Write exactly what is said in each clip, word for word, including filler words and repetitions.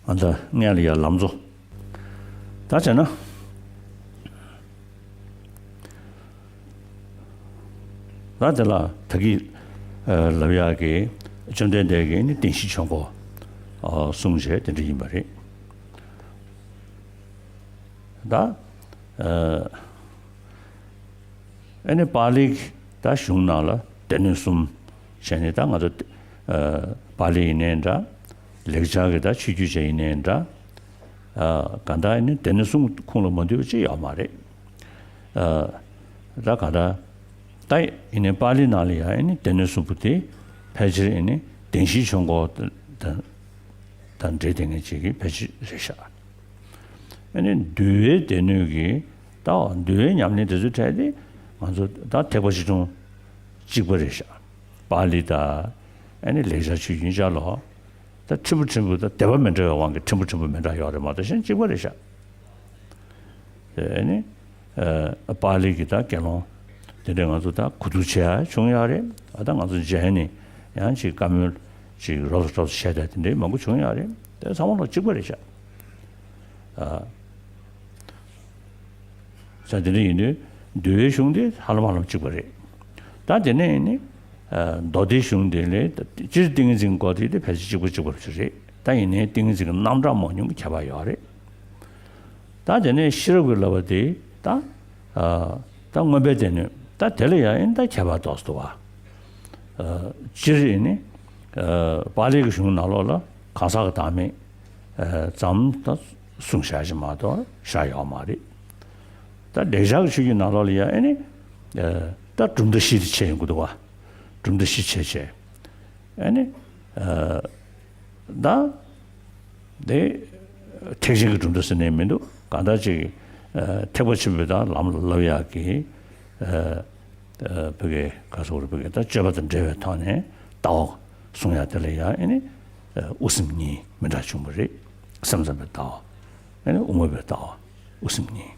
ཨ་ད་སྔོན་ལ་ཡ་ལམ་གཙོ། ད་བྱས་ན། ད་དེ་ལ་ད་གི་ལབ་ཡག་གི་བཅོམ་ལྡན་འདས་ཀྱིས་ནི་བདེན་བཞིའི་ཆོས་འཁོར་གསུངས་བྱས་དེ་འདྲ་ཡིན་པ་རེད། ད། ཨ་ནི་པཱ་ལིའི་ད་གཞུང་ནང་ལ་སྡེ་སྣོད་གསུམ་བྱས་ནས། ད་ང་ཚོ་པཱ་ལི་ཡིན་ནའི་འདྲ། ལེགས་སྦྱར་གྱི་ད་ཆོས་བརྒྱུད་བྱས་ཡིན་ནའི་འདྲ། གང་ལྟར་ཨ་ནི་སྡེ་སྣོད་གསུམ་ཁོངས་ལ་མ་འདུས་པ་ཅིག་ཡོད་མ་རེད། ད་གང་ལྟར་ད་ཡིན་ནའི་པཱ་ལི་ནང་ལ་ཡང་ཨ་ནི་སྡེ་སྣོད་གསུམ་པོ་དེ་ཕལ་ཆེར་ཨ་ནི་བདེན་བཞིའི་ཆོས་འཁོར་དང་འབྲེལ་བསྡད་མཁན་ཅིག་གི་ཕལ་ཆེར་རེད་ཤག་ཨ་ནི་འདུལ་བའི་སྡེ་སྣོད་ཀྱི་ད་འདུལ་བའི་ཉམས་ལེན་དེ་ཚོའི་གྲས་དེ་ང་ཚོ་ད་ཐེག་པ་ཆེ་ཆུང་གཅིག་པ་རེད་ཤག་པཱ་ལི་དང་ཨ་ནི་ལེགས་སྦྱར་ཆོས་བརྒྱུད་གཉིས་ཆར་ལོ། ད་ཕྲན་བུ་ཕྲན་བུ་ད་སྡེ་པ་མི་འདྲ་བའི་དབང་གིས་ཕྲན་བུ་ཕྲན་བུ་མི་འདྲ་ཡོད་རེད་མ་གཏོགས་གཞན་གཅིག་པ་རེད་ཤག་ཨ་ནི་པཱ་ལི་གི་ད་དགེ་སློང་དེ་འདྲས་ང་ཚོ་ད་གོ་བསྡུར་བྱེད་ཡ་བྱུང་ཡོད་རེད། ད་ང་ཚོ་མཇལ་ནས་ཡང་ཅིག་བཀའ་མོལ་ཅིག་རོབ་ཙམ་རོབ་ཙམ་བྱས་ཏེ་དེ་འདྲས་མང་པོ་བྱུང་ཡོད་རེད། དེ་ཚང་མ་ལོ་གཅིག་པ་རེད་ཤག་ཨ། ས་དེ་འདྲ་ཡིན་དུས་འདུལ་བའི་གཞུང་དེ་ཧ་ལམ་ཧ་ལམ་གཅིག་པ་རེད། ད་དེ་ནས་ནི་མདོ་སྡེའི་གཞུང་དེ་ལས་སྤྱིར་ཏིང་ངེ་འཛིན་སྐོར་དེ་དེ་ཕལ་ཆེར་གཅིག་པ་གཅིག་པ་རེད། ད་ཡིན་ནའི་ཏིང་ངེ་འཛིན་གྱི་རྣམ་གྲངས་མང་ཉུང་གི་ཁྱད་པར་ཡོད་རེད། ད་དེ་ནས་ཤེས་རབ་ཀྱི་བསླབ་པ་དེ་ད་ད་མངོན་པའི་སྡེ་སྣོད་ད་དེ་ལ་ཡང་ཨེ་ད་ཁྱད་པར་ཏོག་ཙམ་འདུག་བ། སྤྱིར་ཨེ་ནི་པཱ་ལི་གི་གཞུང་ནང་ལོགས་ལ་གང་ཟག་གི་བདག་མེད་ཙམ་ད་གསུངས་བཞག་ཅིག་མ་གཏོགས་བཞག་ཡོད་མ་རེད། ད་ལེགས་སྦྱར་གྱི་ཆོས་བརྒྱུད་ནང་ལོགས་ལ་ཡང་ཨེ་ནི་ད་གྲུབ་མཐའ་བཞི་དེ་ཕྱེ་ཡོང་གི་འདུག་བ། གྲུབ་མཐའ་བཞི་ཕྱེ་བྱས་ཨེ་ནི་ད་དེ་ཐེག་ཆེན་གྱི་གྲུབ་མཐའ་ཟེར་ནས་མི་འདུག་གང་ལྟར་ཅིག་ཐེག་པ་ཆེན་པོའི་ད་ལམ་ལ་བསླབ་ཡག་གི་བོད་སྐད་ག་སོགས་རེད། བོད་སྐད་ད་སྤྱོད་པ་དང་འབྲེལ་བའི་ཐོག་ནས་ལྟ་བ་གསུང་ཡག་དེ་ལ་ཡང་ཨེ་ནི་དབུ་སེམས་གཉིས་མི་འདྲ་བྱུང་བ་རེད། སེམས་ཙམ་པའི་ལྟ་བ། ཨེ་ནི་དབུ་མ་པའི་ལྟ་བ། དབུ་སེམས་གཉིས།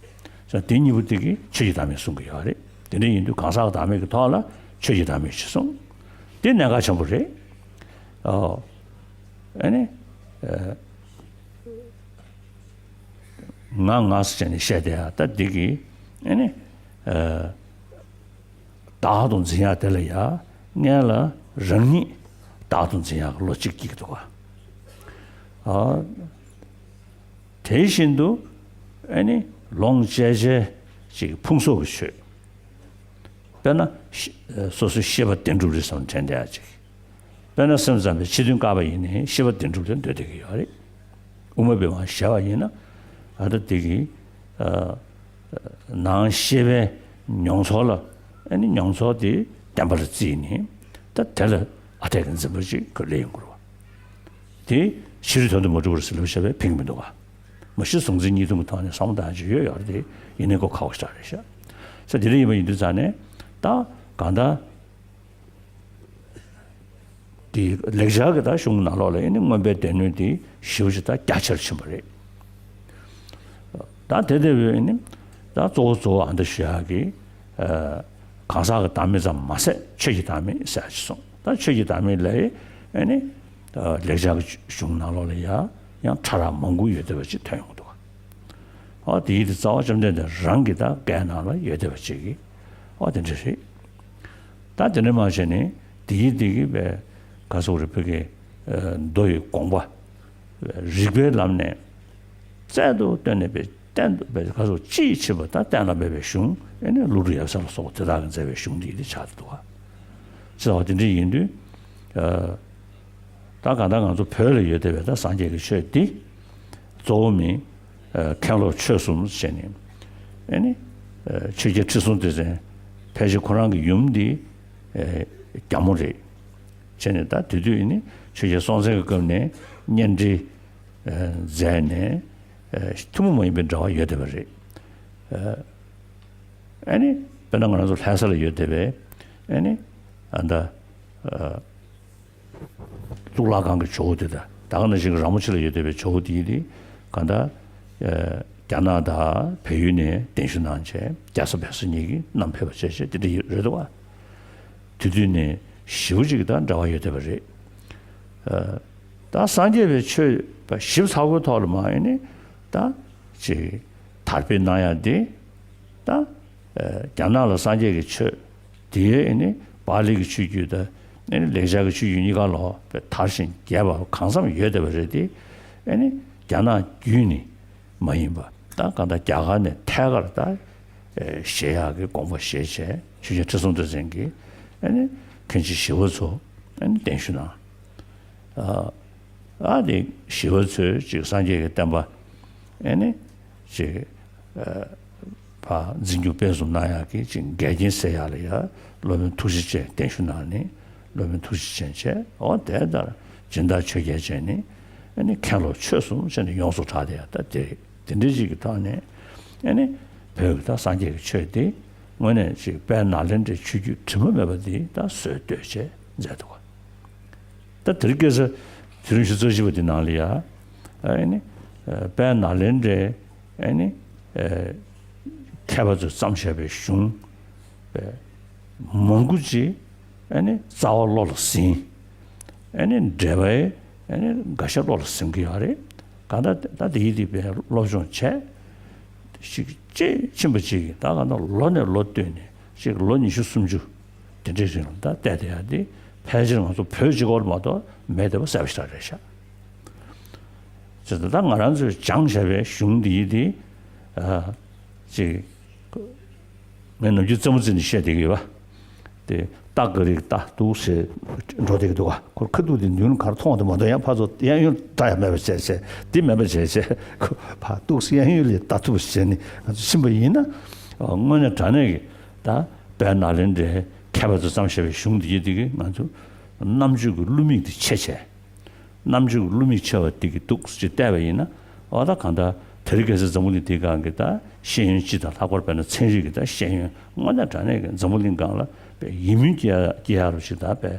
ས་དེ་གཉིས་པོ་དེ་གིས་ཆོས་ཀྱི་བདག་མེད་གསུང་གི་ཡོད་རེད། དེ་འདྲ་ཡིན་དུས་གང་ཟག་བདག་མེད་ཀྱི་ཐོག་ལ་ཆོས་ཀྱི་བདག་མེད་ཅེས་གསུངས། དེ་གནད་འགག་ཆེན་པོ་རེད། ཨོ། ཨེ་ནི། ང་ང་ཟེར་བྱས་ནས་བཤད་དེ་ཡ་ད་འདི་གི་ཨེ་ནི། བདག་ཏུ་འཛིན་ཡག་དེ་ལ་ཡ་སྔོན་ལ་རང་ཉིད་བདག་ཏུ་འཛིན་ཡག་གི་བློ་གཅིག་སྐྱེ་གི་འདུག་བ། ཨ། དེ་བཞིན་དུ་ཨེ་ནི་ལོངས་སྤྱད་བྱའི་ཅིག་ཕུང་གསོག་གི་ཆོས། དཔེར་ན་ཤེས་སོ་སོའི་ཤེས་པ་བདེན་གྲུབ་རེད་བསམ་དྲན་བསྡད་ཡ་ཅིག་དཔེར་ན་སེམས་ཙམ་པའི་ཕྱི་དོན་བཀག་པ་ཡིན་ནའི་ཤེས་པ་བདེན་གྲུབ་ལ་འདོད་བསྡད་ཀྱི་ཡོད་རེད། དབུ་མ་པའི་དབང་བཞག་པ་ཡིན་ན་ཨ་ད་དེ་གི་ནང་ཤེས་པའི་མྱོང་ཚོར་ལ་ཨ་ནི་མྱོང་ཚོར་དེ་བདེན་པ་ལ་བརྩིས་ནས་ད་དེ་ལ་ཨ་འཐས་ཀྱི་འཛིན་པ་ཅིག་གི་ལས་ཡོང་དགོས་རེད་བ། དེ་ཕྱི་རོལ་དོན་དུ་མ་གྲུབ་པར་ཟེར་ལབ་བྱས་པས་ཕན་གྱི་མི་འདུག་ག་མ་གཞི་གཟུང་འཛིན་གཉིས་སྟོང་གི་ཐོག་ནས་བསམ་བློ་བཏང་ཡག་ཅིག་ཡོད་ཡོད་རེད་དེ། ཡིན་ནའི་ཁོ་ཁག་པོ་ཞེ་དྲག་རེད་ཤག་ས་དེ་འདྲ་ཡིན་པ་ཡིན་དུས་ཙང་ནས་ད་གང་ལྟར་དེ་ལེགས་སྦྱར་གྱི་ད་གཞུང་ནང་ལོགས་ལ་ཡིན་ནའི་མངོན་པའི་སྡེ་སྣོད་དེ་ཞེ་པོ་ཅིག་ད་རྒྱ་ཆེར་ཕྱིན་པ་རེད། ད་དེ་ལྟ་བུའི་ནི་ད་གཙོ་བོ་གཙོ་བོ་ཨ་འདི་ཞུ་ཡག་གི་གང་ཟག་གི་བདག་མེད་ཙམ་མ་ཟད་ཆོས་ཀྱི་བདག་མེད་ཟེར་ཡག་ཅིག་གསུངས། ད་ཆོས་ཀྱི་བདག་མེད་ལ་ཨེ་ནི་ལེགས་སྦྱར་གྱི་གཞུང་ནང་ལོགས་ལ་ཡ་ཡང་ཕྲ་རགས་མང་པོ་ཡོད་བསྡད་པ་ཅིག་ཐོན་ཡོང་གི་འདུག་ཨོ་དེ་ཡིད་དེ་རྩ་བ་བཅོམ་ལྡན་འདས་རང་གི་ད་བཀའི་ནང་ལ་ཡོད་བསྡད་པ་ཅིག་གི་ཨོ་དེ་འདྲ་རེད། ད་དེ་འདྲ་མ་བྱས་ནས་དེ་ཡིད་དེ་གི་བའི་ག་སོག་རེ་བོད་ཀྱི་མདོ་ཡི་དགོངས་པ། རིགས་པའི་ལམ་ནས་རྩལ་དུ་བཏོན་ནས་པའི་གཏན་དུ་པའི་ག་སོགས་ཅིའི་ཕྱིར་པ་ད་གཏན་ལ་འབེབས་པའི་གཞུང་ཨེ་ནི་ཀླུ་སྒྲུབ་ཡབ་སྲས་ལ་སོགས་པ་དེ་དག་གིས་མཛད་པའི་གཞུང་འདི་དེ་ཆགས་འདུག་བ། ཅེས་པ་དེ་འདྲ་ཡིན་དུས། ད་གང་ལྟར་ང་ཚོ་བོད་ལ་ཡོད་བསྡད་པའི་ད་སངས་རྒྱས་ཀྱི་ཆོས་འདི་གཙོ་བོ་མིན། མཁན་སློབ་ཆོས་གསུམ་ཟེར་ནས་ཨེ་ནི། ཆོས་རྒྱལ་ཁྲི་སྲོང་ལྡེ་བཙན་ཕལ་ཆེར་ཁོ་རང་གི་ཡུམ་འདི་རྒྱ་མོ་རེད། བྱས་ནས་ད་དེ་དུས་ཨེ་ནི་ཆོས་རྒྱལ་སྲོང་བཙན་གྱི་སྐབས་ནས་གཉེན་འབྲེལ། མཛད་ནས་ཐུན་མོང་མ་ཡིན་པའི་འབྲེལ་བ་ཡོད་བསྡད་པ་རེད། ཨ་ནི་དཔེར་ན་ང་རང་ཚོ་ལྷ་ས་ལ་ཡོད་བསྡད་པའི་ཨ་ནི་ཨ་ད་གཙུག་ལག་ཁང་གི་ཇོ་བོ་དེ་དང་ད་ག་ནང་བཞིན་ར་མོ་ཆེ་ལ་ཡོད་བསྡད་པའི་ཇོ་བོ་དེ་ཡིན་དེ་གང་ལྟར་རྒྱ་ནག་དང་བལ་ཡུལ་ནས་གདན་ཞུ་གནང་བྱས་རྒྱ་བཟའ་བལ་བཟའ་གཉིས་ཀྱིས་བསྣམས་ཕེབས་པ་བྱས་བྱས་དེ་འདྲ་ཡོད་རེད་འདུག་བ། དེ་དུས་ནས་ཞེ་པོ་ཅིག་དང་འབྲེལ་བ་ཡོད་བསྡད་པ་རེད། ད་སངས་རྒྱས་པའི་ཆོས་ པ་ཞིབ་ཚགས་པོའི་ཐོག་ལ་མ་ཨེ་ནི་ད་ཅིག་དར་སྤེལ་གནང་ཡ་དེ་ད་རྒྱ་ནག་ལ་སངས་རྒྱས་ཀྱི་ཆོས་དེའི་ཨེ་ནི་པཱ་ལི་གི་ཆོས་བརྒྱུད་དང་ཨེ་ནི་ལེགས་སྦྱར་གྱི་ཆོས་བརྒྱུད་གཉིས་ཀ་ལོ་དཔེ་དར་ཞིང་རྒྱས་པ་གང་འཚམ་ཡོད་བསྡད་པ་རེད་དེ། ཨེ་ནི་རྒྱ་ནག་བརྒྱུད་ནས་མ་ཡིན་པ་ད་གང་ལྟར་རྒྱ་གར་ནས་ཐད་ཀར་ད་ཨེ་བཞེས་ཡག་གི་དགོངས་པ་བཞེས་བྱས་ཆོས་རྒྱལ་ཁྲི་སྲོང་ལྡེ་བཙན་གྱིས་ཨེ་ནི་མཁན་ཆེན་ཞི་བ་འཚོ་ཨེ་ནི་གདན་ཞུ་གནང་། ཨ་ཨ་དེ་ཞི་བ་འཚོས་ཅིག་སངས་རྒྱས་ཀྱི་བསྟན་པ་ཨེ་ནི་ཅིག་ཨ་ཕར་འཛིན་སྐྱོང་སྤེལ་གསུམ་གནང་ཡག་གི་ཅིག་འགལ་རྐྱེན་སེལ་ཡག་ལ་ཡ་སློབ་དཔོན་ཐུགས་རྗེ་ཅན་གདན་ཞུ་གནང་ནས་སློབ་དཔོན་ཐུགས་རྗེ་ཅན་བྱས། འོ་དེ་ལྟར་སྦྱིན་བདག་ཆོས་རྒྱལ་བྱས་ནས་ཨེ་ནི་མཁན་སློབ་ཆོས་གསུམ་བྱས་ནས་ཡོངས་སུ་གྲགས་བསྡད་ཡག་ད་དེ་རེད། དེ་འདྲའི་ཅིག་གི་ཐོག་ནས་ཨེ་ནི་བོད་ཀྱི་ད་སངས་རྒྱས་ཀྱི་ཆོས་འདི་དངོས་གནས་ཅིག་དཔལ་ནཱ་ལེནྡྲའི་ཆོས་བརྒྱུད་དྲི་མ་མེད་པ་འདི་ད་སྲོལ་གཏོད་བྱས་མཛད་འདུག་ག་ད་དེ་རིང་ཁ་སང་དུས་རིམ་བཞི་རྩ་བཞི་པ་འདི་ནང་ལ་ཡ་ཨེ་ནི་དཔལ་ནཱ་ལེནྡྲའི་ཨེ་ནི་མཁས་པ་ཚོས་བརྩམས་བཞག་པའི་གཞུང་པའི་མང་པོ་ཅིག་ཨེ་ནི་རྩ་བ་བློ་ལ་ཟིན། ཨེ་ནི་འགྲེལ་པ་ཨེ་ནི་འགའ་ཤས་བློ་ལ་ཟིན་གྱི་ཡོད་རེད། གང་ལྟར་ད་དེ་ཡིན་དེ་བས་སློབ་སྦྱོང་བྱས་ཤིག་ཅེས་ཕྱིན་པ་ཅིག་གིས་ད་གང་ལྟར་ལོ་ནས་ལོ་བསྟུད་ནས་ཅིག་ལོ་ཉི་ཤུ་སུམ་ཅུ་དེ་འདྲའི་རིང་ལ་ད་བལྟས་བསྡད་ཡ་དེ་ཕལ་ཆེར་ང་ཚོ་བོད་སྤྱི་ཁོག་ལ་མ་གཏོགས་མེད་བསྡད་པ་གསལ་པོ་ཞེ་དྲག་རེད་ཤག་ཅེས་ད་ང་རང་ཚོས་སྦྱངས་བཞག་པའི་གཞུང་འདི་ཡིན་དེ་ཨ་ཅིག་ངས་ནམ་རྒྱུན་རྩེད་མོ་རྩེ་ནས་བཤད་བསྡད་ཀྱི་ཡོད་པ། དེ་རྟ་ག་རིག་རྟ་གཏུགས་ཟེར་འགྲོ་བསྡད་ཀྱི་འདུག་ག་ཁོ་ཁ་ཐུག་དེ་མདུན་གར་མཐོང་བ་དེ་མ་གཏོགས་ཡང་ཕར་ཚུར་གཡས་གཡོན་རྟ་ཡང་མེད་པ་བྱས་བྱས་འདི་མེད་པ་བྱས་བྱས་ཁོ་ཕར་གཏུགས་གཡས་གཡོན་ལ་རྟ་ཐུག་པ་བྱས་ནས་ང་ཚོ་ཕྱིན་པ་ཡིན་ན། དངོས་གནས་དྲང་གནས་ཀྱི་ད་དཔལ་ནཱ་ལེནྡྲའི་མཁས་པ་ཚོས་བརྩམས་བཞག་པའི་གཞུང་འདི་ཡིན་དེ་གིས་ང་ཚོ་རྣམ་དཔྱོད་ཀྱི་བསླུ་མེད་དེ་ཆེ་བྱས། རྣམ་དཔྱོད་ཀྱི་བསླུ་མེད་ཆེ་བ་དེ་གི་འདུག་ཅེས་བལྟས་པ་ཡིན་ན། འོ་ད་གང་ལྟར་དེ་རིང་ཁ་སང་འཛམ་བུ་གླིང་འདིའི་སྒང་གི་ད་ཤེས་ཡོན་སྤྱི་དང་ལྷག་པར་དཔེར་ན་ཚན་རིག་གི་ད་ཤེས་ཡོན་དངོས་གནས་དྲང་གནས་ཀྱི་འཛམ་བུ་གླིང་སྒང་ལ་དཔེ་ཡིད་སྨོན་སྐྱེ་ཡ་སྐྱེ་ཡ་རུ་ཞིག་ད་དཔེ་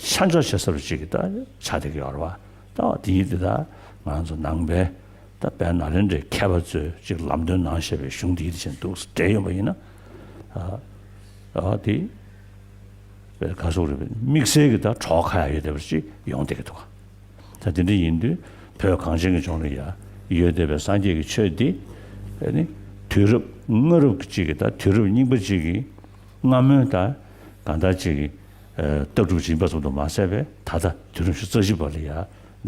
ཆ་འཇོག་བྱེད་ས་རུ་ཞིག་གི་ད་ཆགས་བསྡད་ཀྱི་ཡོད་རེད་བ། ད་འོ་དེ་ཡིན་དེ་ད་ང་ཚོ་ནང་པའི་ད་དཔལ་ནཱ་ལེནྡྲའི་མཁས་པ་ཚོས་ཅིག་ལམ་སྟོན་གནང་བཞག་པའི་གཞུང་འདི་ཡིན་དེ་བྱས་འདུག་འགྲེལ་ཡོང་པ་ཡིན་ན། ཨ་ཨ་དེ་དཔེ་ག་སོགས་རེད་པས་དམིགས་བསལ་གྱི་ད་གྲོགས་ཁ་ཡ་ཡོད་བསྡད་པ་ཅིག་ཡོང་བསྡད་ཀྱི་འདུག་ག་ད་དེ་འདྲ་ཡིན་དུས་བོད་གངས་ཅན་གྱི་ལྗོངས་ལ་ཡ་ཡོད་བསྡད་པའི་སངས་རྒྱས་ཀྱི་ཆོས་འདི་ཨ་ནི་དུས་རབས་སྔ་རབས་ཀྱི་ཅིག་གི་ད་དུས་རབས་རྙིང་པ་ཅིག་གི་སྔ་མོའི་ད་གང་ལྟར་ཅིག་གི་ལྟ་གྲུབ་ཅིག་ཡིན་པ་ཙམ་དུ་མ་ཟད་པའི་ད་ལྟ་དུས་རབས་ཉི་ཤུ་རྩ་བཞི་པ་ལ་ཡ་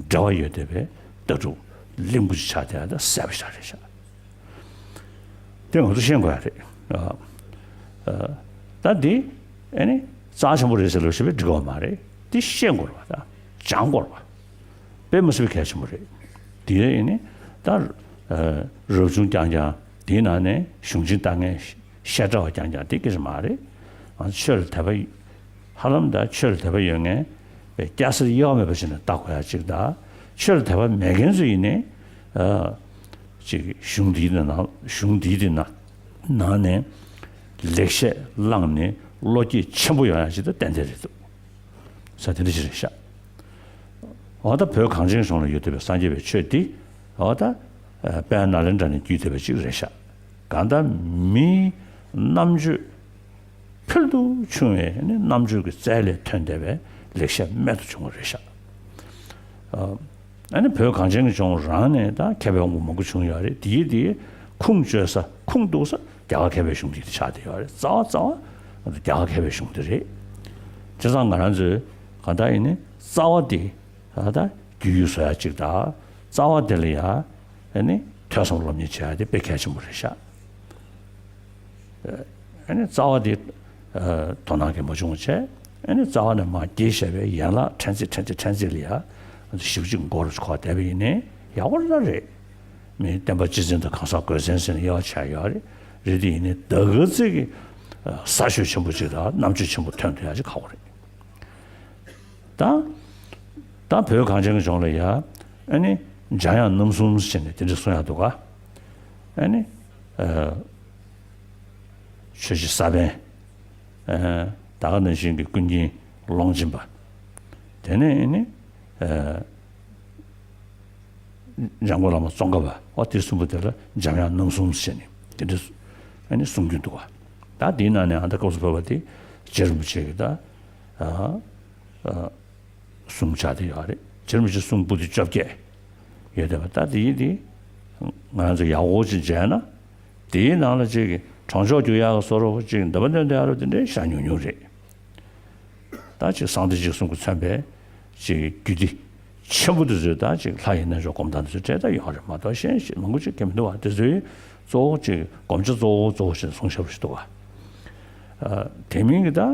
འབྲེལ་བ་ཡོད་བསྡད་པའི་ལྟ་གྲུབ་གླིང་བུ་ཅིག་ཆགས་བསྡད་ཡ་ད་གསལ་པོ་ཞེ་དྲག་རེད་ཤག་དེ་ང་ཚོ་ཤེས་དགོས་ཡ་རེད། ཨ་ཨ་ད་འདི་ཨ་ནི་རྩ་ཆེན་པོ་རེད་ཟེར་ལབ་ཤེས་པའི་འགྲིག་གི་མ་རེད། འདི་ཤེས་དགོས་རེད་བ། ད་སྦྱང་དགོས་རེད་བ། དཔེ་མི་སྲིད་པའི་གལ་ཆེན་པོ་རེད། འདི་ཨ་ནི་ད་ཨ་རབ་བྱུང་རྐྱང་རྐྱང་འདིའི་ནང་ནས་གཞུང་ཆེན་ལྟ་མཁན་བཤད་གྲྭ་བ་རྐྱང་རྐྱང་འདི་སྐད་ཆ་མ་རེད། ང་ཚོ་ཆོས་ལ་དད་པ་ཧ་ལམ་ད་ཆོས་ལ་དད་པ་ཡོད་མཁན་པའི་སྐྱ་སེར་དབྱེ་བ་མེད་པ་བྱས་ནས་ལྟ་དགོས་ཡ་གཅིག་དང་། ཆོས་ལ་དད་པ་མེད་མཁན་ཚོ་ཡིན་ནའི་ཨ་ཅིག་གཞུང་འདིའི་ནང་གཞུང་འདིའི་དེ་ནང་ནང་ནས་ལེགས་བཤད་བླངས་ནས་བློ་སྐྱེད་ཆེན་པོ་ཡོང་ཡ་ཅིག་ད་ཏན་ཏན་རེད་འདུག་ས་དེ་འདྲ་ཞིག་རེད་ཤག་འོ་ད་བོད་གངས་ཅན་གཞུང་ལ་ཡོད་བསྡད་པའི་སངས་རྒྱས་པའི་ཆོས་འདི་འོ་ད་དཔལ་ནཱ་ལེནྡྲ་ནས་བརྒྱུད་བསྡད་པ་ཅིག་རེད་ཤག་གང་ལྟར་མིའི་རྣམ་དཔྱོད་ཕུལ་དུ་ཕྱུང་བའི་ནི་རྣམ་དཔྱོད་ཀྱི་རྩལ་ལས་ཐོན་བསྡད་པའི་ལེགས་བཤད་རྨད་དུ་བྱུང་བ་རེད་ཤག་ཨ་ནི་བོད་གངས་ཅན་གྱི་ལྗོངས་རང་ནས་ད་མཁས་པའི་དབང་པོ་མང་པོ་བྱུང་ཡོད་རེད། དེའི་དེའི་ཁུངས་བཅོལ་ས་ཁུངས་གཏུགས་ས་རྒྱ་གར་མཁས་པའི་གཞུང་འདི་ཆགས་བསྡད་ཡོད་རེད། རྩ་བ་རྩ་བ་རྒྱ་གར་མཁས་པའི་གཞུང་འདི་རེད། བྱས་ཙང་ང་རང་ཚོས་གང་ལྟར་ཡིན་ནི་རྩ་བ་འདི་ད་ལྟ་རྒྱུས་ཡོད་བཟོ་ཡ་གཅིག་དང་། རྩ་བ་དེ་ལ་ཡ་ཨ་ནི་ཐོས་བསམ་སློབ་གཉེར་བྱེད་ཡ་དེ་དཔེ་གལ་ཆེན་པོ་རེད་ཤག་ཨ་ནི་རྩ་བ་དེ་ཨ་དོ་སྣང་གིས་མ་བྱུང་བ་བྱས། ཨ་ནི་རྩ་བ་ནས་མར་རྒྱས་བཤད་པའི་ཡན་ལག་ཕྲན་ཚེགས་ཕྲན་ཚེགས་ཕྲན་ཚེགས་ལ་ཡ་ཞེ་པོ་ཅིག་མགོ་རུ་འཁོར་བསྡད་པ་ཡིན་ནའི་ཡག་པོ་རང་རེད། མི་བསྟན་པ་སྤྱི་མཚན་དང་གང་ཟག་དགོས་མཚན་ཟེར་ནས་དབྱེ་བ་ཕྱེ་ཡོད་རེད། རེད་དེ་ཡིན་ནའི་ད་ག་ཚོད་ཀྱི་ས་ཆོད་ཆེན་པོ་ཅིག་དང་རྣམ་དཔྱོད་ཆེན་པོ་ཐོན་ཐུབ་ཡ་ཅིག་ཁག་པོ་རེད། ད་ད་བོད་གངས་ཅན་གྱི་ལྗོངས་ལ་ཡ་ཨ་ནི་འཇམ་དབྱངས་རྣམ་གསུམ་ཟེར་ནས་དེ་འདྲ་གསུང་ཡ་འདུག་ག་ཨ་ནི་ཨ་ཆོས་རྗེ་ས་པཎ། ཨ་ད་ག་ནང་བཞིན་གྱི་ཀུན་མཁྱེན་ཀློང་ཆེན་པ། དེ་ནས་ཨ་ནི་ཨ་འཇམ་མགོན་བླ་མ་ཙོང་ཁ་པ། འོ་དེ་གསུམ་པོ་དེ་ལ་འཇམ་དབྱངས་རྣམ་གསུམ་ཟེར་ནས་དེ་འདྲ་ཨ་ནི་གསུང་རྒྱུན་འདུག་ག་ད་དེའི་ནང་ནས་ཨ་ད་སྐབས་སུ་བབས་པ་དེ་རྗེ་རིན་པོ་ཆེ་གི་ད་ཨ་ཨ་གསུང་ཆགས་བསྡད་ཡོད་རེད། རྗེ་རིན་པོ་ཆེ་གསུང་པོ་ཏི་བཅོ་བརྒྱད། ཡོད་བསྡད་པ། ད་དེ་ཡིན་དེ་ང་རང་ཚོ་ཡག་པོ་ཅིག་མཇལ་ན། དེའི་ནང་ལ་ཅིག་གྲོང་ཆོག་རྒྱུག་ཡག་གི་བཟོ་འདྲ་ཅིག་འདོན་པ་འདོན་བསྡད་ཡག་རོ་དེ་འདྲའི་ཞེ་དྲག་ཉུང་ཉུང་རེད། ད་ཅིག་གསང་བདེ་འཇིགས་གསུམ་གྱིས་མཚོན་པའི་ཅིག་རྒྱུད་སྡེ་ཆེན་པོ་དེ་ཚོས་ད་ཅིག་ལྷ་ཡི་རྣལ་འབྱོར་སྒོམ་སྟངས་དེ་ཚོ་སྤྲད་ད་ཡོང་རེད་མ་གཏོགས་གཞན་ཞིག་མང་པོ་ཅིག་གི་མི་འདུག་བ། དེ་ཚོའི་གཙོ་བོ་ཅིག་སྒོམ་བྱ་གཙོ་བོ་གཙོ་བོ་ཞིག་གསུངས་བཞག་པ་ཞིག་འདུག་བ། ཨ། དེ་མིན་གྱི་ད་ཨ་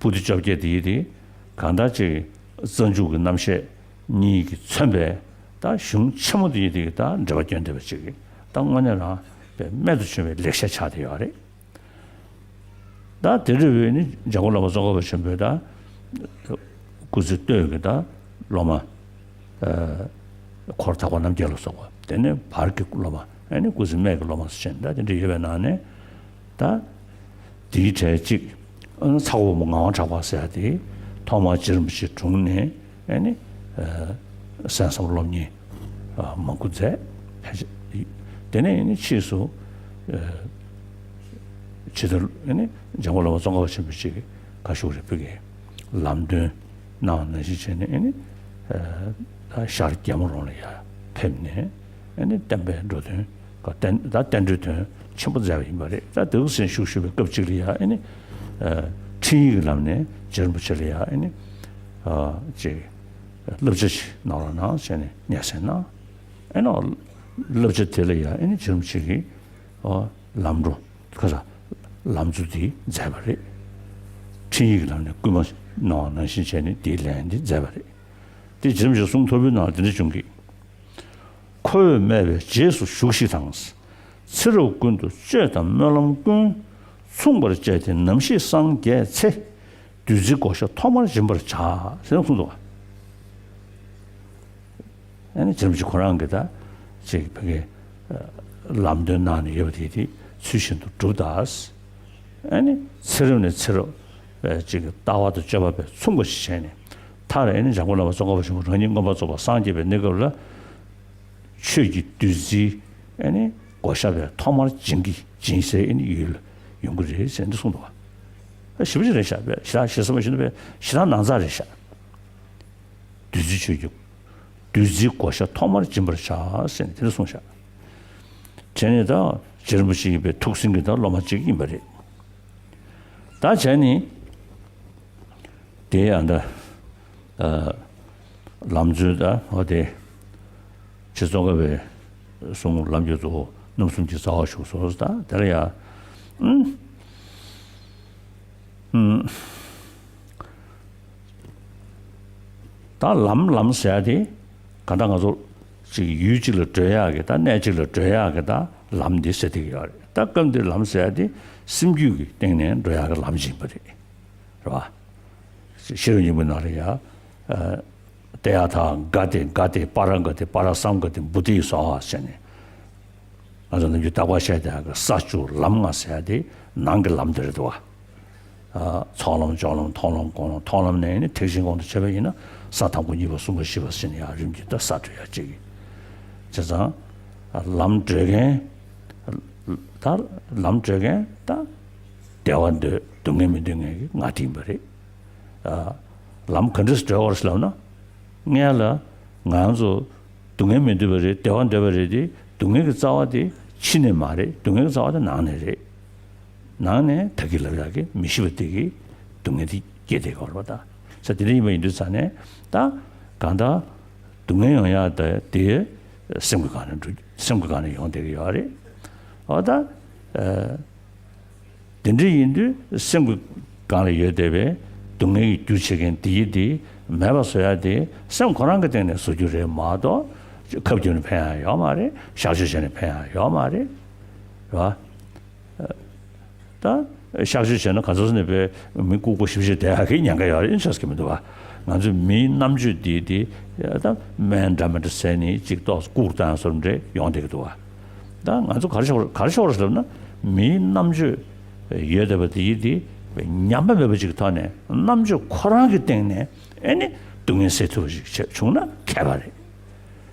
པོ་ཏི་བཅོ་བརྒྱད་དེ་ཡི་དེ་གང་ལྟར་ཅིག་རྩ་འཇུག་གི་རྣམ་བཤད་གཉིས་ཀྱིས་མཚོན་པའི་ད་གཞུང་ཆེན་མོ་དེ་ཡི་དེ་ད་འགྲེལ་པ་སྐྱོན་བསྡད་པ་ཅིག་གིས་ད་དངོས་གནས་རང་དཔེ་རྨད་དུ་བྱུང་བའི་ལེགས་བཤད་ཆགས་བསྡད་ཡོད་རེད། ད་དེ་འདྲ་བའི་ནི་འཇམ་མགོན་བླ་མ་ཙོང་ཁ་པ་ཆེན་པོའི་ད་སྐུ་ཚེ་སྟོད་ཀྱི་ད་སློབ་མ། ཨ། འཁོར་ཐེག་པ་རྣམ་བརྒྱད་ལ་སོགས་པ། དེ་ནས་བར་གྱི་སློབ་མ། ཨ་ནི་སྐུ་ཚེ་སྨད་ཀྱི་སློབ་མ་ཟེར་བྱས་ནས་ད་དེ་འདྲ་ཡོད་པའི་ནང་ནས་ད་དེའི་གྲས་གཅིག་ཨ། ཚ་བོ་མོ་ངག་དབང་གྲགས་པ་ཟེར་ཡ་དེ་ཐོག་མར་རྗེ་རིན་པོ་ཆེའི་དྲུང་ནས། ཨ་ནི་ཨ། གསན་བསམ་སློབ་གཉེར་ཨ། མང་པོ་མཛད། ཕལ་ཆེར། དེ་ནས་ཨ་ནི་ཕྱིས་སུ་ཨ། ཇི་ལྟར་ཨ་ནི་འཇམ་མགོན་བླ་མ་ཙོང་ཁ་པ་ཆེན་པོ་ཞིག་གིས་ག་ཞུ་རེད། བོད་ཀྱི་ལམ་སྟོན་གནང་བ་ནང་བཞིན་བྱས་ནས། ཨ་ནི་ཨ། ད་ཤར་རྒྱལ་མོ་རོང་ལ་ཡར་ཕེབས་ནས། ཨ་ནི་བསྟན་པའི་འགྲོ་དོན་ག་བསྟན་ད་བསྟན་འགྲོའི་དོན་ཆེན་པོ་མཛད་པ་ཡིན་པ་རེད། ད་དེ་ཚོ་ཟིན་བཞུགས་བཞུགས་པའི་སྐབས་གཅིག་ལ་ཡ། ཨ་ནི་ཨ། འཕྲིན་ཡིག་གི་ལམ་ནས་རྗེ་རིན་པོ་ཆེ་ལ་ཡ། ཨ་ནི་ཨ། ཅིག་བསླབ་བྱ་ཞིག་གནང་རོགས་གནང་ཟེར་ནས་སྙན་སེང་གནང་། ཨ་ནི་བསླབ་བྱ་དེ་ལ་ཡ། ཨ་ནི་རྗེ་རིན་པོ་ཆེ་གིས་ཨ། ལམ་འགྲོ་ཁ་ས་ལམ་འཛུགས་དེ་མཛད་པ་རེད། འཕྲིན་ཡིག་གི་ལམ་ནས་སྐུལ་མ་གནང་བ་ནང་བཞིན་བྱས་ནས་དེའི་ལན་དེ་མཛད་པ་རེད། དེ་རྗེ་རིན་པོ་ཆེའི་གསུང་མཐོ་པོའི་ནང་ལ་དེ་འདྲ་བྱུང་གི། ཁོ་བོས་སྨྲས་པའི་རྗེས་སུ་ཞུགས་ཤིག་དང་། ཚེ་རབས་ཀུན་ཏུ་སྤྱོད་དང་སྨོན་ལམ་ཀུན། མཚུངས་པར་སྤྱད་དེ་ནམ་ཞིག་སངས་རྒྱས་ཚེ། བདུད་རྩིའི་བགོ་བཤའ་ཐོག་མར་སྦྱིན་པར་བྱ། ཟེར་ནས་གསུངས་འདུག་བ། ཨ་ནི་རྗེ་རིན་པོ་ཆེ་ཁོ་རང་གིས་ད་ཅིག་བོད་ཀྱི་ལམ་སྟོན་གནང་ནས་ཡོད་པ་དེ་དེ་ཚུལ་བཞིན་དུ་སྒྲུབ་དང་། ཨ་ནི་ཚེ་རབས་ནས་ཚེ་རབས་ཅིག་གི་ལྟ་བ་དང་སྤྱོད་པ་དཔེ་མཚུངས་པ་ཞིག་བྱས་ནས། མཐར་ཨ་ནི་འཇམ་མགོན་བླ་མ་ཙོང་ཁ་པ་ཆེན་པོ་རང་ཉིད་མངོན་པར་རྫོགས་པར་སངས་རྒྱས་པའི་གནས་སྐབས་ལ། ཆོས་ཀྱི་བདུད་རྩིའི་ཨ་ནི་བགོ་བཤའ་བས་ཐོག་མར་སྦྱིན་གྱི་སྦྱིན་སའི་ཨ་ནི་ཡུལ་ཡོང་གི་རེད་ཟེར་འདི་གསུངས་འདུག་བ། ཞེ་པོ་ཅིག་རེད་ཤག་ཞེ་དྲག་ཞེ་ས་མ་ཞུ་ན་བས་ཞེ་དྲག་ནང་ཚགས་རེད་ཤག་བདུད་རྩི་ཆོས་ཀྱི་བདུད་རྩིའི་བགོ་བཤའ་ཐོག་མར་སྦྱིན་པར་བྱ་ཟེར་ནས་དེ་འདྲ་གསུངས་ཤག་བྱས་ནས་ད་རྗེ་རིན་པོ་ཆེ་ཡིན་པའི་ཐུགས་ཟིན་གྱི་ད་སློབ་མ་གཅིག་ཡིན་པ་རེད། ད་བྱས་ནས་དེ་ཡང་ད། ཨ། ལམ་འཛོལ་ད་འོ་དེ། རྗེ་ཙོང་ཁ་པའི་གསུང་ལམ་གྱི་གཙོ་བོ་རྣམ་གསུམ་གྱི་རྩ་བ་བཞུགས་སོ། ད་དེ་ལ་ཡ། ཨུམ། ཨུམ། ད་ལམ་ལམ་ཟེར་ཡ་དེ་ག་ད་ང་ཚོ་ཅིག་ཡུལ་གཅིག་ལ་བགྲོད་ཡག་གི་ད་གནས་གཅིག་ལ་བགྲོད་ཡག་གི་ད་ལམ་འདི་ཟེར་བསྡད་ཀྱི་ཡོད་རེད། ད་སྐབས་འདིར་ལམ་ཟེར་ཡ་དེ་སེམས་རྒྱུད་ཀྱི་སྟེང་ནས་འགྲོ་ཡག་གི་ལམ་ཅིག་ཡིན་པ་རེད། རེད་བ། ཤེས་རབ་སྙིང་པོའི་ནང་ལ་ཡ། ཨ། ཏདྱ་ཐཱ་ག་ཏེ་ག་ཏེ་པཱ་ར་ག་ཏེ་པཱ་ར་སཾ་ག་ཏེ་བོ་དྷི་སྭཱ་ཧཱ་ཟེར་ནས། ང་ཚོ་ནམ་རྒྱུན་བརྟག་པ་བཤད་དེ་ས་བཅུ་ལམ་ལྔ་ཟེར་ཡ་དེ་ནང་གི་ལམ་དེ་རེད་འདུག་བ། ཨ། ཚོགས་ལམ་སྦྱོར་ལམ་མཐོང་ལམ་སྒོམ་ལམ། མཐོང་ལམ་ནས་ནི་ཐེག་ཆེན་གོང་དུ་ཆས་པ་ཡིན་ན་ས་དང་པོ་གཉིས་པ་གསུམ་པ་བཞི་པ་ཟེར་ནས་ཡར་རིམ་གྱིས་ད་ས་བགྲོད་ཡ་གཅིག་ཡིན། བྱས་ཙང་། ཨ། ལམ་བགྲོད་མཁན། ད་ལམ་བགྲོད་མཁན་ད། བདེ་བ་འདོད་སྡུག་བསྔལ་མི་འདོད་མཁན་གྱི་ལམ་དེ་ཡིན་པ་རེད། ཨ། ལམ་ག་འདྲས་སེ་བགྲོད་དགོས་རེད་ལབ་ན། སྔོན་ལ་ང་ཚོ་སྡུག་བསྔལ་མི་འདོད་པ་རེད། བདེ་བ་འདོད་པ་རེད་དེ། སྡུག་བསྔལ་གྱི་རྩ་བ་དེ་ཕྱི་ནས་མ་རེད། སྡུག་བསྔལ་གྱི་རྩ་བ་དེ་ནང་ནས་རེད། ནང་ནས་ད་གིན་ལབ་ཡག་གི་མི་ཤི་བ་དེ་གིས་སྡུག་བསྔལ་དེ་སྐྱེད་བསྡད་ཀྱི་ཡོད་རེད་པ། ད་ས་དེ་འདྲ་ཡིན་པ་ཡིན་དུས་ཙང་ནས་ད་གང་ལྟར་སྡུག་བསྔལ་ཡོང་ཡག་དེ་དེ་སེམས་ཀྱི་སྒང་ནས་འགྲོ། སེམས་ཀྱི་སྒང་ནས་ཡོང་བསྡད་ཀྱི་ཡོད་རེད། འོ་ད། ཨ། དེ་འདྲ་ཡིན་དུས་སེམས་ཀྱི་སྒང་ལ་ཡོད་བསྡད་པའི་སྡུག་བསྔལ་གྱི་རྒྱུ་བྱེད་མཁན་དེ་ཡི་དེ་མེད་པ་བཟོ་ཡ་དེ་སེམས་ཁོ་རང་གི་སྟེང་ནས་བཟོ་རྒྱུ་རེད་མ་གཏོགས། ཁ་བསྒྱུར་ནས་ཕན་ཡ་ཡོད་མ་རེད། གཤག་བཅོས་བྱས་ནས་ཕན་ཡ་ཡོད་མ་རེད། རེད་བ། ད་གཤག་བཅོས་བྱས་ན་ག་ཚོད་ནས་པའི་མི་ལྐུགས་པ་ཞེ་པོ་ཅིག་བསྡད་ཡག་གི་ཉེན་ཁ་ཡོད་རེད་ཆགས་ཀྱི་མི་འདུག་བ། ང་ཚོའི་མིའི་རྣམ་དཔྱོད་འདི་དེ་ད་སྨན་འདྲ་མི་འདྲ་ཟས་ནས་ཅིག་ཏོག་ཙམ་བཀུག་བཏང་བཟོ་འདྲ་ཡོང་བསྡད་ཀྱི་འདུག་བ། ད་ང་ཚོ་ག་རེ་ཤོར་ག་རེ་ཤོར་ཟེར་ན། མིའི་རྣམ་དཔྱོད་ཡོད་བསྡད་པ་དེ་ཡིན་དེ་ཉམས་པ་མེད་པ་ཅིག་གི་ཐོག་ནས་རྣམ་དཔྱོད་ཁོ་རང་གི་སྟེང་ནས་ཨེ་ནི་སྡུག་བསྔལ་སེལ་ཐུབ་པ་ཞིག་བྱས་བྱུང་ན་མཁས་པ་རེད།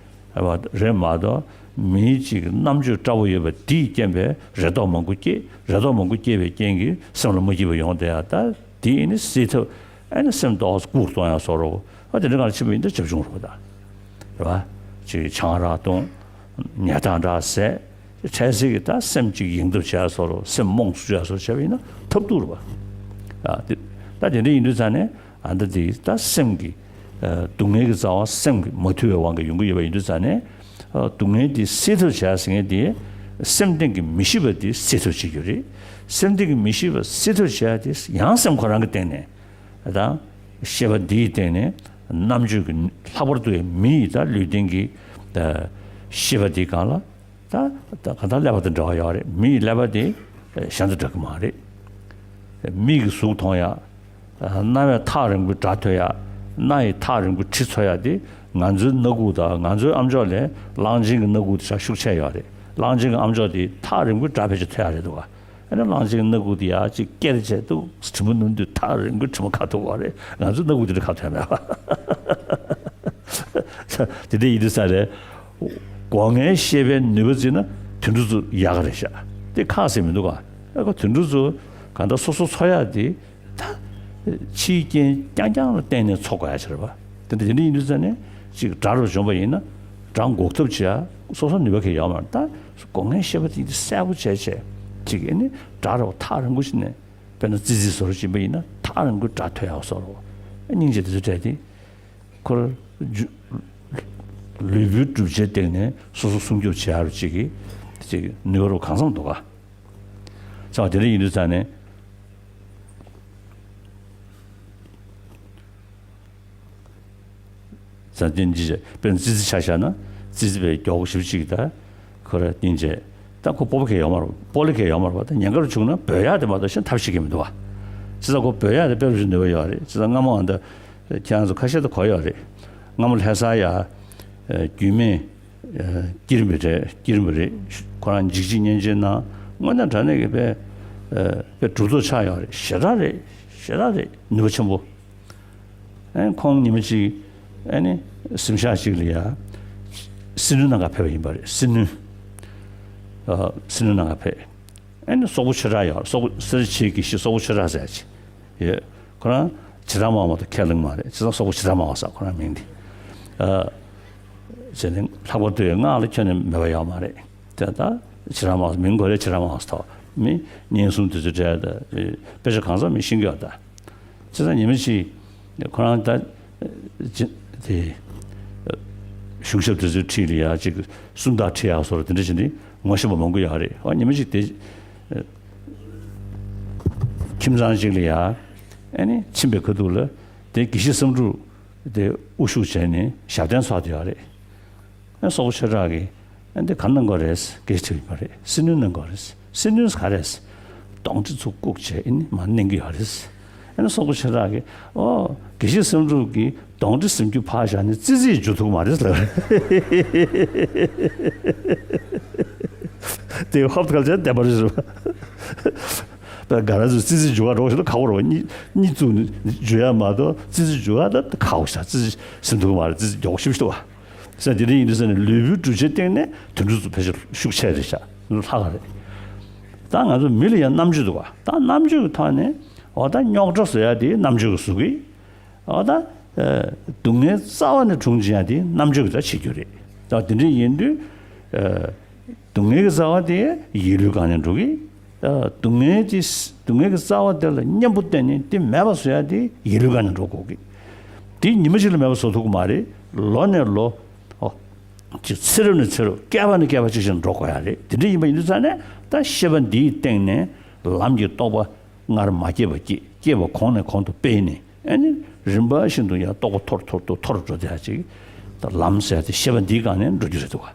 རེད་མ་གཏོགས་མིའི་ཅིག་རྣམ་དཔྱོད་བཀྲ་བོ་ཡོད་པ་དེས་རྐྱེན་པས་རེ་དོགས་མང་པོ་སྐྱེས། རེ་དོགས་མང་པོ་སྐྱེས་པའི་རྐྱེན་གྱིས་སེམས་ལ་མ་སྐྱིད་པ་ཡོང་བསྡད་ཡ། ད་དེ་ཡིན་ནི་སེལ་ཐབས་ཨ་ནི་སེམས་ཏོག་ཙམ་བཀུག་གཏོང་ཡ་བཟོ་འདྲ་བོ། ཨ་དེ་འདྲ་གང་ཕྱིན་པ་ཡིན་ད་བྱབ་ཆུང་རེད་པ། ད་རེད་པ། ཅིག་ཆང་རག་འཐུང་། ཉལ་ཐ་འདྲ་ཟས། འཕྲལ་སེལ་གྱི་ད་སེམས་ཅིག་ཡེངས་ཐབས་བྱས་སོགས་སེམས་རྨོངས་སུ་བྱས་སོགས་བྱས་པ་ཡིན་ན་ཐབས་སྡུག་རེད་པ། ཨ་དེ་ད་དེ་འདྲ་ཡིན་དུས་ཙང་ནས་ཨ་ད་དེ་ད་སེམས་ཀྱི་ཨ་སྡུག་བསྔལ་གྱི་རྩ་བ་སེམས་ཀྱི་མ་དུལ་བའི་དབང་གིས་ཡོང་གི་ཡོད་པ་ཡིན་དུས་ཙང་ནས། ཨ་སྡུག་བསྔལ་དེ་སེལ་ཐབས་བྱས་ཟེར་མཁན་དེ་སེམས་གཏིང་གི་མི་ཤེས་པ་དེ་སེལ་ཐབས་བྱེད་རྒྱུ་རེད། སེམས་གཏིང་གི་མི་ཤེས་པ་སེལ་ཐབས་བྱས་དེ་ཡང་སེམས་ཁོ་རང་གི་སྟེང་ནས་ད་ཤེས་པ་འདིའི་སྟེང་ནས་རྣམ་དཔྱོད་ཀྱི་ལྷག་པར་དུ་མི་ཡི་ད་ལུས་རྟེན་གྱི་ཤེས་པ་འདིའི་སྒང་ལ། ད་ད་གང་ལྟར་ཀླད་པ་དང་འབྲེལ་བ་ཡོད་རེད། མི་ཡི་ཀླད་པ་དེ་གཞན་དང་འདྲ་གི་མ་རེད། མིག་གིས་གཟུགས་མཐོང་ཡ། རྣ་བས་ཐག་རིང་པོའི་སྒྲ་ཐོས་ཡ། སྣ་ཡིས་ཐག་རིང་པོའི་དྲི་ཚོར་ཡ་དེ་ང་ཚོའི་སྣ་ཁུག་དང་ང་ཚོའི་ཨམ་ཅོག་ལས་གླང་ཆེན་གྱི་སྣ་ཁུག་དེ་ཤུགས་ཆེ་ཡོད་རེད། གླང་ཆེན་གྱི་ཨམ་ཅོག་དེ་ཐག་རིང་པོའི་སྒྲ་ཕལ་ཆེར་ཐོས་ཡ་རེད་འདུག་ག་ཨ་ནི་གླང་ཆེན་གྱི་སྣ་ཁུག་དེ་ཡ་གཅིག་ཀེར་བྱས་འདུག་དྲི་མ་ནུར་དུས་ཐག་རིང་པོའི་དྲི་མ་ཁ་ཐུག་པ་རེད། ང་ཚོའི་སྣ་ཁུག་དེ་འདྲ་ཁ་ཐོན་མེད་པ། དེ་འདྲ་ཡིན་དུས་ཙང་ནས་སྒོ་ལྔའི་ཤེས་པའི་ནུས་པ་བརྩིས་ན་དུད་འགྲོ་ཚོ་ཡག་ག་རེད་ཤག་དེ་ཁག་ཟེར་མི་འདུག་ག་ཨ་ཁོ་དུད་འགྲོ་ཚོ་གང་ལྟར་སོ་སོ་འཚོ་ཡག་དེ་ད་ཕྱིའི་རྐྱེན་རྐྱང་རྐྱང་ལ་བརྟེན་ནས་འཚོ་དགོས་ཡ་ཆགས་པ། དེ་འདྲ་དེ་འདྲ་ཡིན་དུས་ཙང་ནས་ཅིག་དགྲ་རུ་བྱུང་བ་ཡིན་ན་དགྲ་འགོག་ཐབས་བྱེད་ཡ་སོ་སོ་ནུས་པ་གང་ཡང་ཡོད་མ་རེད། ད་སྒོ་ལྔའི་ཤེས་པ་དེ་གསལ་པོ་བྱས་བྱས་ཅིག་ཨ་ནི་དགྲ་རུ་ཐག་རིང་པོ་ཞིག་ནས། དཔེར་ན་ཙི་ཙི་བཟོ་འདྲ་བྱེད་པ་ཡིན་ན་ཐག་རིང་པོའི་སྒྲ་ཐོས་ཡག་བཟོ་འདྲ། སྙིང་རྗེ་དེ་ཚོ་སྤྲད་དེ། ཁོ་རང་རྒྱུ་ལུས་པོའི་གྲུབ་ཆའི་སྟེང་ནས་སོ་སོ་སྲུང་སྐྱོབ་བྱེད་ཡག་རུ་ཅིག་གི་ཅིག་ནུས་པ་རུ་གང་འཚམ་འདུག་ག་ཚང་མ་དེ་འདྲ་ཡིན་དུས་ཙང་ནས། ཟ་འདྲ་ཅིག་བྱས། དཔེར་ན་ཙི་ཙི་ཆ་བཞག་ན་ཙི་ཙི་དཔེ་མགྱོགས་པོ་ཞེ་པོ་ཅིག་ད་ཁོ་ར་སྙིང་རྗེ། ད་ཁོ་སྤོབས་པ་གང་ཡང་ཡོད་མ་རེད། སྤོབས་ལེ་གང་ཡང་ཡོད་མ་རེད་པ། ད་ཉེན་ཁ་རུ་བྱུང་ན་འབོད་ཡག་དེ་མ་གཏོགས་གཞན་ཐབས་ཤེས་ཀྱི་མི་འདུག་བ། བྱས་ཙང་ཁོ་འབོད་ཡག་དེ་དཔེ་རུ་ཞིག་ནུས་པ་ཡོད་རེད། བྱས་ཙང་སྔ་མོ་ཨ་ད་ཁྱེད་རང་ཚོ་ཁ་ཤས་ད་གོ་ཡོད་རེད། སྔ་མོ་ལྷ་སར་ཡ་རྒྱུད་སྨད་ཀིར་མི་རེད། ཀིར་མི་རེད། ཁོ་རང་འཇིགས་བྱེད་བསྙེན་ཆེན་གནང་། དངོས་གནས་དྲང་གནས་ཀྱི་དཔེ་དཔེ་གྲུབ་ཐོབ་ཆགས་ཡོད་རེད། ཞེ་དྲག་རེད། ཞེ་དྲག་རེད། ནུས་པ་ཆེན་པོ། ཨེ་ཁོང་ཉི་མ་གཅིག་ཨེ་ནི་གཟིམ་ཤག་ཅིག་ལ་ཡ་སྲིན་ནོར་གནང་ག་ཕེབས་པ་ཡིན་པ་རེད། སྲིན་ནོར། ཨ་སྲིན་ནོར་གནང་ག་ཕེབས། ཨེ་ནི་སོག་པོ་ཆོས་གྲགས་ཡོད། སོག་པོ་སེར་བྱེས་ཀྱི་གཞི་སོག་པོ་ཆོས་གྲགས་ཟེར་ཡ་ཅིག་ཡོད། ཁོ་རང་བྱེ་བྲག་སྨྲ་བ་དང་ཁས་ལེན་མ་རེད། བྱས་ཙང་སོག་པོ་བྱེ་བྲག་སྨྲ་བ་ཟེར་ཁོ་རང་མིང་འདི། ཨ་བྱས་ནས་ལྷག་པར་དུ་སྔགས་ལ་ཁྱོན་ནས་མོས་པ་ཡོད་མ་རེད། དེ་ད་བྱེ་བྲག་སྨྲ་བ་མིང་གོ་རེད། བྱེ་བྲག་སྨྲ་བ་ཟེར་ཐོག་མི་བསྙེན་གསུམ་དེ་ཚོ་གྲས་ད་དཔེ་ཆ་གང་ཚང་མི་ཤེས་ཀྱི་ཡོད་ད། བྱས་ཙང་ཉི་མ་གཅིག་ཁོ་རང་ད་ཅི་དེ་གཞུང་ཞབས་དེ་ཚོའི་འཁྲིས་ལ་ཡ་ཅིག་སུམ་རྟགས་ཁྲིད་ཡག་བཟོ་འདྲ་དེ་འདྲ་བྱས་ནས་ངོ་ཤེས་པ་མང་པོ་ཡོད་རེད། ཨ་ཉི་མ་གཅིག་དེ་ཁྱིམ་ཚང་གཅིག་ལ་ཡ་ཨ་ནི་ཕྱིན་པའི་ཁ་ཐུག་ལ་དེ་དགེ་བཤེས་བསམ་གྲུབ་དེ་དབུ་བཞུགས་བྱས་ནས་ཞབས་བརྟན་ཚོགས་བསྡད་ཡོད་རེད། ཨ་སོག་པོ་ཆོས་གྲགས་ཀྱིས་ཨ་འདི་ག་གནང་དགོས་རེད། དགེ་བཤེས་དྲིས་པ་རེད། སྲིན་ནོར་གནང་དགོས་རེད། སྲིན་ནོར་ག་རེད། གདོང་འདྲེ་ཚོ་བཀུག་བྱས་ཨ་ནི་མར་གནང་གི་ཡོད་རེད། ཨ་ནི་སོག་པོ་ཆོས་གྲགས་ཀྱིས་ཨོ་དགེ་བཤེས་བསམ་གྲུབ་ཀྱིས་གདོང་འདྲེ་ཟིན་རྒྱུ་ཕར་བཞག་ནས་ཙི་ཙི་ཡིས་འཇུ་ཐུབ་མ་རེད་ལབ་རེད། དེ་ཧོབ་ཁ་ལ་བསྡད་པ་རེད་ཟེར་བ། ད་ག་རེ་ཟེར། ཙི་ཙི་འཇུ་བ་འགྲོ་ཞིག་ད་ཁག་པོ་རེད་བ། གཉིད་གཉིད་བཙུགས་ནས་འཇུ་ཡ་མ་གཏོགས་ཙི་ཙི་འཇུ་བ་ད་ཁག་པོ་ཞིག་ཙི་ཙི་ཟིན་ཐུབ་ཀྱི་མ་རེད། ཙི་ཙི་མགྱོགས་ཤིག་ཤིག་ཏུ་བ། ཟེར་དེ་འདྲ་ཡིན་དུས་ཟེར་ནས་ལུས་པོའི་གྲུབ་ཆའི་སྟེང་ནས་དུད་འགྲོ་ཚོ་ཕལ་ཆེར་ཤུགས་ཆེ་རེད་ཤག་ལྷག་ག་རེད། ད་ང་ཚོ་མི་ལ་ཡང་རྣམ་དཔྱོད་འདུག་བ། ད་རྣམ་དཔྱོད་ཀྱི་ཐོག་ནས་འོ་ད་རྙོག་དྲ་བཟོ་ཡ་དེ་རྣམ་དཔྱོད་ཀྱིས་བཟོ་གི། འོ་ད་སྡུག་བསྔལ་རྩ་བ་ནས་འབྱུང་བྱེད་ཡ་དེ་རྣམ་དཔྱོད་ཀྱིས་ད་བྱེད་རྒྱུ་རེད། ད་དེ་འདྲ་ཡིན་དུས། སྡུག་བསྔལ་གྱི་རྩ་བ་དེ་ཡིད་ལུས་སྒང་ནས་འགྲོ་གི། སྡུག་བསྔལ་དེ་སྡུག་བསྔལ་གྱི་རྩ་བ་དེ་ལ་གཉེན་པོ་བསྟེན་ནས་དེ་མེད་པ་བཟོ་ཡ་དེ་ཡིད་ལུས་སྒང་ནས་འགྲོ་དགོས་ཀྱི། དེ་ཉི་མ་གཅིག་ལ་མེད་པ་བཟོ་ཐུབ་ཀྱི་མ་རེད། ལོ་ནས་ལོ། ཨོ། ཅིག་ཚེ་རབས་ནས་ཚེ་རབས་བསྐལ་པ་ནས་བསྐལ་པ་ཅིག་བཞིན་འགྲོ་དགོས་ཡ་རེད། དེ་འདྲ་ཡིན་པ་ཡིན་དུས་ཙང་ནས་ད་ཤེས་པ་འདིའི་སྟེང་ནས་ལམ་གྱི་རྟོགས་པ་སྔར་མ་སྐྱེས་པ་སྐྱེས། སྐྱེས་པ་གོང་ནས་གོང་དུ་སྤེལ་ནས། ཨ་ནི་རིམ་པ་བཞིན་དུ་ཡང་རྟོགས་པ་མཐོ་རུ་མཐོ་རུ་མཐོ་རུ་མཐོ་རུ་འགྲོ་བསྡད་ཡ་ཅིག་ད་ལམ་ཟེར་ཡ་དེ་ཤེས་པ་འདིའི་སྒང་ནས་འགྲོ་རྒྱུ་རེད་འདུག་ག་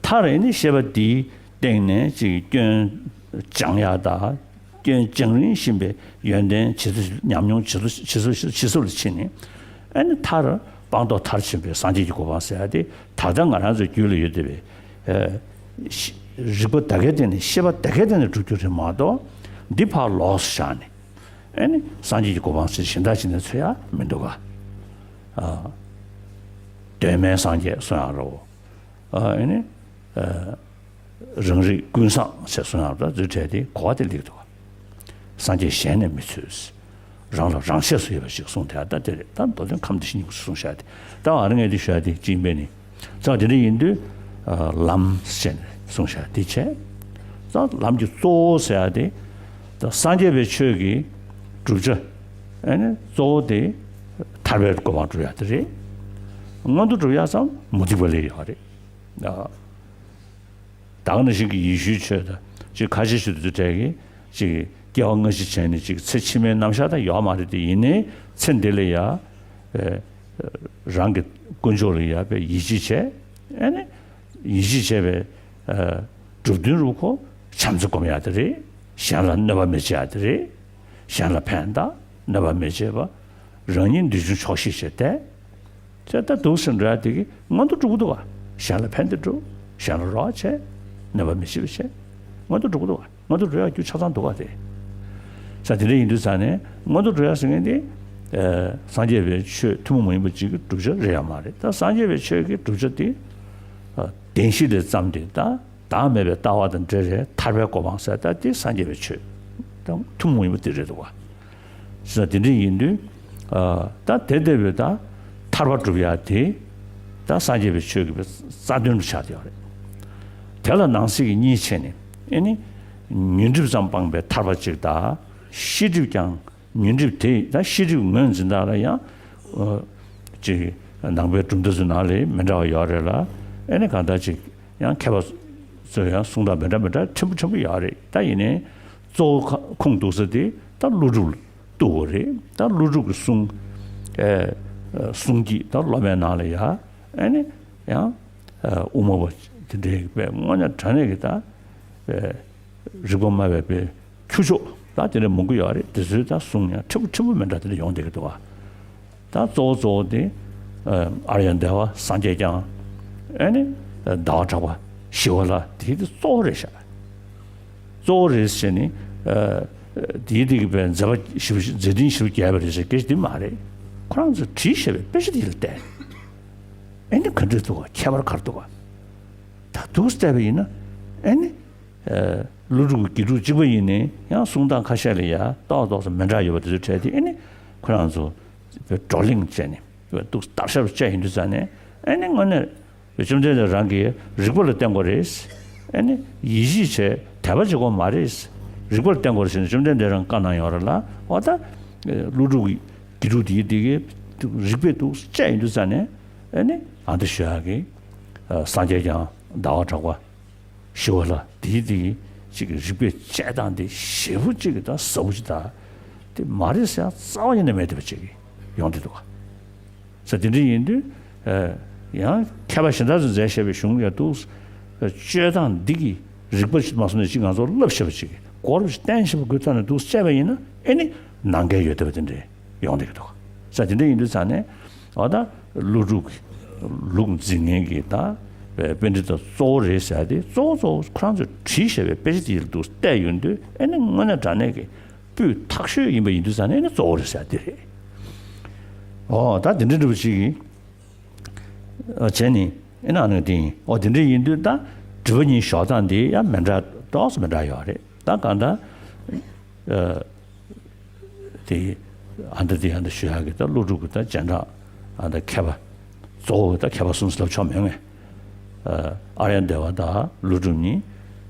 མཐར་ཨ་ནི་ཤེས་པ་འདིའི་སྟེང་ནས་ཅིག་སྐྱོན་སྦྱང་ཡ་དང་། སྐྱོན་སྦྱང་རིན་བཞིན་པའི་ཡོན་ཏན་ཇི་ལྟར་ཉམས་མྱོང་ཇི་ལྟར་ཇི་ལྟར་ཇི་ལྟར་ལ་ཕྱིན་ནས། ཨ་ནི་མཐར་སྤངས་རྟོགས་མཐར་ཕྱིན་པའི་སངས་རྒྱས་ཀྱི་གོ་འཕང་ཟེར་ཡ་དེ་ད་ལྟ་ང་རང་ཚོའི་རྒྱུད་ལ་ཡོད་བསྡད་པའི་ཨ་རིག་པ་ད་གའི་སྟེང་ནས་ཤེས་པ་ད་གའི་སྟེང་ནས་སྒྲུབ་རྒྱུ་རེད་མ་གཏོགས། འདི་ཕར་ལོགས་སུ་བཞག་ནས། ཨེ་ནི་སངས་རྒྱས་ཀྱི་གོ་འཕང་ཟེར་གཞན་དག་ཅིག་ནས་འཚོལ་ཡ་མི་འདུག་ག་ཨ། གདོད་མའི་སངས་རྒྱས་གསུང་ཡག་རོ། ཨ་ཨེ་ནི། ཨ། རང་རིག་ཀུན་བཟང་ཟེར་གསུང་ཡག་རོ། ད་དེ་འདྲ་དེ་གོ་བ་དེ་ལེགས་འདུག་ག་སངས་རྒྱས་གཞན་ནས་མི་འཚོལ། རང་ལ་རང་ཆས་སུ་ཡོད་པ་ཞིག་གསུངས་དེ། ད་དེ་རེད། ད་མདོ་དོན་ཁམས་བདེ་གཤེགས་སྙིང་པོ་གསུངས་བཞག་དེ། ད་ཨ་རི་ངས་དེ་ཞུ་ཡ་དེ་གཅིག་ཡིན་པས་ནི། ཙང་དེ་འདྲ་ཡིན་དུས་ཨ་ལམ་ཟེར་ནས་གསུངས་བཞག་དེ་བྱས། ཙང་ལམ་གྱི་གཙོ་བོ་ཟེར་ཡ་དེ་ད་སངས་རྒྱས་པའི་ཆོས་ཀྱི་བསྒྲུབ་བྱ་ཨ་ནི་གཙོ་བོ་དེ་ཐར་པའི་གོ་འཕང་སྒྲུབ་ཡ་དེ་རེད། མངོན་མཐོ་སྒྲུབ་ཡ་ཙམ་མུ་སྟེགས་པ་ལས་ཡོད་རེད། ཨ། ད་ག་ནང་བཞིན་གྱི་ཡེ་ཤུའི་ཆོས་དང་ཅིག་ཁ་ཆེ་ཆོས་དེ་ཚོའི་གྲས་ཀྱིས་ཅིག་སྐྱེ་བ་སྔ་ཕྱི་བྱས་ནས་ཅིག་ཚེ་ཕྱི་མའི་རྣམ་གཞག་ད་ཡོད་མ་རེད་དེ། ཡིན་ནའི་ཚེ་འདི་ལ་ཡ་ཨེ་རང་གི་དཀོན་མཆོག་ལ་ཡ་དཔེ་ཡིད་ཆེས་བྱས། ཨེ་ནི་ཡིད་ཆེས་བྱས་པའི་ཨེ་གྲུབ་དོན་རུ་ཁོ་བྱམས་བརྩེ་སྒོམ་ཡ་དེ་རེད། གཞན་ལ་གནོད་པ་མི་བྱེད་ཡ་དེ་རེད། གཞན་ལ་ཕན་བཏགས་གནོད་པ་མི་བྱེད་པ། རང་ཉིད་འདོད་ཆུང་ཆོག་ཤེས་བྱས་ཏེ། ཅེས་ད་འདུག་སེ་འགྲོ་ཡ་དེ་གི་མངོན་མཐོ་སྒྲུབ་ཀྱི་འདུག་ག་གཞན་ལ་ཕན་བདེ་སྒྲུབ། གཞན་ལ་རོགས་བྱས། གནོད་པ་མི་བྱེད་པ་བྱས། མངོན་མཐོ་སྒྲུབ་ཀྱི་འདུག་ག་མངོན་མཐོ་སྒྲུབ་ཡ་རྒྱུ་ཆ་ཚང་འདུག་ག་དེ། ས་དེ་འདྲ་ཡིན་དུས་ཙང་ནས་མངོན་མཐོ་སྒྲུབ་ཡ་ཟེར་མཁན་དེ། ཨ་སངས་རྒྱས་པའི་ཆོས་ཐུན་མོང་མ་ཡིན་པ་ཅིག་གི་བསྒྲུབ་བྱ་རེད་ཡ་མ་རེད། ད་སངས་རྒྱས་པའི་ཆོས་ཀྱི་བསྒྲུབ་བྱ་དེ་ཨ་བདེན་བཞི་ལས་བརྩམས་ཏེ། ད་བདག་མེད་པའི་ལྟ་བ་དང་འབྲེལ་བའི་ཐར་པའི་གོ་འཕང་ཟེར། ད་དེ་སངས་རྒྱས་པའི་ཆོས་དང་ཐུན་མོང་མ་ཡིན་པ་དེ་རེད་འདུག་ག་ཟེར་ན་དེ་འདྲ་ཡིན་དུས། ཨ་ད་དེ་ལྟ་བུའི་ད་ཐར་པ་སྒྲུབ་ཡ་དེ་ད་སངས་རྒྱས་པའི་ཆོས་ཀྱི་རྩ་དོན་དུ་ཆགས་བསྡད་ཡོད་རེད། དེ་ལ་ནང་གསེས་ཀྱི་གཉིས་ཕྱེ་ནས། ཨེ་ནི་ཉོན་སྒྲིབ་ཙམ་སྤངས་པའི་ཐར་པ་གཅིག་དང་། ཤེས་སྒྲིབ་ཀྱང་། ཉོན་སྒྲིབ་དེ་ད་ཤེས་སྒྲིབ་ངོས་འཛིན་སྟངས་ལ་ཡང་ཨ་ཅིག་ནང་པའི་གྲུབ་མཐའ་ཚོའི་ནང་ལ་མི་འདྲ་བ་ཡོད་རེད་ལ། ཨེ་ནི་གང་ལྟར་ཅིག་ཡང་མཁས་པ་ཚོས་ཡང་གསུང་སྟངས་མི་འདྲ་མི་འདྲ་ཕྲན་བུ་ཕྲན་བུ་ཡོད་རེད། ད་ཡིན་ནའི་གཙོ་བོ་ཁ་ཁུངས་གཏུགས་ས་དེ་ད་ཀླུ་སྒྲུབ་ལ་གཏུགས་དགོས་རེད། ད་ཀླུ་སྒྲུབ་ཀྱི་གསུང་ཨེ་གསུང་གི་ད་སློབ་མའི་ནང་ལ་ཡ་ཨེ་ནི་ཡང་ཨ་དབུ་མ་པ་དེ་འདྲའི་དཔེ་དངོས་གནས་དྲང་གནས་ཀྱི་ད་ཨེ་རིག་པ་སྨྲ་བའི་དཔེ་ཁྱུ་མཆོག་ད་དེ་འདྲ་མང་པོ་ཡོད་རེད། དེ་ཚོའི་ད་གསུང་ཡང་ཕྲན་བུ་ཕྲན་བུ་མི་འདྲ་དེ་འདྲ་ཡོང་བསྡད་ཀྱི་འདུག་ག་ད་གཙོ་བོ་གཙོ་བོ་དེ་ཨ་ཨཱརྱ་དེ་ཝ་སངས་རྒྱས་བསྐྱངས། ཨེ་ནི་ཟླ་བ་གྲགས་པ་ཞི་བ་ལྷ་དེ་དེ་གཙོ་བོ་རེད་ཤག་གཙོ་བོ་རེད་ཟེར་ནི་ཨ་དེའི་དེ་གི་དཔེ་མཛད་པ་ཞེ་པོ་ཞིག་མཛད་འཕྲིན་ཞེ་པོ་རྒྱས་པ་རེད་ཟེར་སྐད་ཆ་དེ་མ་རེད། ཁོ་རང་ཚོས་བྲིས་བཞག་པའི་དཔེ་ཆ་དེ་ལ་བལྟས། ཨེ་ནི་ག་འདྲ་འདུག་ག་ཁྱད་པར་ག་རེ་འདུག་ག་ད་འདུག་སེ་བལྟས་པ་ཡིན་ན་ཨེ་ནི་ཨ་ཀླུ་སྒྲུབ་ཀྱི་དགེ་ཕྲུག་གཅིག་པ་ཡིན་ནའི་ཡང་གསུང་སྟངས་ཁ་ཤས་ལ་ཡ་ཏོག་ཏོག་ཙམ་མི་འདྲ་ཡོད་པ་དེ་ཚོའི་གྲས་དེ་ཨེ་ནི་ཁོ་རང་ཚོ་བགྲོ་གླེང་བྱས་ནས་འདུག་སེ་བརྟག་ཞིབ་བྱས་ཡོང་དུས་ཙང་ནས། ཨེ་ནི་དངོས་གནས་བཅོམ་ལྡན་འདས་རང་གིས་རིགས་པ་ལ་བརྟེན་དགོས་རེད། ཨེ་ནི་ཡིད་ཆེས་བྱས་དད་པ་བྱེད་དགོས་མ་རེད། རིགས་པ་ལ་བརྟེན་དགོས་རེད་ཟེར་ནས་བཅོམ་ལྡན་འདས་རང་བཀའ་གནང་ཡོད་རེད་ལ། འོ་ད་ཀླུ་སྒྲུབ་ཀྱི་དགེ་ཕྲུག་དེའི་དེ་གའི་རིགས་པས་འདུག་སེ་དཔྱད་ཡོང་དུས་ཙང་ནས། ཨེ་ནི་ཨ་འདི་ཞུ་ཡག་གི་སངས་རྒྱས་བསྐྱངས། ཟླ་བ་གྲགས་པ་ཞི་བ་ལྷ་དེའི་དེ་གི་ཅིག་གི་རིགས་པས་དཔྱད་སྟངས་དེ་ཞེ་པོ་ཅིག་གི་ད་ཟབ་པོ་ཅིག་ད་དེ་མ་རེད་ཟེར་ཡ་རྩ་བ་ཉིད་ནས་མེད་བསྡད་པ་ཅིག་ཡོང་བསྡད་འདུག་ག་ས་དེ་འདྲ་ཡིན་དུས་ཨ་ཡང་མཁས་པ་གཞན་དག་ཚོས་མཛད་བཞག་པའི་གཞུང་ཡང་འདུག་སེ་དཔྱད་སྟངས་འདི་གི་རིགས་པ་ཞིག་མ་སོང་ནས་ཅིག་ང་ཚོར་བསླབ་བཞག་པ་ཅིག་གོ་རིམ་ཞིག་བསྟན་བཞག་པ་དགོས་ཐོག་ནས་འདུག་སེ་དཔྱད་པ་ཡིན་ན། ཨེ་ནི་ནང་འགལ་ཡོད་བསྡད་པ་དེ་འདྲ་ཡོང་བསྡད་ཀྱི་འདུག་ག་ས་དེ་འདྲ་ཡིན་དུས་ཙང་ནས། འོ་ད་ཀླུ་སྒྲུབ་ཀྱི་ལུགས་འཛིན་མཁན་གྱི་ད་དཔེ་འདི་ད་གཙོ་བོ་རེད་ཟེར་ཡ་དེ་གཙོ་བོ་གཙོ་བོ་ཁོ་རང་ཚོས་བྲིས་བཞག་པའི་དཔེ་ཆ་དེ་ལ་འདུག་སེ་བལྟས་ཡོང་དུས། ཨེ་ནི་དངོས་གནས་དྲང་གནས་ཀྱི་སྤུས་དག་ཤོས་ཡིན་པ་ཡིན་དུས་ཙང་ནས་ཨེ་ནི་གཙོ་བོ་རེད་ཟེར་ཡ་དེ་རེད། འོ་ད་དེ་འདྲ་འདྲ་པོ་ཞིག་གིས་བྱས་ནས། ཨེ་ནི་ཨ་ནི་དེ་ཡིན། འོ་དེ་འདྲ་ཡིན་དུས་ད་དྲི་བ་གཉིས་ཞོག་སྟངས་དེ་ཡང་མི་འདྲ་ཏོག་ཙམ་མི་འདྲ་ཡོད་རེད། ད་གང་ལྟར་ཨ་དེ་ཨ་འདི་དེ་ཨ་འདི་ཞུ་ཡག་གི་ད་ཀླུ་སྒྲུབ་ཀྱི་ད་སྤྱན་དྲངས་ཨ་འདི་མཁས་པ་གཙོ་བོ་ད་མཁས་པ་གསུམ་ཟེར་ལབ་ཆོག་མེད་ངས། ཨ་ཨཱརྱ་དེ་ཝ་དང་ཀླུ་སྒྲུབ་གཉིས་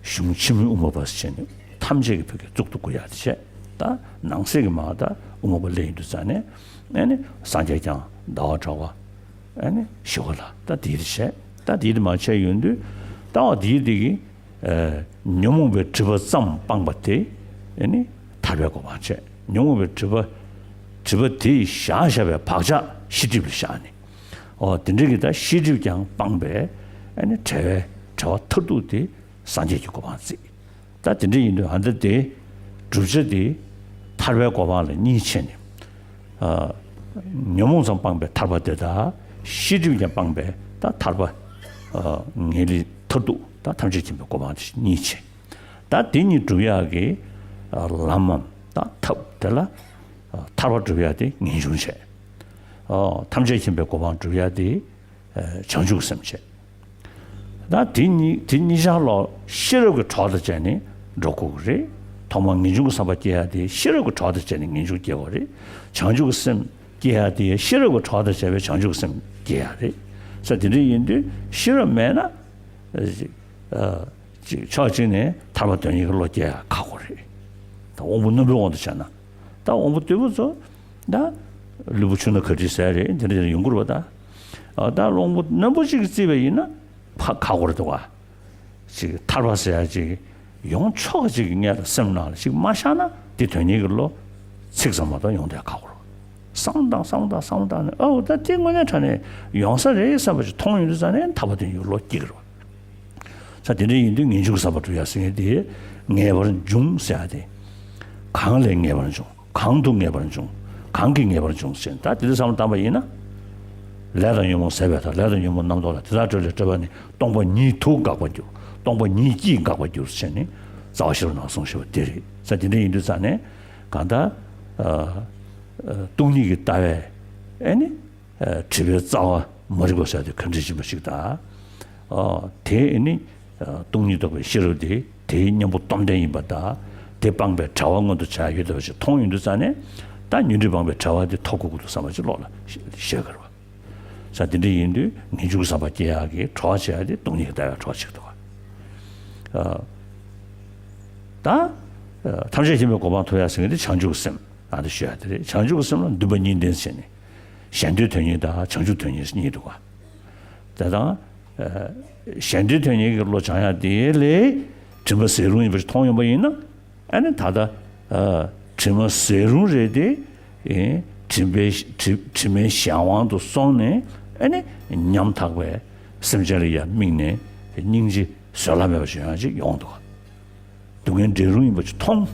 གཞུང་ཆེན་མོའི་དབུ་མ་པ་ཟེར་བྱས་ནས་ཐམས་ཅད་ཀྱི་བོད་ཀྱི་གཙུག་ཏུ་བཀུར་ཡག་དེ་བྱས། ད་ནང་གསེས་ཀྱི་མར་ད་དབུ་མ་པ་སླེབས་ཡོང་དུས་ཙང་ནས། ཨེ་ནི་སངས་རྒྱས་བསྐྱངས། ཟླ་བ་གྲགས་པ། ཨེ་ནི་ཞི་བ་ལྷ། ད་དེའི་དེ་བྱས། ད་དེའི་དེ་མར་བྱས་ཡོང་དུས། ད་འོ་དེའི་དེ་གི་ཨ་ཉོན་མོངས་པའི་སྒྲིབ་པ་ཙམ་སྤངས་པ་དེ་ཨེ་ནི་ཐར་པའི་གོ་འཕང་བྱས། ཉོན་མོངས་པའི་སྒྲིབ་པ་སྒྲིབ་པ་དེ་བཞག་བཞག་པའི་བག་ཆགས་ཤེས་སྒྲིབ་ལ་བཞག་ནས། འོ་དེ་འདྲ་གི་ད་ཤེས་སྒྲིབ་ཀྱང་སྤངས་པའི་ཨེ་ནི་བྲལ་བའི་བྲལ་བ་མཐར་ཐུག་དེ་སངས་རྒྱས་ཀྱི་གོ་འཕང་བརྩིས། ད་དེ་འདྲ་ཡིན་དུས་ཨ་འདི་དེ་བསྒྲུབ་བྱ་དེ་ཐར་པའི་གོ་འཕང་ལ་གཉིས་ཕྱེ་ནས། ཨ་ཉོན་མོངས་ཙམ་སྤངས་པའི་ཐར་པ་དེ་དང་། ཤེས་སྒྲིབ་ཀྱང་སྤངས་པའི་ད་ཐར་པ་ཨ་ངེས་ལེགས་མཐར་ཐུག་ད་ཐམས་ཅད་མཁྱེན་པའི་གོ་འཕང་དེ་གཉིས་ཕྱེ། ད་དེ་གཉིས་སྒྲུབ་ཡག་གི་ཨ་ལམ་མམ་ད་ཐབས་དེ་ལ་ཨ་ཐར་པ་སྒྲུབ་ཡག་དེ་ངེས་འབྱུང་བྱས། ཨ་ཐམས་ཅད་མཁྱེན་པའི་གོ་འཕང་སྒྲུབ་ཡག་དེ་ཨ་བྱང་ཆུབ་སེམས་བྱས། ད་དེ་གཉིས་དེ་གཉིས་ཆར་ལོག་ཤེས་རབ་ཀྱི་གྲོགས་དང་བཅས་ནས་འགྲོ་དགོས་ཀྱི་རེད། ཐོག་མར་ངེས་འབྱུང་གི་བསམ་པ་སྐྱེ་ཡག་དེ་ཤེས་རབ་ཀྱི་གྲོགས་དང་བཅས་ནས་ངེས་འབྱུང་སྐྱེ་དགོས་རེད། བྱང་ཆུབ་ཀྱི་སེམས་སྐྱེ་ཡག་དེ་ཤེས་རབ་ཀྱི་གྲོགས་དང་བཅས་པའི་བྱང་ཆུབ་ཀྱི་སེམས་སྐྱེ་ཡག་རེད། ས་དེ་འདྲ་ཡིན་དུས་ཤེས་རབ་མེད་ན། ཅིག་ཕྱོགས་གཅིག་ནས་ཐར་པ་དོན་གཉེར་གྱི་བློ་སྐྱེ་ཡ་ཁག་པོ་རེད། ད་དབང་པོ་རྣོན་པོའི་དབང་དུ་བྱས་ན། ད་དབང་པོ་རྟུལ་པོ་ཚོ་ད་ལུས་པོ་ཆུ་སྣ་གར་འཁྲིད་ཟེར་རེད། འདི་འདྲ་ཡོང་གི་རེད་པ། ད་ད་དབང་པོ་རྣོན་པོ་ཅིག་བརྩིས་པ་ཡིན་ན་ཕ་ཁག་པོ་རེད་འདུག་ག་ཅིག་ཐར་པ་ཟེར་ཡ་ཅིག་ཡོང་ཆོག་ཅིག་གི་ངེད་ལ་སེམས་ནང་ལ་ཅིག་མ་ཤར་ན་དེ་དོན་གཉེར་གྱི་བློ་ཚིག་ཙམ་མ་གཏོགས་ཡོང་དེ་ཁག་པོ་རེད། བསམ་བཏང་བསམ་བཏང་བསམ་བཏང་ནས་ཨོ་ད་དེ་དངོས་གནས་དྲང་གནས་ཡོང་ས་རེད་བསམ་པ་ཅིག་མཐོང་ཡོང་དུས་ཙང་ནས་ཐར་པ་དོན་གཉེར་གྱི་བློ་སྐྱེ་གི་རེད། ས་དེ་འདྲ་ཡིན་དུས་ངེས་འབྱུང་གི་བསམ་པ་སྒྲུབ་ཡ་ཟེར་མཁན་དེ་ངེས་པར་འབྱུང་ཟེར་ཡ་དེ། གང་ལས་ངེས་པར་འབྱུང་། གང་དུ་ངེས་པར་འབྱུང་། གང་གིས་ངེས་པར་འབྱུང་ཟེར་ད་དེ་འདྲ་བསམ་བློ་བཏང་པ་ཡིན་ན། ལས་དང་ཉོན་མོངས་ཟད་པའི་མཐར། ལས་དང་ཉོན་མོངས་རྣམ་རྟོག་ལས། དེ་དག་སྒྲོལ་བའི་སྒྲོལ་བ་ནི། སྟོང་པ་ཉིད་དུ་འགག་པར་འགྱུར། སྟོང་པ་ཉིད་ཀྱིས་འགག་པར་འགྱུར་ཟེར་ནས་རྩ་བ་ཤེས་རབ་ནང་གསུངས་བཞག་པ་དེ་རེད། ས་དེ་འདྲ་ཡིན་དུས་ཙང་ནས་གང་ལྟར། སྟོང་ཉིད་ཀྱི་ལྟ་བས་ཨེ་ནི། སྒྲིབ་པའི་རྩ་བ་མ་རིག་པ་ཟེར་དེ་གང་འདྲ་ཡིན་པ་ཞིག་དང་། དེ་ནི་སྟོང་ཉིད་རྟོགས་པའི་ཤེས་རབ་དེ་དེའི་གཉེན་པོ་སྟོབས་ལྡན་ཡིན་པ་དང་དེ་སྤངས་པའི་བྲལ་བ་མངོན་དུ་བྱ་ཡ་ཡོད་བསྡད་པ་ཞིག་མཐོང་ཡོང་དུས་ཙང་ནས་ད་ཉོན་སྒྲིབ་སྤངས་པའི་བྲལ་བ་དེ་ཐོབ་དགོས་ཀྱི་འདུག་བསམ་པ་ཅིག་བློ་ལ་ཤར་གི་རེད་པ། ས་དེ་འདྲ་ཡིན་དུས་ངེས་འབྱུང་གི་བསམ་པ་སྐྱེ་ཡག་གི་གྲོགས་བྱེད་ཡག་དེ་སྟོང་ཉིད་ཀྱི་ལྟ་བའི་གྲོགས་བྱེད་ཀྱི་འདུག་ག་ད་ཐམས་ཅད་མཁྱེན་པའི་གོ་འཕང་ཐོབ་ཡག་ཟེར་མཁན་དེ་བྱང་ཆུབ་ཀྱི་སེམས་ཨ་འདི་ཞུ་ཡག་དེ་རེད། བྱང་ཆུབ་ཀྱི་སེམས་ལ་འདུན་པ་གཉིས་ལྡན་ཟེར་ནས། གཞན་དོན་དོན་གཉེར་དང་བྱང་ཆུབ་དོན་གཉེར་གཉིས་འདུག་ག་དེ་དང་། གཞན་དོན་དོན་གཉེར་གྱི་བློ་སྦྱང་ཡག་དེ་ལས་དྲི་མ་ཟད་རུང་ཡིན་པ་ཞིག་མཐོང་ཡོང་པ་ཡིན་ན། ཨ་ནི་ད་ལྟ་དྲི་མ་ཟད་རུང་རེད་དེ། དྲི་མའི་དྲི་དྲི་མའི་གཞན་དབང་དུ་སོང་ནས་ཨ་ནི་ཉམ་ཐག་པའི་སེམས་ཅན་ལ་ཡང་དམིགས་ནས་སྙིང་རྗེ་བཟོད་གླགས་མེད་པ་ཞིག་ཡང་ཅིག་ཡོང་འདུག་སྡུག་བསྔལ་འབྲས་རུང་ཡིན་པ་ཞིག་མཐོང་།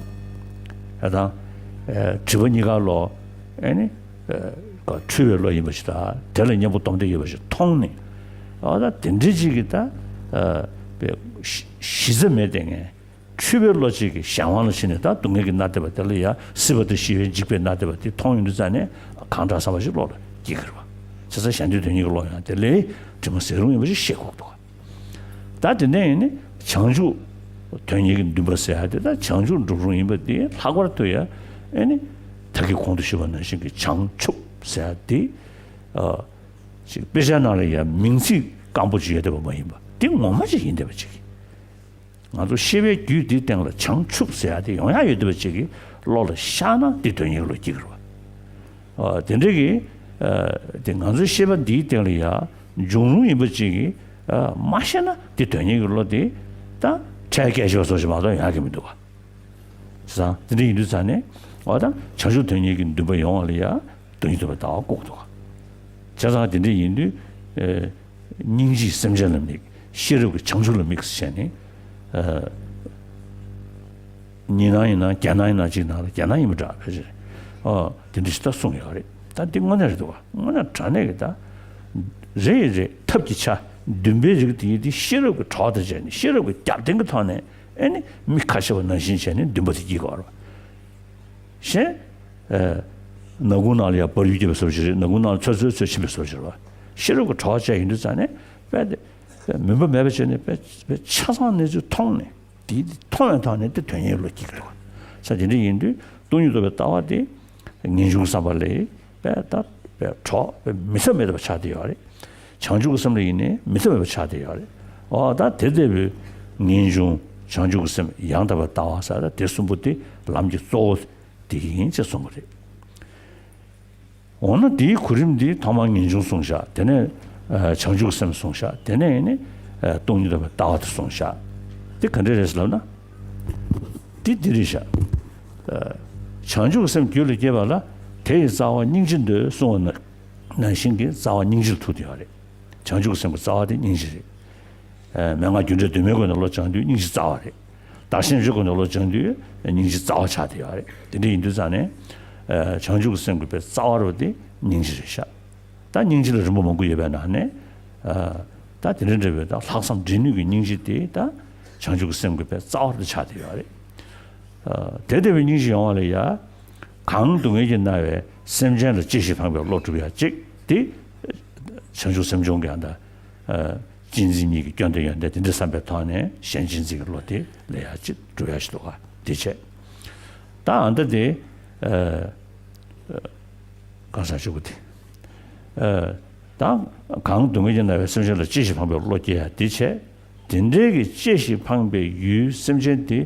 ཨ་དང་། སྒྲིབ་པ་གཉིས་ཀ་བློ། ཨ་ནི། འཁྲུལ་བའི་བློ་ཡིན་པ་ཞིག་དང་དེ་ལ་གཉེན་པོ་སྟོབས་ལྡན་ཡོད་པ་ཞིག་མཐོང་ནས། ཨ་ད་དེ་འདྲ་ཅིག་གི་ད། གཞི་རྩ་མེད་དེ་ངས། འཁྲུལ་པའི་བློ་གཅིག་གི་གཞན་དབང་ལ་ཕྱིན་ནས་ད་སྡུག་བསྔལ་གྱི་མནར་གཏད་པ་དེ་ལ་ཡང་སྲིད་པ་དང་ཞི་བའི་འཇིགས་པའི་མནར་གཏད་པ་དེ་མཐོང་ཡོང་དུས་ཙང་ནས་གང་དྲག་བསམ་པ་ཞིག་བློ་ལ་སྐྱེ་གི་རེད་པ། བྱས་ཙང་གཞན་དོན་དོན་གཉེར་གྱི་བློ་ཡང་དེ་ལས་དྲི་མ་ཟད་རུང་ཡིན་པ་ཞིག་ཤེས་དགོས་འདུག་ད་དེ་ནས་ཡིན་ནི་བྱང་ཆུབ་དོན་གཉེར་གྱི་འདུན་པ་ཟེར་ཡ་དེ་ད་བྱང་ཆུབ་འགྲུབ་རུང་ཡིན་པ་དེ་ལྷག་པར་དུ་ཡང་ཨེ་ནི་ད་གིན་གོང་དུ་ཞུས་པ་ནང་བཞིན་གྱི་བྱང་ཆུབ་ཟེར་ཡ་དེ། ཅིག་དཔེ་ཆ་ནང་ལ་ཡང་མིང་ཚིག་སྐམ་པོ་ཅིག་ཡོད་བསྡད་པ་མ་ཡིན་པ་དེ་ངོ་མ་ཅིག་ཡིན་བསྡད་པ་ཅིག་ང་ཚོ་ཤེས་པའི་རྒྱུད་འདིའི་སྟེང་ལ་བྱང་ཆུབ་ཟེར་ཡ་དེ་ཡོང་ཡ་ཡོད་བསྡད་པ་ཅིག་གི་བློ་ལ་ཤར་ན་དེ་དོན་གཉེར་བློ་སྐྱེ་གི་རེད་པ། དེ་འདྲ་གི། དེ་ང་ཚོའི་ཤེས་པ་འདིའི་སྟེང་ལ་ཡ་འབྱུང་རུང་ཡིན་པ་ཅིག་གི། མ་ཤེས་ན་དེ་དོན་གཉེར་གྱི་བློ་དེ་ད་འཕྲལ་སྐད་ཆ་བཟོ་ཞིག་མ་གཏོགས་ཡོང་ཡ་གི་མི་འདུག་ག་བྱས་ཙང་དེ་འདྲ་ཡིན་དུས་ཙང་ནས་འོ་ད་བྱང་ཆུབ་དོན་གཉེར་གྱི་འདུན་པ་ཡོང་བ་ལ་ཡ་སྟོང་ཉིད་རྟོགས་པའི་ལྟ་བ་དགོས་འདུག་ག་བྱས་ཙང་དེ་འདྲ་ཡིན་དུས། སྙིང་རྗེས་སེམས་ཅན་ལ་དམིགས། ཤེས་རབ་ཀྱིས་བྱང་ཆུབ་ལ་དམིགས་ཟེར་ནས། ཉི་སྣང་ཡིན་ན་རྒྱ་སྣང་ཡིན་ན་གཅིག་སྣང་ལ་རྒྱ་སྣང་ཡིན་པ་འདྲ་ཕལ་ཆེར། དེ་འདྲ་ཞིག་ད་གསུངས་ཡོད་རེད། ད་འདི་དངོས་གནས་རེད་འདུག་ག་དངོས་གནས་དྲང་གནས་ཀྱི་ད། རེད་རེད་ཐབས་ཀྱི་ཆ་འདུན་པའི་རིགས་དེ་ཡིན་དེ་ཤེས་རབ་ཀྱི་གྲོགས་དང་བཅས་ནས་ཤེས་རབ་ཀྱི་རྒྱབ་རྟེན་གྱི་ཐོག་ནས། ཨེ་ནི་མི་ཁ་ཤས་པ་ནང་བཞིན་བྱས་ནས་འདུན་པ་དེ་སྐྱེ་དགོས་རེད། གཞན། ནག་ཁུང་ནང་ལ་ཡང་བར་ཡུག་སྐྱེས་པའི་བཟོ་ཞིག་རེད། ནག་ཁུང་ནང་ལ་ཚོད་ཚོད་ཚོད་ཕྱིན་པའི་བཟོ་ཞིག་རེད་བ། ཤེས་རབ་ཀྱི་གྲོགས་བྱས་ཡིན་དུས་ཙང་ནས་དཔེ་དེ། མུན་པ་མེད་པ་བྱས་ནས་དཔེ་དཔེ་ཆ་ཚང་གནས་ཚུལ་མཐོང་ནས་དེ་མཐོང་བའི་ཐོག་ནས་དེ་དོན་གཉེར་བློ་སྐྱེ་གི་རེད་བ། ས་དེ་འདྲ་ཡིན་དུས་སྟོང་ཉིད་རྟོགས་པའི་ལྟ་བ་དེ། ངེས་འབྱུང་བསམ་པ་ལས་དཔེ་ད་དཔེ་གྲོགས་དཔེ་མི་ཐབས་མེད་པ་ཆགས་བསྡད་ཡོད་རེད། བྱང་ཆུབ་ཀྱི་སེམས་ལ་ཡིན་ནའི་མི་ཐུབ་པ་ཆགས་བསྡད་ཡོད་རེད། འོ་ད་དེ་ལྟ་བུའི་ངེས་འབྱུང་བྱང་ཆུབ་ཀྱི་སེམས་ཡང་དག་པར་ལྟ་བ་ཟེར་ད་དེ་གསུམ་པོ་དེ་ལམ་གྱི་གཙོ་བོ་དེ་ཡིན་ཅེས་གསུངས་པ་རེད། འོ་ན་དེའི་གོ་རིམ་འདི་ཐོག་མར་ངེས་འབྱུང་གསུངས་བཞག་དེ་ནས་བྱང་ཆུབ་ཀྱི་སེམས་གསུངས་བཞག་དེ་ནས་ནི་སྟོང་ཉིད་རྟོགས་པའི་ལྟ་བ་དེ་གསུངས་བཞག་དེ་ག་འདྲ་རེད་ཟེར་ལབ་ན། དེ་འདི་རེད་བཞག་བྱང་ཆུབ་ཀྱི་སེམས་རྒྱུད་ལ་སྐྱེས་པ་ལ་དེ་ཡི་རྩ་བ་སྙིང་རྗེ་འདོད་གསུངས་པ་ན། ནང་བཞིན་གྱི་རྩ་བ་སྙིང་རྗེ་ལ་ཐུག་བསྡད་ཡོད་རེད། བྱང་ཆུབ་ཀྱི་སེམས་ཀྱི་རྩ་བ་དེ་སྙིང་རྗེ་རེད། མན་ངག་རྒྱུ་འབྲས་གདོད་མའི་སྒོ་ནས་བློ་སྦྱང་དུས་སྙིང་རྗེ་རྩ་བ་རེད། བདག་གཞན་བརྗེ་སྒོ་ནས་བློ་སྦྱང་དུས་སྙིང་རྗེ་རྩ་བ་ཆགས་བསྡད་ཡོད་རེད། དེ་འདྲ་ཡིན་དུས་ཙང་ནས། བྱང་ཆུབ་ཀྱི་སེམས་ཀྱི་དཔེ་རྩ་བ་རུ་དེ་སྙིང་རྗེ་རེད་ཤག་ད་སྙིང་རྗེ་ལ་རིམ་པ་མང་པོ་ཡོད་པའི་ནང་ནས། ད་དེ་འདྲ་འདྲ་བའི་ད་ལྷག་བསམ་འབྲེལ་ནུས་ཀྱི་སྙིང་རྗེ་དེ་ད་བྱང་ཆུབ་ཀྱི་སེམས་ཀྱི་དཔེ་རྩ་བ་རུ་ཆགས་བསྡད་ཡོད་རེད། དེ་ལྟ་བུའི་སྙིང་རྗེ་ཡོང་བ་ལ་ཡ། གང་སྡུག་བསྔལ་གྱིས་མནར་བའི་སེམས་ཅན་ལ་གཅེས་ཤིང་ཕངས་པའི་བློ་སྒྲུབ་ཡ་གཅིག་དེ། བྱང་ཆུབ་སེམས་སྦྱོང་གི་ཡང་ད། གཅེས་འཛིན་གཉིས་ཀྱི་སྐྱོན་དང་ཡོན་ཏན་དེ་འདྲ་བསམ་པའི་ཐོག་ནས་གཞན་གཅེས་འཛིན་གྱི་བློ་དེ་ལས་ཡ་གཅིག་སྒྲུབ་ཡ་ཞིག་འདུག་ག་དེ་བྱས། ད་ཨ་ད་དེ། གང་ཟག་གཅིག་པུ་དེ། ད་གང་སྡུག་བསྔལ་གྱིས་མནར་བའི་སེམས་ཅན་ལ་གཅེས་ཤིང་ཕངས་པའི་བློ་སྐྱེ་ཡ་དེ་བྱས། དེ་འདྲའི་གི་གཅེས་ཤིང་ཕངས་པའི་ཡུལ་སེམས་ཅན་དེ་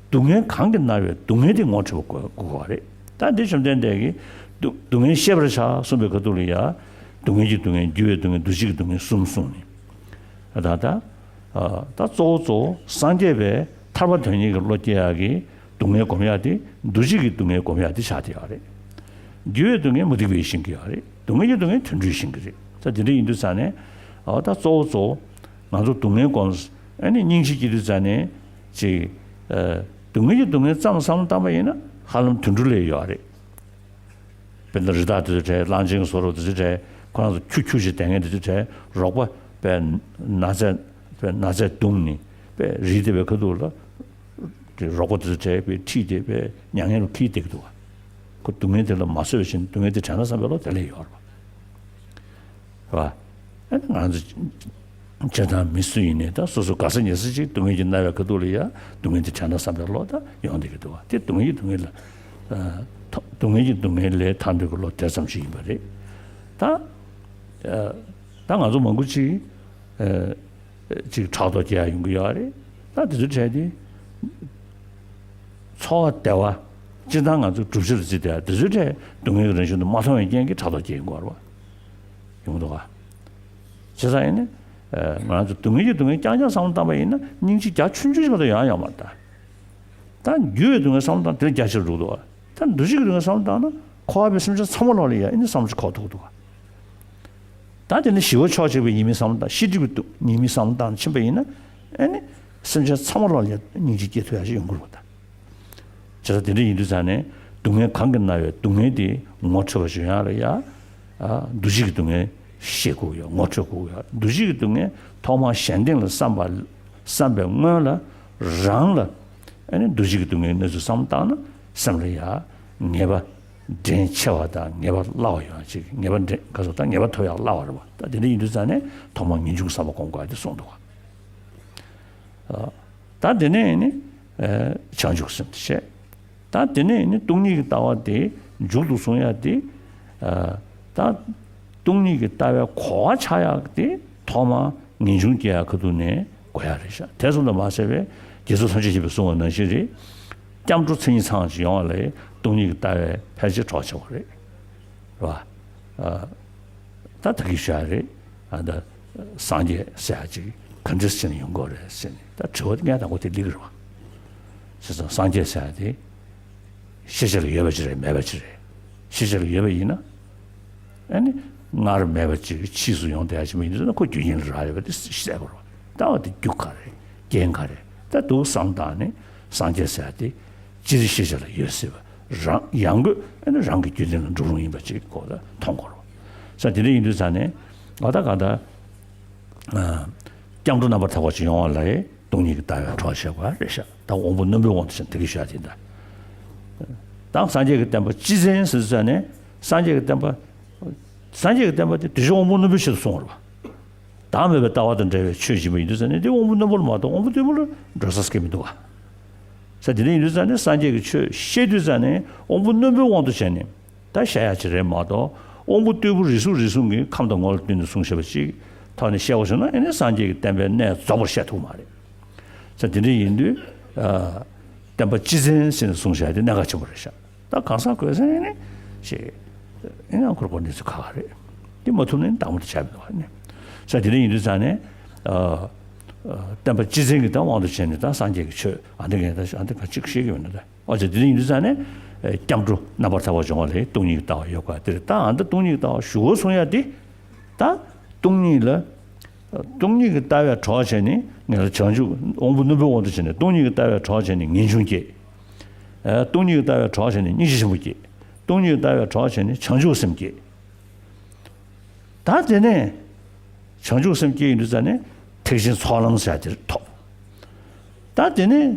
སྡུག་བསྔལ་གང་གིས་མནར་བའི་སྡུག་བསྔལ་དེ་ངོ་འཕྲོད་པ་དགོས་དགོས་པ་རེད། ད་འདི་བཅོམ་ལྡན་འདས་ཀྱིས་སྡུག་སྡུག་བསྔལ་ཤེས་པར་བྱ་གསུངས་པའི་ཁ་ཐུག་ལ་ཡ། སྡུག་བསྔལ་གྱི་སྡུག་བསྔལ། འགྱུར་བའི་སྡུག་བསྔལ། འདུ་བྱེད་ཀྱི་སྡུག་བསྔལ་གསུམ་གསུངས་ནས། ད་ད་ད་གཙོ་བོ་གཙོ་བོ་སངས་རྒྱས་པའི་ཐར་པ་དོན་གཉེར་གྱི་བློ་སྐྱེ་ཡག་གི་སྡུག་བསྔལ་སྒོམ་ཡག་དེ་འདུ་བྱེད་ཀྱི་སྡུག་བསྔལ་སྒོམ་ཡག་དེ་ཆགས་བསྡད་ཡོད་རེད། འགྱུར་བའི་སྡུག་བསྔལ་མུ་སྟེགས་པའི་ཞེན་གྱི་ཡོད་རེད། སྡུག་བསྔལ་གྱི་སྡུག་བསྔལ་དུད་འགྲོའི་ཞེན་གྱི་རེད། ད་དེ་འདྲ་ཡིན་དུས་ཙང་ནས། འོ་ད་གཙོ་བོ་གཙོ་བོ་ང་ཚོ་སྡུག་བསྔལ་སྒོམ། ཨ་ནི་སྙིང་རྗེ་སྐྱེ་དུས་ཙང་ནས་ཅིག་ཨ། སྡུག་བསྔལ་གྱི་སྡུག་བསྔལ་ཙམ་བསམ་བློ་བཏང་པ་ཡིན་ན་ཧ་ལམ་དུད་འགྲོ་ལས་ཡོད་རེད། དཔེར་ན་རི་དྭགས་དེ་ཚོ་འདྲ། གླང་ཆེན་གྱི་བཟོ་འདྲ་དེ་ཚོ་འདྲ། ཁོ་རང་ཚོ་ཁྱུ་ཁྱུ་ཞིག་བསྡད་མཁན་དེ་ཚོ་འདྲ། རོགས་པ་པས་ན་ཚས་པས་ན་ཚས་བརྡུངས་ནས་པས་རིལ་བསྡད་པའི་ཁ་ཐུག་ལ། དེ་རོགས་པ་དེ་ཚོ་འདྲ་པས་ཁྲིད་དེ་པས་མྱ་ངན་ལ་ཁྲིད་བསྡད་ཀྱི་འདུག་ག་ཁོ་སྡུག་བསྔལ་དེ་ལ་མ་བཟོད་པ་བཞིན་སྡུག་བསྔལ་དེ་དྲན་ན་བསམ་པའི་བློ་དེ་ལས་ཡོད་རེད་པ། རེད་པ། ཨ་ནི་ང་ཚོ་སྤྱིར་བཏང་མི་སུ་ཡིན་ནའི་ད་སོ་སོ་དགའ་ས་ཉེ་ས་ཅིག་སྡུག་བསྔལ་གྱིས་མནར་བའི་ཁ་ཐུག་ལ་ཡ་སྡུག་བསྔལ་དེ་དྲན་ན་བསམ་པའི་བློ་ད་ཡོང་བསྡད་ཀྱི་འདུག་ག་དེ་སྡུག་བསྔལ་གྱི་སྡུག་བསྔལ་ལ། ཨ། ཐོ་སྡུག་བསྔལ་གྱི་སྡུག་བསྔལ་ལས་ཐར་འདོད་ཀྱི་བློ་དེ་ཙམ་ཞིག་ཡིན་པ་རེད། ད་ཨ། ད་ང་ཚོ་མང་པོ་ཅིག་ཨ། ཅིག་ཕྲག་དོག་སྐྱེ་ཡ་ཡོང་གི་ཡོད་རེད། ད་དེ་ཚོའི་གྲས་དེ། འཚོ་བ་བདེ་བ། སྤྱིར་བཏང་ང་ཚོ་སྒྲུབ་བྱེད་ལ་བརྩིས་བསྡད་ཡ་དེ་ཚོའི་གྲས་སྡུག་བསྔལ་གྱི་རང་བཞིན་དུ་མ་མཐོང་བའི་རྐྱེན་གྱིས་ཕྲག་དོག་སྐྱེ་ཡོང་གི་ཡོད་རེད་པ། ཡོང་གི་འདུག་ག་བྱས་ཙང་ཡིན་ན། ཨ། ང་ཚོ་སྡུག་བསྔལ་གྱི་སྡུག་བསྔལ་རྐྱང་རྐྱང་བསམ་བློ་བཏང་པ་ཡིན་ན་སྙིང་རྗེ་རྒྱ་ཆུང་ཆུང་ཞིག་མ་གཏོགས་ཡོང་ཡ་ཡོད་མ་རེད་ད། ད་འགྱུར་བའི་སྡུག་བསྔལ་བསམ་བློ་བཏང་དེ་རྒྱ་ཆེར་འགྲོ་གི་འདུག་ག་ད་འདུ་བྱེད་ཀྱི་སྡུག་བསྔལ་བསམ་བློ་བཏང་ན་འཁོར་བ་པའི་སེམས་ཅན་ཚང་མ་ལོག་ལ་ཡ་ཨེ་ནི་བསམ་བློ་ཞིག་འཁོར་ཐུབ་ཀྱི་འདུག་ག་ད་དེ་ནི་ཞི་བ་ཕྱོགས་གཅིག་པའི་ཉེས་དམིགས་བསམ་བློ་དང་ཤེས་སྒྲིབ་ཀྱི་སྡུག་ཉེས་དམིགས་བསམ་བློ་བཏང་ཕྱིན་པ་ཡིན་ན། ཨེ་ནི་སེམས་ཅན་ཚང་མ་ལོག་ལ་ཡ་སྙིང་རྗེ་སྐྱེ་ཐུབ་ཡ་ཞིག་ཡོང་གི་རེད་པ་ད། བྱས་ཙང་དེ་འདྲ་ཡིན་དུས་ཙང་ནས་སྡུག་བསྔལ་གང་གིས་མནར་བའི་སྡུག་བསྔལ་དེ་ངོ་འཕྲོད་པ་ཞིག་ཡོང་ཡ་ལ་ཡ། ཨ། འདུ་བྱེད་ཀྱི་སྡུག་བསྔལ་ཤེས་དགོས་ཡ། ངོ་འཕྲོད་དགོས་ཡ། འདུ་བྱེད་ཀྱི་སྡུག་བསྔལ་ཐོག་མར་གཞན་སྟེང་ལ་བསམ་པ། བསམ་པའི་སྔོན་ལ་རང་ལ། ཨ་ནི་འདུ་བྱེད་ཀྱི་སྡུག་བསྔལ་གནས་ཚུལ་བསམ་བློ་བཏང་ན་སེམས་ལ་ཡ་ངེས་པ་འདྲེན་ཆེ་བ་དང་ངེས་པ་སླ་བ་ཡོང་ཡ་ཅིག་ངེས་པ་འདྲེན་ག་ཚོད་དང་ངེས་པ་ཐོབ་ཡ་སླ་བ་རེད་པ། ད་དེ་འདྲ་ཡིན་དུས་ཙང་ནས་ཐོག་མར་ངེས་འབྱུང་གི་བསམ་པ་སྒོམ་དགོས་ཡ་དེ་གསུངས་འདུག་ག་ད་དེ་ནས་ནི། ཨ། བྱང་ཆུབ་སེམས་དེ་བཤད། ད་དེ་ནས་ནི་སྟོང་ཉིད་ཀྱི་ལྟ་བ་དེ་མཇུག་ཏུ་གསུང་ཡ་དེ། ཨ། ད་སྟོང་ཉིད་ཀྱི་ལྟ་བའི་གོ་བ་ཆགས་ཡ་དེ་ཐོག་མར་ངེས་འབྱུང་སྐྱེ་ཡ་ཁ་ཐུག་ནས་དགོས་ཡ་རེད་ཤག་དེ་ཙམ་དུ་མ་ཟད་པའི་རྗེ་བཙུན་ཐམས་ཅད་མཁྱེན་པས་གསུངས་པ་ནང་བཞིན་རེད། སྐྱབས་འགྲོ་མཚན་ཉིད་ཚང་ཞིག་ཡོང་བ་ལ་སྟོང་ཉིད་ཀྱི་ལྟ་བའི་ཕལ་ཆེར་གྲོགས་ཆེ་བ་རེད། རེད་པ། ཨ། ད་ད་གིན་ཞུ་ཡ་རེད། ཨ། ད་སངས་རྒྱས་ཟེར་ཡ་ཅིག་ག་འདྲས་བྱས་ནས་ཡོང་དགོས་རེད་ཟེར་ནས་ད་དྲི་བ་དེ་ངས་དང་པོ་དེ་སླེབས་ཀྱི་རེད་པ། བྱས་ཙང་སངས་རྒྱས་ཟེར་ཡ་དེ་ཤེས་བྱ་ལ་ཡོད་པ་ཅིག་རེད། མེད་པ་ཅིག་རེད། ཤེས་བྱ་ལ་ཡོད་པ་ཡིན་ན། ཨ་ནི་སྔར་མེད་པ་ཅིག་ཕྱིས་སུ་ཡོང་བསྡད་ཡ་ཅིག་མ་ཡིན་ན་ཁོ་རྒྱུ་རྐྱེན་ལ་རག་ལས་པ་དེ་གསལ་པོ་རེད་པ། ད་བ་དེ་རྒྱུ་ག་རེད། རྐྱེན་ག་རེད། ད་འདུག་བསམ་བཏང་ནས་སངས་རྒྱས་ཟེར་ཡ་དེ་སྤྱིར་ཤེས་བྱ་ལ་ཡོད་སྲིད་པ། རང་ཡང་སྒོས་ཨ་ནི་རང་གི་རྒྱུད་ལྡན་ལ་འགྲོ་རུང་ཡིན་པ་ཅིག་གོ་ད་མཐོང་དགོས་རེད། ས་དེ་འདྲ་ཡིན་དུས་ཙང་ནས་ང་ད་ག་ད། ཨ། སྐྱབས་འགྲོ་རྣམ་པར་ཐར་པ་ཅིག་ཡོང་བ་ལ་སྟོང་ཉིད་ཀྱི་ལྟ་བའི་གྲོགས་བྱེད་དགོས་རེད་ཤག་ད་དབང་པོ་རྣོན་པོའི་དབང་དུ་བྱས་ནས་དེ་གི་ཤོག་དེ་འདྲ། ད་སངས་རྒྱས་ཀྱི་བསྟན་པ་སྤྱི་མཚན་ཟེར་དུས་ཙང་ནས་སངས་རྒྱས་ཀྱི་བསྟན་པ། སངས་རྒྱས་ཀྱི་བསྟན་པ་དེ་དེ་བཞིན་དབང་པོ་རྣོན་པོའི་ཆེད་དུ་གསུངས་པ་རེད་པ། བདག་མེད་པའི་ལྟ་བ་དང་འབྲེལ་བའི་ཆོས་ཡིན་པ་ཡིན་དུས་ཙང་ནས་དེ་དབང་པོ་རྣོན་པོ་ལ་མ་གཏོགས་དབང་པོ་རྟུལ་པོ་ལ་འགྲོ་ས་སྐད་མི་འདུག་ག་ས་དེ་འདྲ་ཡིན་དུས་ཙང་ནས་སངས་རྒྱས་ཀྱི་ཆོས་བཤད་དུས་ཙང་ནས་དབང་པོ་རྣོན་པོའི་དབང་དུ་བྱས་ནས་ད་བཤད་ཡ་ཅིག་རེད་མ་གཏོགས་དབང་པོ་རྟུལ་པོ་རེ་ཟུང་རེ་ཟུང་གིས་ཁམས་དང་ངོ་ལ་བསྟུན་ནས་གསུངས་བཞག་པ་ཅིག་ཐོག་ནས་བཤད་པ་བྱུང་ན་ཨེ་ནས་སངས་རྒྱས་ཀྱི་བསྟན་པའི་གནད་རྫོགས་པར་བཤད་ཐུབ་མ་རེད། ས་དེ་འདྲ་ཡིན་དུས། ཨ། བསྟན་པ་སྤྱི་མཚན་ཟེར་ནས་གསུངས་བཞག་དེ་གནད་འགག་ཆེན་པོ་རེད་ཤག་ད་གང་ཟག་གོས་ཟེར་ནས་ཅིག་ཨེ་ནས་ཁོར་གོ་གནས་ཚུལ་ཁག་ཁག་རེད། དེ་མ་ཐུབ་ནས་བདག་མོ་དེ་བྱས་མི་འདུག་ག་ནས། ས་དེ་འདྲ་ཡིན་དུས་ཙང་ནས། ཨ། ཨ། བསྟན་པ་སྤྱི་མཚན་གྱི་ད་དབང་དུ་བྱས་ནས་ད་སངས་རྒྱས་ཀྱི་ཆོས་ཨ་འདི་གས་ད་ཨ་འདི་ག་ཅིག་བཤད་ཀྱི་ཡོད་ན་ད། ཨོ་ཅེ་དེ་འདྲ་ཡིན་དུས་ཙང་ནས། ཨེ། སྐྱབས་འགྲོ་རྣམ་པར་ཐར་པ་སྦྱོང་བ་ལ་སྟོང་ཉིད་ཀྱི་ལྟ་བ་ཡོད་དགོས་དེ་རེད། ད་ཨ་འདི་སྟོང་ཉིད་ཀྱི་ལྟ་བ་ཞུ་བོ་གསུང་ཡ་དེ། ད་སྟོང་ཉིད་ལ། སྟོང་ཉིད་ཀྱི་ལྟ་བའི་གྲོགས་བྱས་ནས་ངེད་ལ་བྱང་ཆུབ་དབང་པོ་རྣོན་པོའི་དབང་དུ་བྱས་ནས་སྟོང་ཉིད་ཀྱི་ལྟ་བའི་གྲོགས་བྱས་ནས་ངེས་འབྱུང་སྐྱེ། ཨེ། སྟོང་ཉིད་ཀྱི་ལྟ་བའི་གྲོགས་བྱས་ནས་སྙིང་རྗེ་ཆེན་པོ་སྐྱེ། སྟོང་ཉིད་ཀྱི་ལྟ་བའི་གྲོགས་བྱས་ནས་བྱང་ཆུབ་སེམས་སྐྱེ། ད་དེ་ནས་བྱང་ཆུབ་སེམས་སྐྱེ་ཡིན་དུས་ཙང་ནས་ཐེག་ཆེན་ཚོགས་ལམ་ཟེར་ཡ་དེ་ཐོབ། ད་དེ་ནས་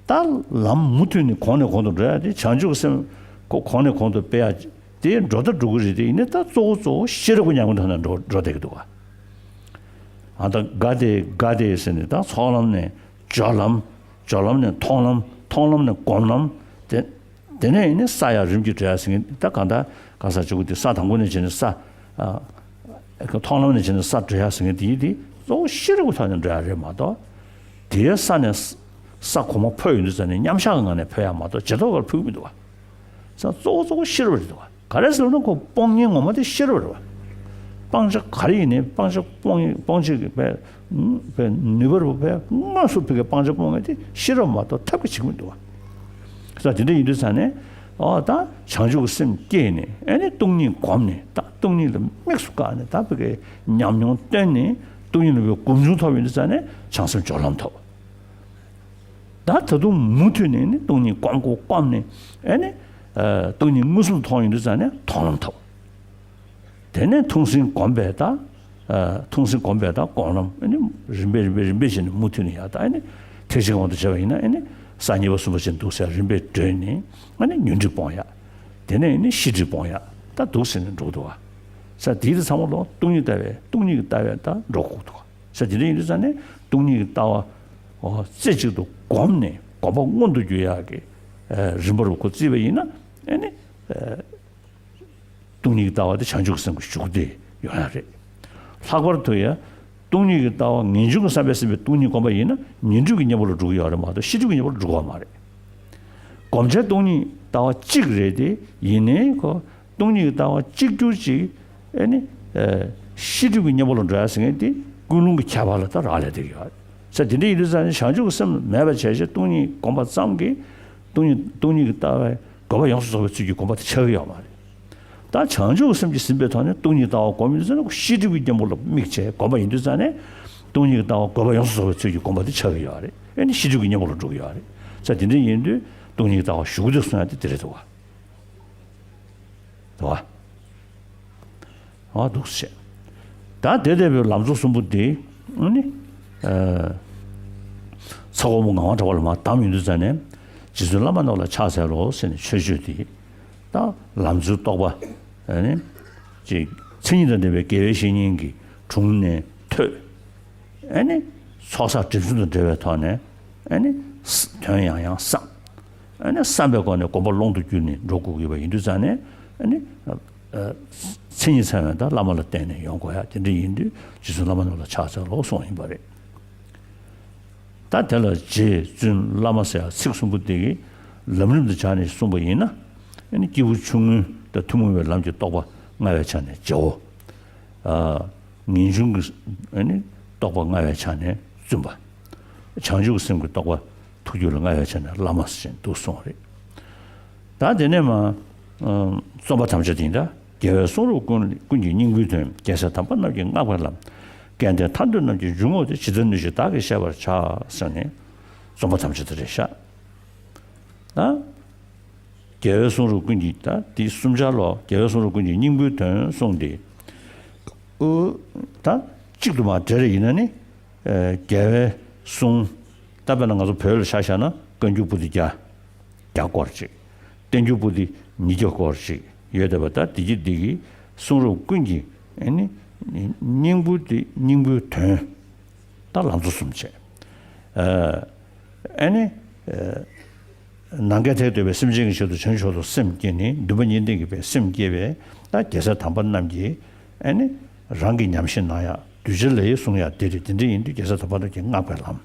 ད་ལམ་མུ་མཐུད་ནས་གོང་ནས་གོང་དུ་འགྲོ་ཡ་དེ་བྱང་ཆུབ་སེམས་ཁོ་གོང་ནས་གོང་དུ་སྤེལ་ཡ་དེ་འགྲོ་ད་འགྲོ་གི་རེད། དེ་ཡིན་ནའི་ད་གཙོ་བོ་གཙོ་བོ་ཤེས་རབ་ཀྱི་ཉམས་མྱོང་ཐོག་ནས་འགྲོ་འགྲོ་བསྡད་ཀྱི་འདུག་ག་ཨ་ད་དགའ་བདེ་དགའ་བདེ་ཟེར་ནས་ད་ཚོགས་ལམ་ནས་སྦྱོར་ལམ། སྦྱོར་ལམ་ནས་མཐོང་ལམ། མཐོང་ལམ་ནས་སྒོམ་ལམ། དེ། དེ་ནས་ཡིན་ནའི་ས་ཡ་རིམ་གྱིས་འགྲོ་ཡ་ཟེར་མཁན་ད་གང་ལྟར་གང་ཟག་གཅིག་པུ་དེ་ས་དང་པོ་ནས་བྱས་ནས་ས། ཨ། མཐོང་ལམ་ནས་བྱས་ནས་ས་འགྲོ་ཡག་ཟེར་མཁན་དེ་ཡིན་དེ་གཙོ་བོ་ཤེས་རབ་ཀྱི་ཐོག་ནས་འགྲོ་ཡག་རེད་མ་གཏོགས། དེའི་ས་ནས་ས་གོང་མ་འཕོ་ཡོང་དུས་ཙ་ནས་མཉམ་བཞག་གི་ངང་ནས་འཕོ་ཡག་མ་གཏོགས་བྱེ་བྲག་པར་འཕོ་གི་མི་འདུག་བ། ས་གཙོ་བོ་གཙོ་བོ་ཤེས་རབ་རེད་འདུག་བ། ག་རེ་ཟེར་ན་ཁོ་སྤོང་མཁན་ངོ་མ་དེ་ཤེས་རབ་རེད་བ། སྤང་བྱ་ག་རེ་ཡིན་ནའི་སྤང་བྱ་སྤོང་སྤོང་བྱེད་ཀྱི་པའི་པའི་ནུས་པ་རུ་པའི་དངོས་སུ་ཕ་གིའི་སྤང་བྱ་སྤོང་མཁན་དེ་ཤེས་རབ་མ་གཏོགས་ཐབས་ཀྱིས་བྱེད་ཀྱི་མི་འདུག་བ། ས་དེ་འདྲ་ཡིན་དུས་ཙ་ནས་ཨོ་ད་བྱང་ཆུབ་ཀྱི་སེམས་བསྐྱེད་ནས་ཨེ་ནི་སྟོང་ཉིད་བསྒོམས་ནས་ད་སྟོང་ཉིད་ལ་དམིགས་སུ་བཀར་ནས་ད་ཕ་གིའི་ཉམས་མྱོང་བཏོན་ནས་སྟོང་ཉིད་ལ་བའི་སྒོམ་བྱུང་ཐོབ་ཡོང་དུས་ཙ་ནས་བྱང་སེམས་སྦྱོར་ལམ་ཐོབ། ད་ད་དུང་མུ་མཐུད་ནས་ནི་སྟོང་ཉིད་སྒོམ་དགོས་སྒོམ་ནས་ཨེ་ནི་ཨ་སྟོང་ཉིད་མངོན་སུམ་མཐོང་ཡོང་དུས་ཙ་ནས་མཐོང་ལམ་ཐོབ། དེ་ནས་ཐུགས་ཟིན་སྒོམ་པས་ད་ཨ་ཐུགས་ཟིན་སྒོམ་པས་ད་སྒོམ་ལམ་ཨེ་ནི་རིམ་པས་རིམ་པས་རིམ་པས་བྱས་ནས་མུ་མཐུད་ནས་ཡང་ད་ཨེ་ནི་ཐེག་ཆེན་དབང་དུ་བྱས་པ་ཡིན་ན་ཨེ་ནི་ས་གཉིས་པ་གསུམ་པ་བཞིན་འདུག་ཟེར་རིམ་པས་བགྲོད་ནས་ཨེ་ནི་ཉོན་སྒྲིབ་སྤོང་ཡག་དེ་ནས་ཨེ་ནི་ཤེས་སྒྲིབ་སྤོང་ཡག་ད་འདུག་ཟེར་ནས་འགྲོ་འདུག་བ། ས་དེའི་དེ་ཚང་མ་ལོ་སྟོང་ཉིད་ལྟ་བའི་སྟོང་ཉིད་ཀྱི་ལྟ་བའི་ད་འགྲོ་དགོས་འདུག་བ། ས་དེ་འདྲ་ཡིན་དུས་ཙ་ནས་སྟོང་ཉིད་ཀྱི་ལྟ་བ་ཨོ་རྩེ་གཅིག་ཏུ་བསྒོམས་ནས་སྒོམ་པ་མངོན་དུ་གྱུར་ཡག་གི་ཨ་རིམ་པ་རུ་ཁོ་བརྩིས་པ་ཡིན་ན་ཨེ་ནི་ཨ་སྟོང་ཉིད་ཀྱི་ལྟ་བ་དེ་བྱང་ཆུབ་ཀྱི་སེམས་ཀྱི་གཞུག་གུ་དེ་ཡོང་ཡག་རེད། ལྷག་པར་དུ་ཡང་སྟོང་ཉིད་ཀྱི་ལྟ་བ་ངེས་འབྱུང་གི་བསམ་པས་ཟིན་པའི་སྟོང་ཉིད་སྒོམ་པ་ཡིན་ན་ཉོན་སྒྲིབ་ཀྱི་གཉེན་པོ་ལ་འགྲོ་གི་ཡོད་རེད་མ་གཏོགས་ཤེས་སྒྲིབ་ཀྱི་གཉེན་པོ་ལ་འགྲོ་གི་ཡོད་མ་རེད། བསྒོམ་བྱ་སྟོང་ཉིད་ལྟ་བ་གཅིག་རེད་དེ་ཡིན་ནའི་ཁོ་སྟོང་ཉིད་ཀྱི་ལྟ་བ་གཅིག་གྱུར་ཅིག་ཨེ་ནི་ཨ་ཤེས་སྒྲིབ་ཀྱི་གཉེན་པོ་ལ་འགྲོ་ཡ་ཟེར་མཁན་དེ་ཀུན་སློང་གི་ཁྱད་པར་ལ་ད་རག་ལས་བསྡད་ཀྱི་ཡོད་རེད། ས་དེ་འདྲ་ཡིན་དུས་ཙང་ནི་བྱང་ཆུབ་ཀྱི་སེམས་མེད་པ་བྱས་བྱས་སྟོང་ཉིད་སྒོམ་པ་ཙམ་གྱིས་སྟོང་ཉིད་སྟོང་ཉིད་ཀྱི་ལྟ་བའི་དགོས་པ་ཡོངས་སུ་རྫོགས་པའི་ཚུལ་གྱིས་སྒོམ་པ་དེ་ཆགས་ཀྱི་ཡོད་མ་རེད། ད་བྱང་ཆུབ་ཀྱི་སེམས་ཀྱིས་ཟིན་པའི་ཐོག་ནས་སྟོང་ཉིད་ལྟ་བ་སྒོམ་ཡིན་དུས་ཙང་ནི་ཤེས་སྒྲིབ་ཀྱི་གཉེན་པོ་ལ་དམིགས་བྱས་སྒོམ་པ་ཡིན་དུས་ཙང་ནི་སྟོང་ཉིད་ཀྱི་ལྟ་བ་དགོས་པ་ཡོངས་སུ་རྫོགས་པའི་ཚུལ་གྱིས་སྒོམ་པ་དེ་ཆགས་ཀྱི་ཡོད་རེད། ཨེ་ནི་ཤེས་སྒྲིབ་ཀྱི་གཉེན་པོ་ལ་འགྲོ་གི་ཡོད་རེད། ས་དེ་འདྲ་ཡིན་དུས་སྟོང་ཉིད་ཀྱི་ལྟ་བ་གཞུག་གུ་དེ་གསུང་ཡ་དེ་དེ་རེད་འདུག་བ། འདུག་བ། འོ་འདུག་ཟེར། ད་དེ་ལྟ་བུའི་ལམ་གཙོ་གསུམ་པོ་འདི་ཨ་ནི་ཨ་ཚ་བ་མོ་ངག་དབང་གྲགས་པ་ལ་མར་གདམས་ཡོང་དུས་ཙང་ནས་རྗེ་བཙུན་བླ་མ་རྣམས་ལ་ཕྱག་འཚལ་ལོ་ཟེར་ནས་མཆོད་བརྗོད་དེ་ད་ལམ་གཙོའི་རྟོགས་པ་ཨ་ནི་ཅིག་མཚན་ཉིད་དང་ལྡན་པའི་དགེ་བའི་བཤེས་གཉེན་གྱི་དྲུང་ནས་ཐོས། ཨ་ནི་ཚོགས་བསགས་སྒྲིབ་སྦྱོང་དང་འབྲེལ་བའི་ཐོག་ནས་ཨ་ནི་དོན་ཡང་ཡང་བསམ། ཨ་ནི་བསམ་པའི་སྒོ་ནས་སྒོམ་པ་ཀློང་དུ་བསྒྱུར་ནས་འགྲོ་དགོས་ཀྱི་ཡོད་པ་ཡིན་དུས་ཙང་ནས་ཨ་ནི་ཨ་མཚན་ཉིད་ཚང་བའི་ད་བླ་མ་ལ་བརྟེན་ནས་ཡོང་དགོས་ཡ་དེ་འདྲ་ཡིན་དུས་རྗེ་བཙུན་བླ་མ་རྣམས་ལ་ཕྱག་འཚལ་ལོ་གསུངས་ཡིན་པ་རེད། ད་དེ་ལ་རྗེ་བཙུན་བླ་མ་ཟེར་ཡ་ཚིག་གསུམ་པོ་དེ་གི་ལམ་རིམ་དུ་སྦྱར་ནས་གསུངས་པ་ཡིན་ན་ཨ་ནི་སྐྱེས་བུ་ཆུང་ངུ་དང་ཐུན་མོང་བའི་ལམ་གྱི་རྟོགས་པ་མངའ་བའི་ཆ་ནས་རྗེ་བོ། ཨ་ངེས་འབྱུང་གི་ཨ་ནི་རྟོགས་པ་མངའ་བའི་ཆ་ནས་བཙུན་པ། བྱང་ཆུབ་ཀྱི་སེམས་ཀྱི་རྟོགས་པ་ཐུགས་རྒྱུད་ལ་མངའ་བའི་ཆ་ནས་བླ་མ་ཟེར་འདུག་གསུངས་རེད། ད་དེ་ནས་མ་ཨ་རྩོམ་པ་དམ་བཅའ་དེ་ཡིན་ད། རྒྱལ་བའི་གསུང་རབ་ཀུན་ཀུན་གྱི་སྙིང་པོའི་དོན། རྒྱལ་སྲས་དམ་པ་རྣམས་ཀྱིས་བསྔགས་པའི་ལམ། སྐལ་ལྡན་ཐར་འདོད་རྣམས་ཀྱི་འཇུག་ངོགས་དེ། ཇི་ལྟར་ནུས་ཤེས་བདག་གིས་ཤེས་པར་བྱ། ཟེར་ནས་རྩོམ་པ་དམ་བཅའ་དེ་རེད་ཤག་ད་རྒྱལ་བའི་གསུང་རབ་ཀུན་གྱི་ད་དེ་གསུམ་ཆར་ལོ་རྒྱལ་བའི་གསུང་རབ་ཀུན་གྱི་སྙིང་པོའི་དོན་གསུངས་ཏེ། ཨོ། ད་གཅིག་ཏུ་མ་འགྲེལ་རེ་ཡིན་ན་ནི། ཨེ་རྒྱལ་བའི་གསུང་ད་དཔེར་ན་ང་ཚོ་བོད་ལ་ཆ་བཞག་ན་བཀའ་འགྱུར་པོ་ཏི་བརྒྱ་བརྒྱ་སྐོར་ཅིག་བསྟན་འགྱུར་པོ་ཏི་ཉིས་བརྒྱ་སྐོར་ཅིག་ཡོད་བསྡད་པ་ད་དེ་གི་དེ་གི་གསུང་རབ་ཀུན་གྱི་ཨེ་ནི་སྙིང་པོ་དེ་སྙིང་པོའི་དོན་ད་ལམ་གཙོ་གསུམ་བྱས། ཨ་ནི་ནམ་མཁའི་མཐས་གཏུགས་པའི་སེམས་ཅན་གྱི་ཆེད་དུ་བྱང་ཆུབ་མཆོག་ཏུ་སེམས་བསྐྱེད་ནས་འདུན་པ་གཉིས་ལྡན་གྱི་པའི་སེམས་བསྐྱེད་པའི་ད་རྒྱལ་སྲས་དམ་པ་རྣམས་ཀྱིས་ཨ་ནི་རང་གི་ཉམས་བཞེས་གནང་ཡག་གདུལ་བྱ་ལ་ཡི་གསུང་ཡག་དེ་རེད། དེ་འདྲ་ཡིན་དུས་རྒྱལ་སྲས་དམ་པ་རྣམས་ཀྱིས་བསྔགས་པའི་ལམ།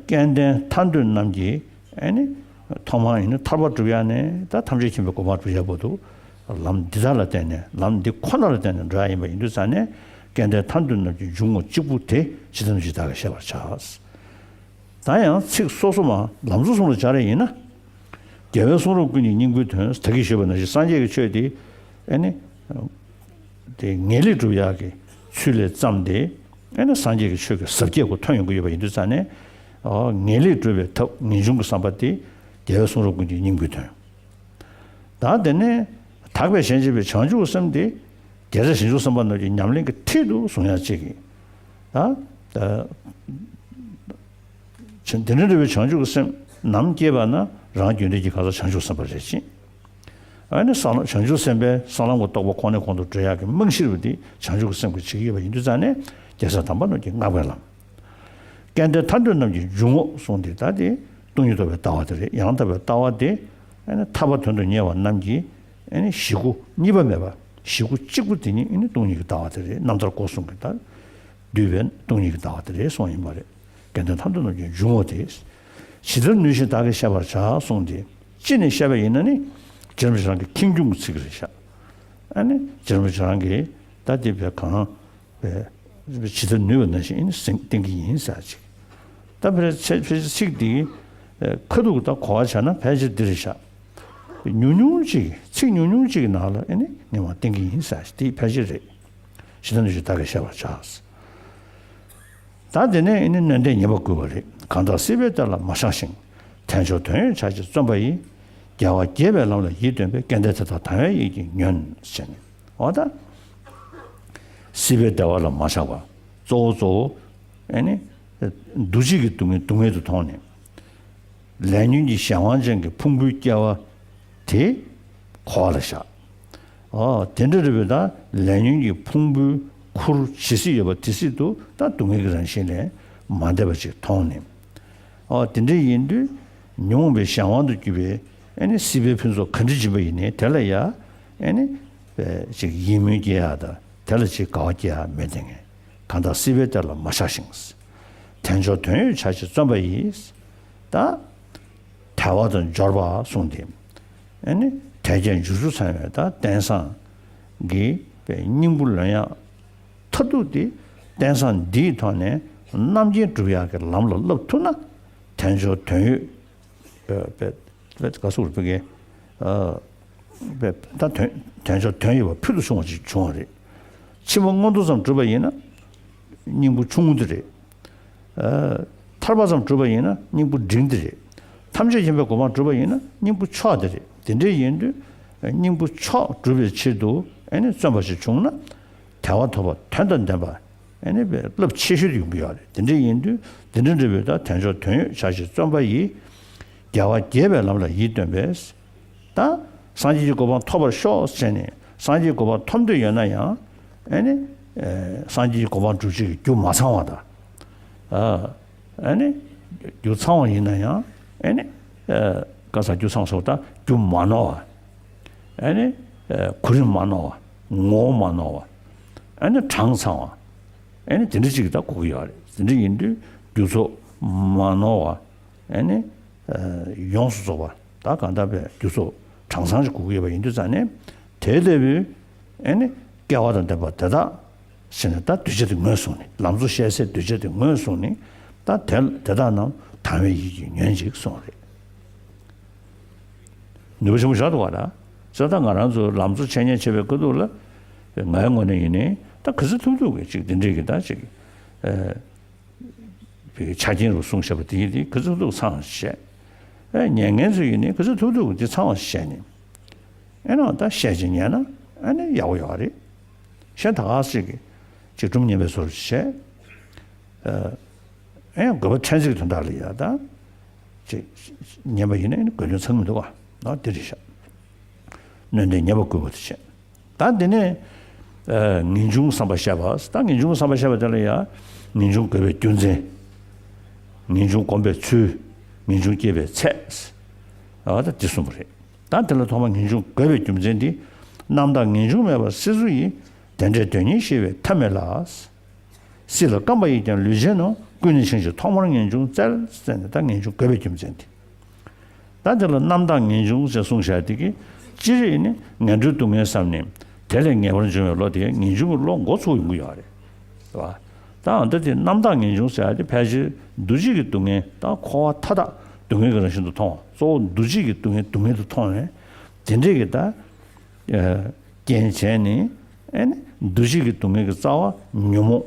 སྐལ་ལྡན་ཐར་འདོད་རྣམས་ཀྱིས་ཨ་ནི་ཐོག་མར་ཡིན་ན་ཐར་པ་སྒྲུབ་ཡག་ནས་ད་ཐམས་ཅད་མཁྱེན་པའི་གོ་འཕང་སྒྲུབ་ཡག་བར་དུ་ལམ་འདི་དག་ལ་བརྟེན་ནས་ལམ་འདི་ཁོ་ན་ལ་བརྟེན་ནས་འགྲོ་ཡག་ཡིན་པ་ཡིན་དུས་ཙང་ནས་སྐལ་ལྡན་ཐར་འདོད་རྣམས་ཀྱི་འཇུག་ངོགས་གཅིག་པུ་དེ་ཇི་ལྟར་ནུས་ཤེས་བདག་གིས་ཤེས་པར་བྱ། ད་ཡང་ཚིག་སོ་སོ་མ་ལམ་གཙོ་གསུམ་ལ་སྦྱར་ཡ་ཡིན་ན། རྒྱལ་བའི་གསུང་རབ་ཀུན་གྱི་སྙིང་པོའི་དོན། ད་གིན་ཞུས་པ་ནང་བཞིན་སངས་རྒྱས་ཀྱི་ཆོས་དེ་ཨ་ནི་དེ་ངེས་ལེགས་སྒྲུབ་ཡག་གི་ཚུལ་ལས་བརྩམས་ཏེ་ཨ་ནི་སངས་རྒྱས་ཀྱི་ཆོས་ཀྱི་ཟབ་རྒྱས་ཀྱི་ཐོན་ཡོང་གི་ཡོད་པ་ཡིན་དུས་ཙང་ནས་ཨོ་ངེས་ལེགས་སྒྲུབ་པའི་ཐབས་ངེས་འབྱུང་གི་བསམ་པ་དེ་རྒྱལ་བའི་གསུང་རབ་ཀུན་གྱི་སྙིང་པོའི་དོན། ད་དེ་ནས་དག་པའི་གཞན་གཅེས་པའི་བྱང་ཆུབ་སེམས་དེ་རྒྱལ་སྲས་བྱང་ཆུབ་སེམས་དཔའ་རྣམས་ཀྱི་ཉམས་ལེན་གྱི་ཁྲིད་དུ་བཟུང་ཡག་ཅིག་གིས་ད་ད་དེ་འདྲ་འདྲ་བའི་བྱང་ཆུབ་ཀྱི་སེམས་ནམ་སྐྱེས་པ་ན་རང་རྒྱུད་འདྲེས་ཀྱི་གང་ཟག་བྱང་ཆུབ་སེམས་དཔའ་རེད་ཅིང་། ཨ་ནི་གསང་ལམ་བྱང་ཆུབ་སེམས་དཔའི་གསང་ལམ་གྱི་རྟོགས་པ་ཁོང་ནས་ཁོང་དུ་འགྲོ་ཡག་གི་རྨང་གཞི་རུ་དེ་བྱང་ཆུབ་ཀྱི་སེམས་ཀྱིས་བྱེད་ཀྱི་ཡོད་པ་ཡིན་དུས་ཙང་ནས་རྒྱལ་སྲས་དམ་པ་རྣམས་ཀྱིས་བསྔགས་པའི་ལམ། སྐལ་ལྡན་ཐར་འདོད་རྣམས་ཀྱི་འཇུག་ངོགས་གསུངས་ཏེ་ད་དེ་སྟོང་ཉིད་རྟོགས་པའི་ལྟ་བ་དེ་རེད། ཡང་དག་པའི་ལྟ་བ་དེ་ཨ་ནི་ཐར་པ་དོན་དུ་གཉེར་བ་རྣམས་ཀྱིས་ཨ་ནི་ཞི་རྒོལ་གཉིས་པ་མེད་པ་ གཞི་སྒོ་གཅིག་པུ་དེ་ཉིད་ཨེ་ནི་སྟོང་ཉིད་ཀྱི་ལྟ་བ་དེ་རེད། རྣམ་ཐར་སྐོར་གསུམ་གྱི་ད་བསྡུས་པའི་སྟོང་ཉིད་ཀྱི་ལྟ་བ་དེ་རེད་གསུངས་ཡིན་པ་རེད། དགེ་འདུན་ཐམས་ཅད་རྣམས་ཀྱི་འབྱུང་བ་དེ། ཇི་ལྟར་ནུས་ཤིང་བདག་གིས་ཤེས་པར་བྱ་གསུངས་ཏེ། ཅི་ནས་བཤད་པ་ཡིན་ན་ནི། རྗེ་རིན་པོ་ཆེ་རང་གི་ཁེངས་སྐྱུང་གི་ཚིག་རེད་ཤག་ཨ་ནི་རྗེ་རིན་པོ་ཆེ་རང་གིས་ད་དེ་བས་གང་བས་ཇི་ལྟར་ནུས་པ་ནང་བཞིན་ཨེ་ནི་གསན་བསྟན་གྱི་ཡིན་ཟེར་ཅིག་ད་ཕལ་ཆེར་ཕལ་ཆེར་ཚིག་འདི་ཁ་ཐུག་ད་གོ་བ་བྱས་ན་ཕལ་ཆེར་འདི་རེད་ཤག་ཉུང་ཉུང་ཅིག་ཚིག་ཉུང་ཉུང་ཅིག་གི་ནང་ལ་ཨེ་ནི་ངེས་པ་བསྟན་གྱི་ཡིན་ཟེར་ཅིག་དེ་ཕལ་ཆེར་རེད། ཇི་ལྟར་ནུས་ཤིང་བདག་གིས་ཤེས་པར་བྱ། ད་དེ་ནས་ཨེ་ནི་སྣོན་ལྡན་ཉན་པར་བསྐུལ་བ་རེད། གང་དག་སྲིད་པའི་གཏེར་ལ་མ་ཆགས་ཤིང་། དལ་འབྱོར་དོན་ཡོད་བྱ་ཕྱིར་བརྩོན་པ་ཡིས། རྒྱལ་བ་དགྱེས་པའི་ལམ་ལ་ཡིད་རྟོན་པའི། སྐལ་ལྡན་དེ་དག་དང་བའི་ཡིད་ཀྱིས་ཉོན། ཟེར་ནས། འོ་ད། སྲིད་པའི་བདེ་བ་ལ་མ་ཆགས་པ། གཙོ་བོ་གཙོ་བོ། ཨེ་ནི། འདུ་བྱེད་ཀྱི་སྡུག་བསྔལ་སྡུག་བསྔལ་དུ་མཐོང་ནས། ལས་ཉོན་གྱི་གཞན་དབང་ཅན་གྱི་ཕུང་པོའི་སྐྱེ་བ་དེ་འཁོར་བ་ལ་བཞག་ཨོ་དེ་འདྲ་རེད་པས། ད་ལས་ཉོན་གྱི་ཕུང་པོའི་ཁུར་ཇི་སྲིད་ཡོད་པ་དེ་སྲིད་དུ་ད་སྡུག་བསྔལ་གྱི་རང་བཞིན་ལས་མ་འདས་པ་ཅིག་མཐོང་ནས། ཨོ་དེ་འདྲ་ཡིན་དུས་ཉོན་མོངས་པའི་གཞན་དབང་དུ་གྱུར་པའི་ཨེ་ནི་སྲིད་པའི་ཕུན་ཚོགས་ག་འདྲ་སྦྱིན་པ་ཡིན་ནའི་དེ་ལ་ཡ་ཨེ་ནི་ཅིག་ཡིད་སྨོན་སྐྱེ་ཡག་དང་དེ་ལ་ཅིག་དགའ་བ་སྐྱེ་ཡག་མེད་དེ། ངས་གང་དག་སྲིད་པའི་གཏེར་ལ་མ་ཆགས་ཤིང་། དལ་འབྱོར་དོན་ཡོད་བྱ་ཕྱིར་བརྩོན་པ་ཡིས། ད། དལ་བ་དང་འབྱོར་པ་གསུངས་ཏེ། ཨ་ནི་དལ་བརྒྱད་འབྱོར་བཅུ་ཚང་བའི་ད་རྟེན་བཟང་གི་པའི་སྙིང་པོ་ལོན་ཡག་མཐར་ཐུག་དེ་རྟེན་བཟང་འདིའི་ཐོག་ནས་རྣམ་མཁྱེན་སྒྲུབ་ཡག་གི་ལམ་ལ་བསླབ་ཐུབ་ན། དལ་འབྱོར་དོན་ཡོད་པའི་པའི་ག་སུ་རུ་པའི་གི་པའི་ད་དོན་དལ་འབྱོར་དོན་ཡོད་པ་ཕུལ་དུ་བྱུང་བ་ཅིག་བྱུང་བ་རེད། ཕྱི་མ་མངོན་མཐོ་ཙམ་གྲུབ་པ་ཡིན་ན། སྙིང་པོ་ཆུང་ངུ་འདི་རེད། ཨ། ཐར་པ་ཙམ་གྲུབ་པ་ཡིན་ན་སྙིང་པོ་འབྲིང་འདི་རེད། ཐམས་ཅད་མཁྱེན་པའི་གོ་འཕང་གྲུབ་པ་ཡིན་ན་སྙིང་པོ་མཆོག་འདི་རེད། དེ་འདྲ་ཡིན་དུས་སྙིང་པོ་མཆོག་སྒྲུབ་པའི་ཕྱིར་དུ་ཨེ་ནི་བརྩོན་པ་ཞིག་བྱུང་ན། དལ་བ་ཐོབ་པ་དོན་དང་ལྡན་པ་ཨེ་ནི་རླབས་ཆེ་ཤོས་ཡོང་གི་ཡོད་རེད། དེ་འདྲ་ཡིན་དུས་དེ་འདྲ་འདྲ་བའི་ད་དལ་འབྱོར་དོན་ཡོད་བྱ་ཕྱིར་བརྩོན་པ་ཡིས། རྒྱལ་བ་དགྱེས་པའི་ལམ་ལ་ཡིད་རྟོན་པས། ད་སངས་རྒྱས་ཀྱི་གོ་འཕང་ཐོབ་པར་ཤོག་ཟེར་ནས་སངས་རྒྱས་ཀྱི་གོ་འཕང་ཐོབ་འདོད་ཡོད་ན་ཡང་ཨེ་ནི། ཨེ། སངས་རྒྱས་ཀྱི་གོ་འཕང་སྒྲུབ་བྱེད་ཀྱི་རྒྱུ་མ་ཚང་བ་དང་། ཨ། ཨེ་ནི། རྒྱུ་ཚང་བ་ཡིན་ན་ཡང་ཨེ་ནི། ཨེ། ག་ས་རྒྱུ་ཚང་སོགས་དང་རྒྱུ་མ་ནོར་བ། ཨེ་ནི། ཨེ། གོ་རིམ་མ་ནོར་བ། ངོ་བོ་མ་ནོར་བ། ཨེ་ནི་གྲངས་ཚང་བ། ཨེ་ནི་དེ་འདྲ་ཅིག་ད་དགོས་ཀྱི་ཡོད་རེད། དེ་འདྲ་ཡིན་དུས་རྒྱུ་ཚོགས་མ་ནོར་བ། ཨེ་ནི། ཨ། ཡོངས་སུ་རྫོགས་པ་ད་གང་ལྟར་བའི་རྒྱུ་ཚོགས་གྲངས་ཚང་ཞིག་དགོས་ཀྱི་ཡོད་པ་ཡིན་དུས་ཙང་ནས། དེ་ལྟ་བུའི་ཨེ་ནི་སྐལ་བ་དང་ལྡན་པ་དེ་དག་ཟེར་ནས་ད་གདུལ་བྱ་དེ་ངོས་བཟུང་ནས། ལམ་གཙོ་བཤད་སའི་གདུལ་བྱ་དེ་ངོས་བཟུང་ནས། ད་དེ་དེ་དག་རྣམས་དང་བའི་ཡིད་ཀྱིས་ཉོན་ཅིག་གསུངས་རེད། ནུས་པ་ཆེན་པོ་ཞིག་འདུག་བ་ད། ཟེར་ད་ང་རང་ཚོ་ལམ་གཙོ་འཆད་ཉན་བྱེད་པའི་སྐབས་ཐོག་ལ། ངའི་ངོས་ནས་ཡིན་ནའི་ད་ག་ཚོད་ཐུབ་ཐུབ་ཀྱིས་ཅིག་འདི་འདྲའི་གི་ད་ཅིག་ཨེ། བའི་ཆ་རྐྱེན་རུ་གསུངས་བཞག་པ་དེ་ཡིན་དེ་ག་ཚོད་ཐུབ་ཚང་བ་ཞིག་བཤད། ཨེ། ཉན་མཁན་ཚོ་ཡིན་ནའི་ག་ཚོད་ཐུབ་ཐུབ་དེ་ཚང་བ་ཞིག་བཤད་ནས། ཨེ་ནོ་ད་བཤད་ཅིག་ཉན་ན་ཨེ་ནི་ཡག་པོ་ཡོད་རེད། གཞན་ད་ག་ཞིག་གིས་ཅིག་སྒྲུང་ཉན་པའི་བཟོ་འདྲ་ཞིག་བཤད། ཨེ། དགོས་པ་ཕྲན་ཚེགས་དོན་དག་ལ་ཡ་ད། ཅིག་ཉན་པ་ཡིན་ན་ཨེ་ནི་དགོས་དོན་ཚང་མི་འདུག་ག་ནོ་དེ་རེད་ཤག་སྣོན་ལྡན་ཉན་པར་བསྐུལ་བ་དེ་བཤད། ད་འདི་ནས། ཨ། ངེས་འབྱུང་བསམ་པ་བཤད་པ། ད་ངེས་འབྱུང་བསམ་པ་བཤད་པ་དེ་ལ་ཡང་། ངེས་འབྱུང་དགོས་པའི་རྒྱུ་མཚན། ངེས་འབྱུང་སྒོམ་པའི་ཚུལ། ངེས་འབྱུང་སྐྱེ་བའི་ཚད། ཨ། ད་འདི་གསུངས་པ་རེད། ད་དེ་ལ་ཐོག་མར་ངེས་འབྱུང་དགོས་པའི་རྒྱུ་མཚན་འདི། རྣམ་དག་ངེས་འབྱུང་མེད་པར་སྲིད་གཟུགས་ཡིན། དེ་འདྲའི་དོན་ཉིད་ཤེས་པའི་ཐབས་མེད་ལ། སྲིད་ལ་རྐང་པ་ཡིས་ཀྱང་ལུས་བྱེད་ནོ། ཀུན་ནས་འཆིང་ཞིང་ཐོག་མར་ངེས་འབྱུང་བཙལ། ཟེར་ནས་ད་ངེས་འབྱུང་དགོས་པའི་རྒྱུ་མཚན་དེ། ད་དེ་ལ་རྣམ་དག་ངེས་འབྱུང་ཞེས་གསུངས་བཞག་དེ་གིས་སྤྱིར་ནི་ངན་འགྲོའི་སྡུག་བསྔལ་བསམས་ནས་དེ་ལས་ངེས་པར་འབྱུང་བའི་བློ་དེ་ངེས་འབྱུང་གི་བློ་འགོ་ཚུགས་ཡོང་གི་ཡོད་རེད། རེད་བ། ད་ཨ་ད་དེ་རྣམ་དག་ངེས་འབྱུང་ཟེར་ཡག་དེ་ཕལ་ཆེར་འདུ་བྱེད་ཀྱི་སྡུག་བསྔལ་དང་འཁོར་བ་མཐའ་དག་སྡུག་བསྔལ་གྱི་རང་བཞིན་དུ་མཐོང་བ། གཙོ་བོ་འདུ་བྱེད་ཀྱི་སྡུག་བསྔལ་སྡུག་བསྔལ་དུ་མཐོང་བས། དེ་འདྲས་ཀྱི་ད། རྐྱེན་བྱས་ནས་ཨེ་ནི་འདུ་བྱེད་ཀྱི་སྡུག་བསྔལ་གྱི་རྩ་བ་ཉོན་མོངས།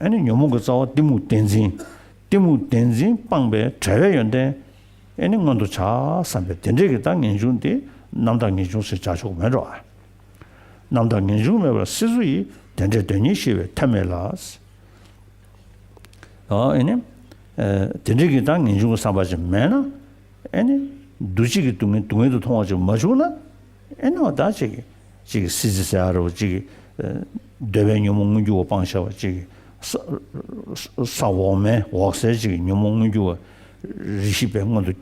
ཨེ་ནི་ཉོན་མོངས་ཀྱི་རྩ་བ་གཏི་མུག་བདེན་འཛིན། གཏི་མུག་བདེན་འཛིན་སྤངས་པའི་བྲལ་བའི་ཡོན་ཏན་ཨེ་ནི་མངོན་དུ་བྱ་བསམ་པའི་དེ་འདྲས་ཀྱི་ད་ངེས་འབྱུང་དེ་རྣམ་དག་ངེས་འབྱུང་ཟེར་བྱ་ཆོག་གི་མེད་འགྲོ། རྣམ་དག་ངེས་འབྱུང་མེད་པར་སྲིད་གཟུགས་ཡིན། དེ་འདྲའི་དོན་ཉིད་ཤེས་པའི་ཐབས་མེད་ལ། ཨོ་ཨེ་ནི། ཨེ། དེ་འདྲའི་གི་ད་ངེས་འབྱུང་གི་བསམ་པ་ཅིག་མེད་ན། ཨེ་ནི། འདུ་བྱེད་ཀྱི་སྡུག་བསྔལ་སྡུག་བསྔལ་དུ་མཐོང་བ་ཅིག་མ་བྱུང་ན། ཨེ་ནི་འོ་ད་ཅིག་ཅིག་སྲིད་རྩེ་ཟེར་ཡ་རོ་ཅིག་ཨེ། འདོད་པའི་ཉོན་མོངས་མངོན་གྱུར་བ་སྤངས་བཞག་པ་ཅིག་ས་ས་འོག་མའི་འོག་གསལ་ཅིག་ཉོན་མོངས་མངོན་གྱུར་བ་རེ་ཞིག་པའི་མངོན་དུ་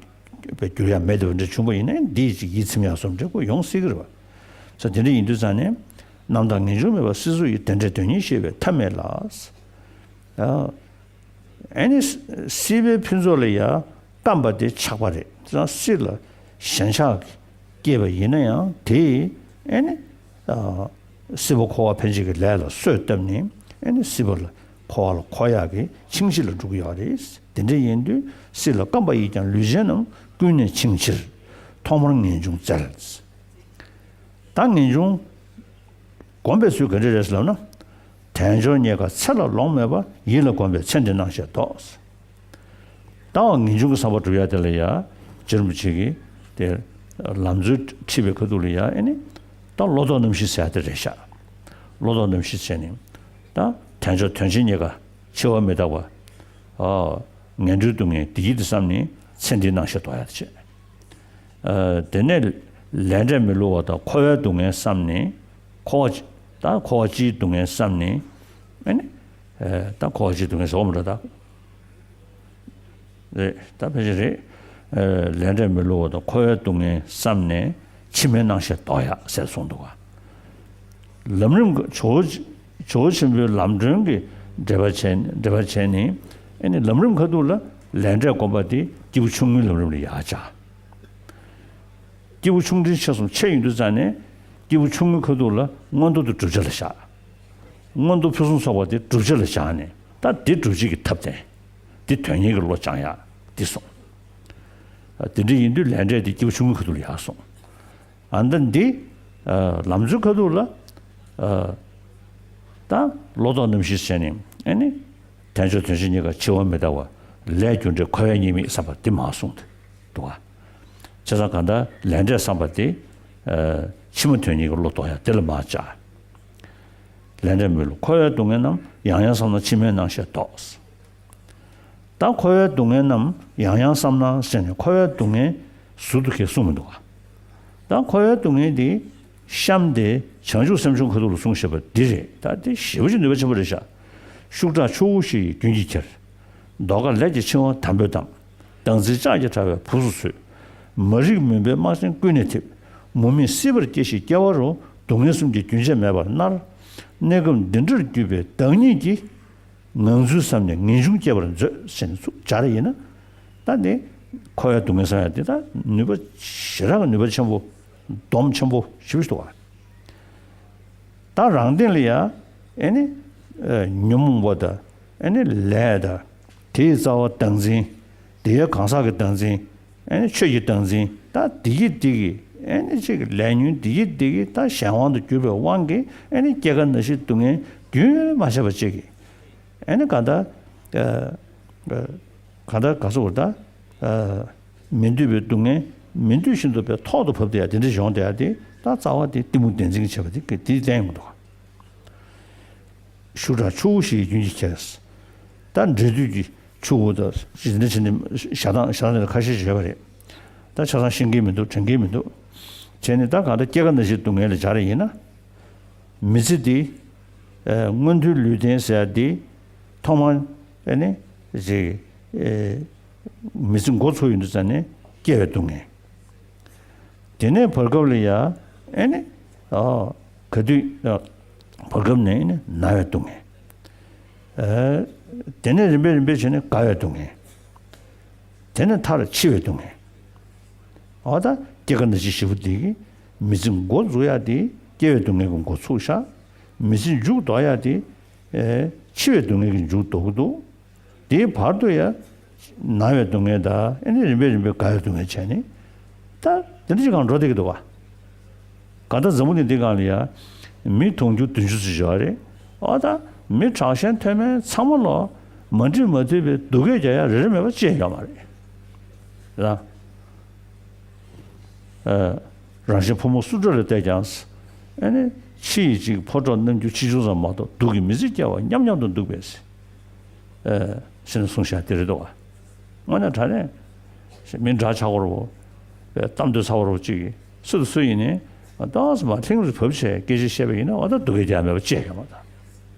པའི་འགྱུར་ཡ་མེད་དེ་འདྲ་བྱུང་བ་ཡིན་ན་འདིས་ཅིག་ཡིད་ཚིམ་ཡ་བཟོ་འདྲ་པོ་ཡོང་སྲིད་ཀྱི་རེད་བ། ས་དེ་འདྲ་ཡིན་དུས་ཙང་ནས། རྣམ་དག་ངེས་འབྱུང་མེད་པར་སྲིད་གཟུགས་ཡི། དེ་འདྲའི་དོན་གཉིས་ཤེས་པའི་ཐབས་མེད་ལ། ཨ་ནི་སྲིད་པའི་ཕུན་ཚོགས་ལ་ཡང་རྐམ་པ་དེ་ཆགས་པ་རེད། དེ་ཙང་སྲིད་ལ་ཞེན་ཆགས་སྐྱེས་པ་ཡིན་ན་ཡང་དེས་ཨ་ནི་སྲིད་པ་འཁོར་བ་འཕེན་བྱེད་ཀྱི་ལས་ལ་གསོས་བཏབ་ནས་ཨ་ནི་སྲིད་པ་ལ་འཁོར་བ་ལ་འཁོར་ཡག་གི་འཆིང་བྱེད་ལ་འགྲོ་གི་ཡོད་རེད། དེ་འདྲ་ཡིན་དུས་སྲིད་ལ་རྐམ་པ་ཡིས་ཀྱང་ལུས་ཅན་རྣམས། ཀུན་ནས་འཆིང་ཕྱིར་ཐོག་མར་ངེས་འབྱུང་བཙལ། ད་ངེས་འབྱུང་སྒོམ་པའི་ཚུལ་ག་འདྲ་རེད་ལབ་ན། དལ་འབྱོར་རྙེད་དཀའ་ཚེ་ལ་ལོང་མེད་པ། ཡིད་ལ་གོམས་པས་ཚེ་འདི་སྣང་ཤས་ལྡོག། ད་ངེས་འབྱུང་གི་བསམ་པ་སྒྲུབ་ཡ་དེ་ལ་ཡ། རྗེ་རིན་པོ་ཆེ་གིས་དེ་ལམ་འཛོལ་ཁྲིད་པའི་ཁ་ཐུག་ལ་ཡ་ཨེ་ནི། ད་བློ་ལྡོག་རྣམ་བཞི་ཟེར་ཡ་དེ་རེད་ཤག། བློ་ལྡོག་རྣམ་བཞི་བྱས་ནས། ད་དལ་འབྱོར་དོན་ཆེན་རྙེད་དཀའ་འཆི་བ་མི་རྟག་པ། ཨ། ངན་འགྲོའི་སྡུག་བསྔལ་བདེ་སྐྱིད་དེ་བསམ་ནས་ཚེ་འདིའི་སྣང་ཤས་ལྡོག་ཡ་དེ་བྱས། ཨ། དེ་ནས་ལས་འབྲས་མི་བསླུ་བ་དང་འཁོར་བའི་སྡུག་བསྔལ་བསམ་ནས། འཁོར་བ། ད་འཁོར་བ་སྤྱིའི་སྡུག་བསྔལ་བསམ་ནས། ཨ་ནི། ཨ། ད་འཁོར་བ་སྤྱིའི་སྡུག་བསྔལ་ཟེར་བ་མི་འདྲ་ད། རེད། ད་ཕལ་ཆེར་རེད། ཨ། ལས་འབྲས་མི་བསླུ་བ་དང་འཁོར་བའི་སྡུག་བསྔལ་བསམ་ནས་ཕྱི་མའི་སྣང་ཤས་ལྡོག་ཡག་ཟེར་གསུངས་འདུག་ག། ལམ་རིམ་གྱི་ཇོ་བོ་ཇོ་བོ་ཆེན་པོའི་ལམ་སྒྲོན་གྱི་འགྲེལ་པ་བྱས་འགྲེལ་པ་བྱས་ནས། ཨ་ནི་ལམ་རིམ་ཁ་ཐུག་ལ་ལས་འབྲས་སྒོམ་པ་དེ་སྐྱེས་བུ་ཆུང་ངུའི་ལམ་རིམ་ལ་ཡར་བཅར། སྐྱེས་བུ་ཆུང་འབྲིང་ཆེ་གསུམ་ཕྱེ་ཡོང་དུས་ཙང་ནས་སྐྱེས་བུ་ཆུང་ངུའི་ཁ་ཐུག་ལ་མངོན་མཐོ་དེ་བསྒྲུབ་བྱ་ལ་བཞག། མངོན་མཐོ་ཕུན་སུམ་ཚོགས་པ་དེ་བསྒྲུབ་བྱ་ལ་བཞག་ནས། ད་དེ་བསྒྲུབ་བྱེད་ཀྱི་ཐབས་དེ། དེ་དོན་གཉེར་གྱི་བློ་སྦྱང་ཡག་དེ་གསུངས། དེ་འདྲ་ཡིན་དུས་ལས་འབྲས་དེ་སྐྱེས་བུ་ཆུང་ངུའི་ཁ་ཐུག་ལ་ཡར་སོང་། ཨ། ད་འདི། ཨ། ལམ་འཛོལ་ཁ་ཐུག་ལ། ཨ། ད་བློ་ལྡོག་རྣམ་བཞི་བྱས་ནས་ཨ་ནི། དལ་འབྱོར་དོན་ཆེན་རྙེད་དཀའ་འཆི་བ་མི་རྟག་པ། ལས་རྒྱུ་འབྲས་འཁོར་བའི་ཉེས་དམིགས་བསམ་པ་འདི་མར་གསུངས་ཏེ་འདུག་ག། བྱས་ཙང་གང་ལྟར་ལས་འབྲས་བསམ་པ་དེ། ཨ། ཕྱི་མ་དོན་གཉེར་གྱི་བློ་ལྡོག་ཡག་དེ་ལ་མར་བཅར། ལས་འབྲས་མི་བསླུ་འཁོར་བའི་སྡུག་བསྔལ་རྣམས། ཡང་ཡང་བསམ་ན་ཕྱི་མའི་སྣང་ཤས་ལྡོག། ད་འཁོར་བའི་སྡུག་བསྔལ་རྣམས་ཡང་ཡང་བསམ་ན་ཟེར་ནས་འཁོར་བའི་སྡུག་བསྔལ་ཟུར་དུ་གས་གསུངས་མི་འདུག་ག། ད་འཁོར་བའི་སྡུག་བསྔལ་འདི་གཤམ་དེ་བྱང་ཆུབ་སེམས་མཆོག་ཁ་ཐུག་ལ་གསུངས་བཞག་པ་འདི་རེད། ད་འདི་ཞེ་པོ་ཅིག་ནུས་པ་ཆེན་པོ་རེད་ཤག། ཤུགས་དྲག་ཆུ་བོ་བཞི་ཡི་རྒྱུན་གྱིས་ཁྱེར། ཟློས་གར་ལས་ཀྱི་འཆིང་བ་དམ་པོས་གཏམས། སྡང་འཛིན་ལྕགས་ཀྱི་དྲ་བས་བུ་སུ་ཚོས། མ་རིག་མུན་པའི་རྨག་ཆེན་ཀུན་ནས་འཐིབས། མུ་མེད་སྲིད་པར་སྐྱེ་ཞིང་སྐྱེ་བ་རུ། སྡུག་བསྔལ་གསུམ་གྱི་རྒྱུན་ཆད་མེད་པར་མནར། གནས་སྐབས་འདི་འདྲར་གྱུར་པའི་བདག་ཉིད་ཀྱིས། ངང་ཚུལ་བསམ་ནས་ངེས་འབྱུང་སྐྱེ་བར་མཛོད་ཟེར་ནས་ཚུར་སྦྱར་ཡིན་ན། ད་ནི་འཁོར་བའི་སྡུག་བསྔལ་བསམ་ཡག་དེ་ད་ནུས་པ་ཞེ་དྲག་གི་ནུས་པ་ཆེན་པོ། སྡོམ་ཆེན་པོ་ཞེ་པོ་ཞིག་འདུག་ག། ད་རང་སྟེང་ལ་ཡ་ཨེ་ནི་ཨ་ཉོན་མོངས་པ་དང་ཨེ་ནི་ལས་དང་དེའི་རྩ་བ་བདག་འཛིན། དེའི་གང་ཟག་གི་བདག་འཛིན། ཨེ་ནི་ཆོས་ཀྱི་བདག་འཛིན། ད་དེ་གི་དེ་གི་ཨེ་ནི་ཅིག་ལས་ཉོན་དེ་གི་དེ་གི་ད་གཞན་དབང་དུ་གྱུར་པའི་དབང་གིས་ཨེ་ནི་སྐྱེ་རྒ་ན་འཆིའི་སྡུག་བསྔལ་རྒྱུན་མ་ཆད་པ་ཅིག་གི། ཨེ་ནི་གང་ལྟར། ཨ། ཨ། གང་ལྟར་ག་ཟེར་དགོས་རེད་ད། ཨ། མི་འདོད་པའི་སྡུག་བསྔལ་མི་འདོད་བཞིན་དུ་པའི་ཐོག་ཏུ་བབས་བསྡད་ཡ་དེ་འདྲ་ཡོང་བསྡད་ཡ་དེ་ད་རྩ་བ་དེ་གཏི་མུག་བདེན་འཛིན་གྱིས་བྱས་པ་དེ་གི་དེ་བསྟན་ཡོང་གི་འདུག། ཤུགས་དྲག་ཆུ་བོ་བཞི་ཡི་རྒྱུན་གྱིས་ཁྱེར། ད་འབྲས་དུས་ཀྱི་ཆུ་བོ་དང་དེ་འདྲ་བྱས་ནས་བཞག་སྟངས་བཞག་སྟངས་དེ་ཁ་ཤས་ཤིག་ཡོད་པ་རེད། ད་ཆ་ཚང་ཤེས་ཀྱི་མི་འདུག། དྲན་གྱི་མི་འདུག། བྱས་ནས་ད་གང་ལྟར་སྐྱེ་རྒ་ན་འཆིའི་སྡུག་བསྔལ་ལ་སྦྱར་ཡིན་ན། མི་ཚེ་འདི། ཨ། མངོན་མཐོའི་ལུས་རྟེན་ཟེར་ཡ་འདི་ཐོག་མར་ཨེ་ནི་ཅིག། ཨེ། མི་ཚེ་འགོ་ཚུགས་ཡོང་དུས་ཙ་ནས་སྐྱེ་བའི་སྡུག་བསྔལ། དེ་ནས་བར་སྐབས་ལ་ཡ་ཨེ་ནི། ཨ། ག་དུས། ཨ། བར་སྐབས་ནས་ཨེ་ནི་ན་བའི་སྡུག་བསྔལ། ཨ། དེ་ནས་རིམ་པས་རིམ་པས་བྱས་ནས་རྒ་བའི་སྡུག་བསྔལ། དེ་ནས་མཐར་འཆི་བའི་སྡུག་བསྔལ། འོ་ད་སྐྱེ་རྒ་ན་འཆི་བཞི་པོ་འདི་གི་མི་ཚེ་འགོ་འཛུགས་ཡ་དེ་སྐྱེ་བའི་སྡུག་བསྔལ་གྱིས་འགོ་ཚུགས་ཤག། མི་ཚེ་མཇུག་ལྡོག་ཡ་དེ། ཨེ། འཆི་བའི་སྡུག་བསྔལ་གྱིས་མཇུག་ལྡོག་གི་འདུག། དེའི་བར་དུ་ཡ། ན་བའི་སྡུག་བསྔལ་དང་ཨེ་ནི་རིམ་པས་རིམ་པས་རྒ་བའི་སྡུག་བསྔལ་བྱས་ནས། ད་དེ་འདྲ་ཅིག་སྒང་འགྲོ་བསྡད་ཀྱི་འདུག་ག། གང་ལྟར་འཛམ་བུ་གླིང་འདིའི་སྒང་ལ་ཡ། མི་དུང་ཕྱུར་བདུན་ཅུ་ཙམ་ཡོད་རེད། འོ་ད་མི་དྲག་ཞན་མཐོ་དམན་ཚང་མ་ལོ་མ་འགྲིག་མ་མཐུན་པའི་སྡུག་སྐད་རྒྱག་ཡ་རེ་རེ་མེད་པ་ཅི་ཡང་ཡོད་མ་རེད། རེད་ད། ཨ། རང་གཞན་ཕོ་མོ་སུ་འདྲ་ལ་བལྟས་ཀྱང་། ཨེ་ནི་ཕྱི་ཡི་ཅིག་ཕོ་བྲང་རྣམ་འགྱུར་ཆེ་ཆུང་ཙམ་མ་གཏོགས་སྡུག་གི་མི་ཚེ་སྐྱེལ་བ་མཉམ་མཉམ་དུ་འདུག་པས། ཨེ། ཟེར་ནས་གསུངས་བཞག་དེ་རེད་དོ། དངོས་གནས་དྲང་གནས་མི་འདྲ་ཆགས་པ་རེད་པོ། གཏམ་འདོད་ཚ་བ་རེད་པོ་ཅིག་སུ་དང་སུ་ཡིན་ནའི་ཏོག་ཙམ་མར་ལྷིང་རུ་བབས་བྱས་སྐད་ཆ་བཤད་པ་ཡིན་ན་འོ་ད་སྡུག་སྐད་རྒྱག་མེད་པ་ཅི་ཡང་ཡོད་མ་རེད།